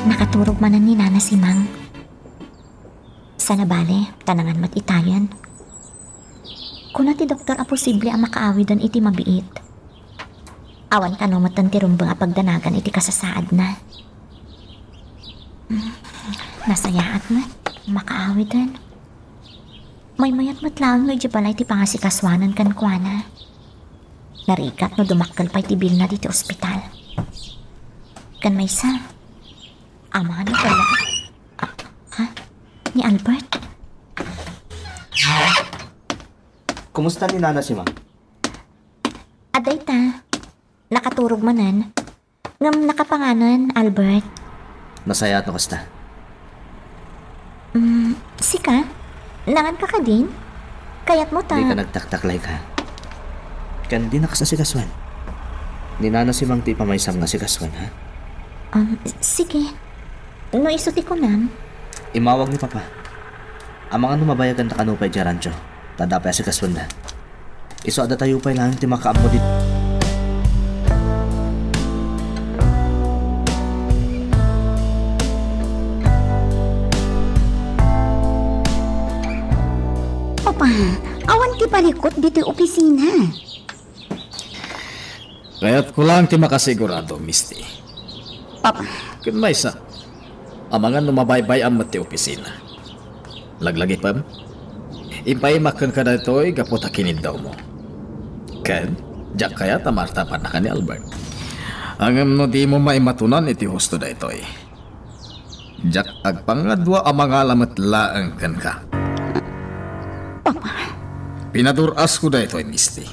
Nakaturog manen ni Nana Simang. Sana bale, ta nangan met itayen. Kuna ti doktor a posible a makaawiden iti mabiit. Awan kano metten ti rumbeng a pagdanagan iti kasasaadna. Mm, nasayaat met, makaawiden. Maymayat met laeng nga idiay balay ti pangasikasuanan kenkuana. Narigat no dumakkel pay ti bilna ditoy ospital. Ken maysa, amangan no pala. Ah, ha? Ni Albert? Kumusta ni Nana Simang? Adda ita. Nakaturog manen. Ngem nakapanganen, Albert. Nasayaat no kasta. Mm, sika? Nanganka kadin? Kayatmo ta. Dika nagtaktaklayka. Ken dina kas-asikasuan. Ni Nana Simang ti ipamaysam nga asikasuan, ha? Um, sige. No isu ti kunam. Immawag ni Papa. Amangan no mabayaganta kano pay idiay rancho. Ta adda pay asikasuenda. Isu a datayo pay laeng ti makaammo dit. Papa, awan ti parikut ditoy opisina. Kayatko laeng ti makasigurado, Misty. Papa. Ken maysa, amangan no mabaybay-am met ti opisina. Laglagipem, impaimak kenka daytoy gapu ta kiniddawmo. Ken, diak kayat a maartapannaka ni Albert. Ngem no dimo maimatunan iti husto daytoy, diak agpangadua a mangala met laeng kenka. Papa. Pinadur-asko daytoy, Misty.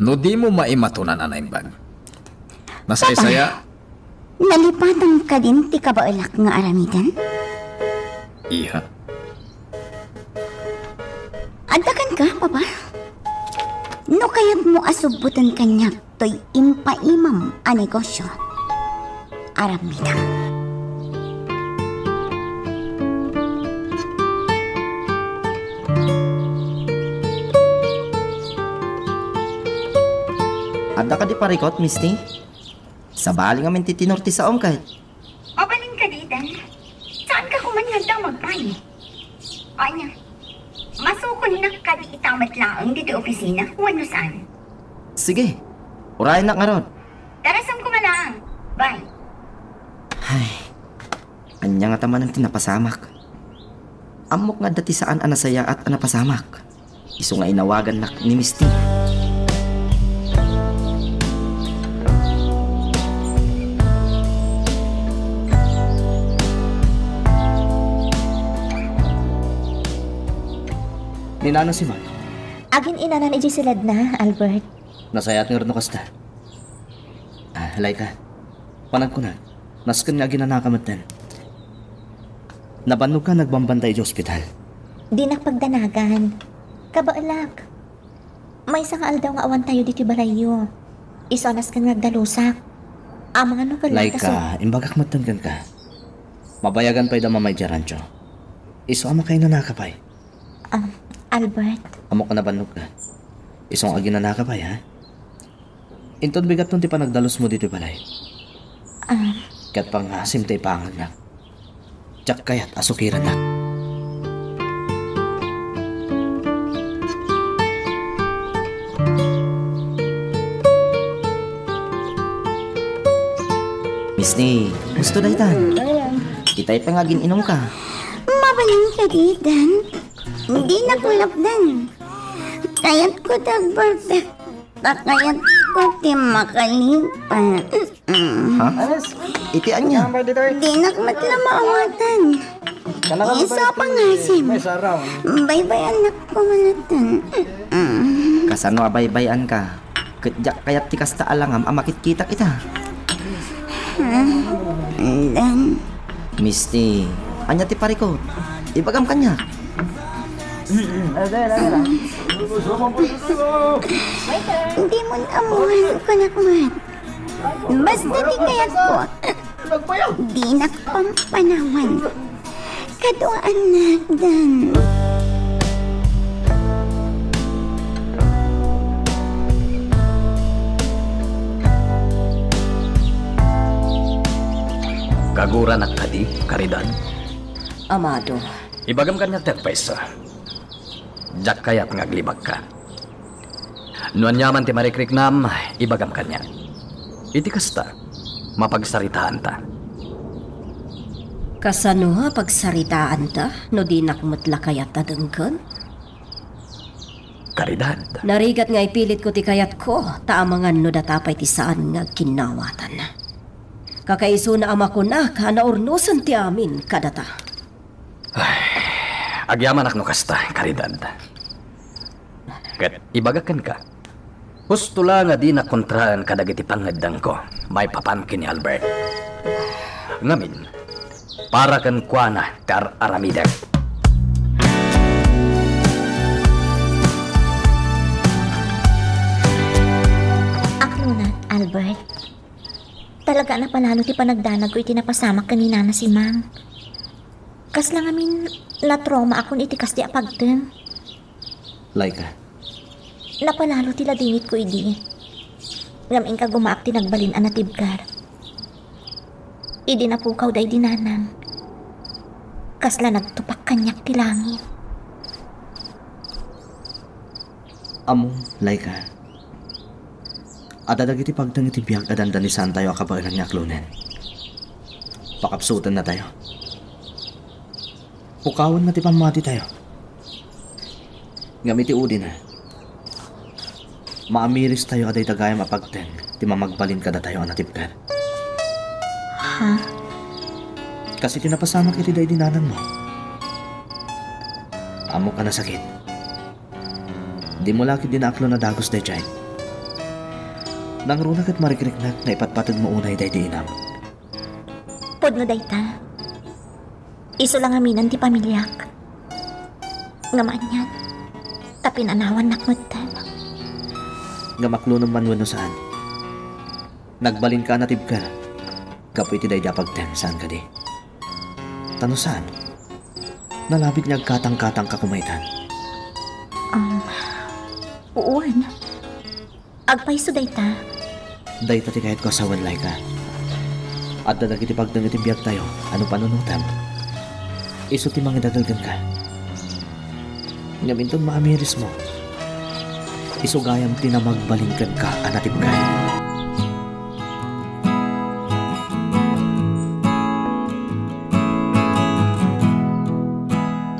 No dimo maimatunan a naimbag. Nasaysaya. Papa, nalipatan kadin ti kabaelak nga aramiden? Iha. Adda kenka, Papa? No kayatmo a subboten kaniak toy impaimam a negosio, aramidem. Adda kadi parikut, Misty? Sabali ngamin ti tenor ti saom ket. Mabalin kadi, Dan? Saanka koma nga adda magbay? Ania, masukonnak kadi ita met laeng ditoy opisina wenno saan? Sige, urayennak ngarud. Darasem koma laeng. Bye. Ay, ania ngata manen ti napasamak? Ammok nga adda ti saan a nasayaat a napasamak. Isu nga inawagannak ni Misty. Ni Nana Simang. Agin-inanan idiay siledna, Albert. Nasayaat ngarud no kasta. Ah, Laika. Panagkunak, nasken nga aginanaka metten. Nabannogka nga agbambantay idiay ospital. Dinak pagdanagan. Kabaelak. Maysa nga aldaw nga awantayo ditoy balayyo. Isu a nasken nga agdalusak. Amangan no kella Laika, imbagak metten kenka. Mabayagan pay da mamay idiay rancho. Isu a makainanaka pay. Ah, Albert. Ammok a nabannogka. Isu nga aginanaka pay, ha? Inton bigatton ti panagdalusmo ditoy balay. Ah. Ket pangngasim ti ipangagnak. Diak kayat a sukirannak. Misty, husto daytan. Itay pay nga agin-inumka. Mabalin kadi, Dan. Dinak lapdan. Kayatko ti agbarbecue. Ta kayatko ti makalipat. Mm. Ha? Iti ania? Dinak met la maawatan. Isu a pangngasim. Baybay-annak koma latta. Mm. Kasano a baybay-anka? Ket diak kayat ti kasta a langam a makitkitak ita. Ah, Dan. Misty, ania ti parikut? Ibagam kaniak. Dimon ammoan, kunak met. Basta ti kayatko, dinak pampanawan. Kaduaannak, Dan. Kaguranak kadi, Caridad? Amado. Ibagam kaniak ti agpayso. Diak kayat nga aglibakka. No aniaman ti marikriknam, ibagam kaniak. Iti kasta, mapagsaritaanta. Kasano a pagsaritaanta no dinak met la kayat a denggen? Caridad. Narigat nga ipilitko ti kayatko, ta amangan no data pay ti saan nga agkinnawatan. Kakaisuna a makunak a naurnosen ti amin kadata. Ay, agyamanak no kasta, Caridad. Ket ibagak kenka, husto la nga dinak kontraen kadagiti pangngeddengko maipapan ken ni Albert. Ngamin, para kenkuana ti ar-aramidek. Aklona, Albert. Talaga a napalalo ti panagdanagko iti napasamak ken ni Nana Simang. Kasla ngamin natraumaakon iti kasdi a pagteng. Laika. Napalalo ti ladingitko idi. Ngem inka gumaak ti nagbalin a natibker. Idi napukaw daydi nanang, kasla nagtupak kaniak ti langit. Ammom, Laika, adda dagiti pagteng iti biag a dandanisaantayo a kabaelan nga aklonen. Pakapsutennatayo. Pukawenna ti pammatitayo. Ngem iti udina, maamiristayo a dayta gayam a pagteng ti mamagbalin kadatayo a natibker. Ha? Kas iti napasamak iti daydi nanangmo. Ammok a nasakit. Dimo la ketdi naaklon a dagus daydiay. Nangruna ket marikriknak nga ipatpategmo unay daydi inam. Pudno dayta. Isu la ngamin ti pamiliak. Ngem anian, ta pinanawannak metten. Ngem aklonem man wenno saan, nagbalinka a natibker. gapu iti daydi a pagtem, saan kadi? Ta no saan, nalabit nga agkatangkatangka koma itan. Um, wen. Agpayso dayta. Dayta ti kayatko a sawen, Laika. Adda dagiti pagdeng iti biagtayo a no panunotem, isu ti mangidagalgen ka. Ngem inton maamirismo, isu gayam ti namagbalin kenka a natibkay.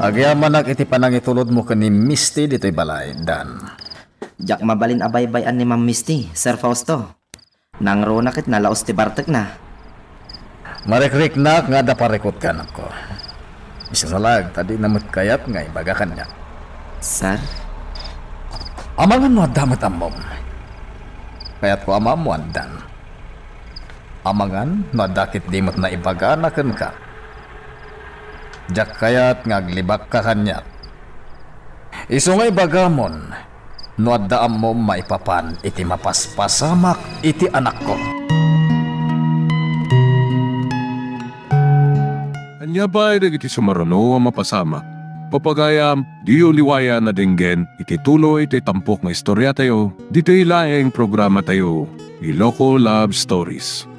Agyamanak iti panangitulodmo ken ni Misty ditoy balay, Dan. Diak mabalin a baybay-an ni Ma'am Misty, Sir Fausto. Nangruna ket nalaos ti bartekna. Marikriknak nga adda parikut, anakko. Isu sa laeng ta dina met kayat nga ibaga kaniak. Sir? Amangan no adda met ammom. Kayatko a maammoan, Dan. Amangan no adda ketdi met naibagana kenka. Diak kayat nga aglibakka kaniak. Isu nga ibagamon no adda ammom maipapan iti mapaspasamak iti anakko. Ania pay dagiti sumaruno a mapasamak? Pagayam, diyo liwayan a denggen iti tuloy ti tampok nga istoriatayo, ditoy laeng programatayo, Iloko Love Stories.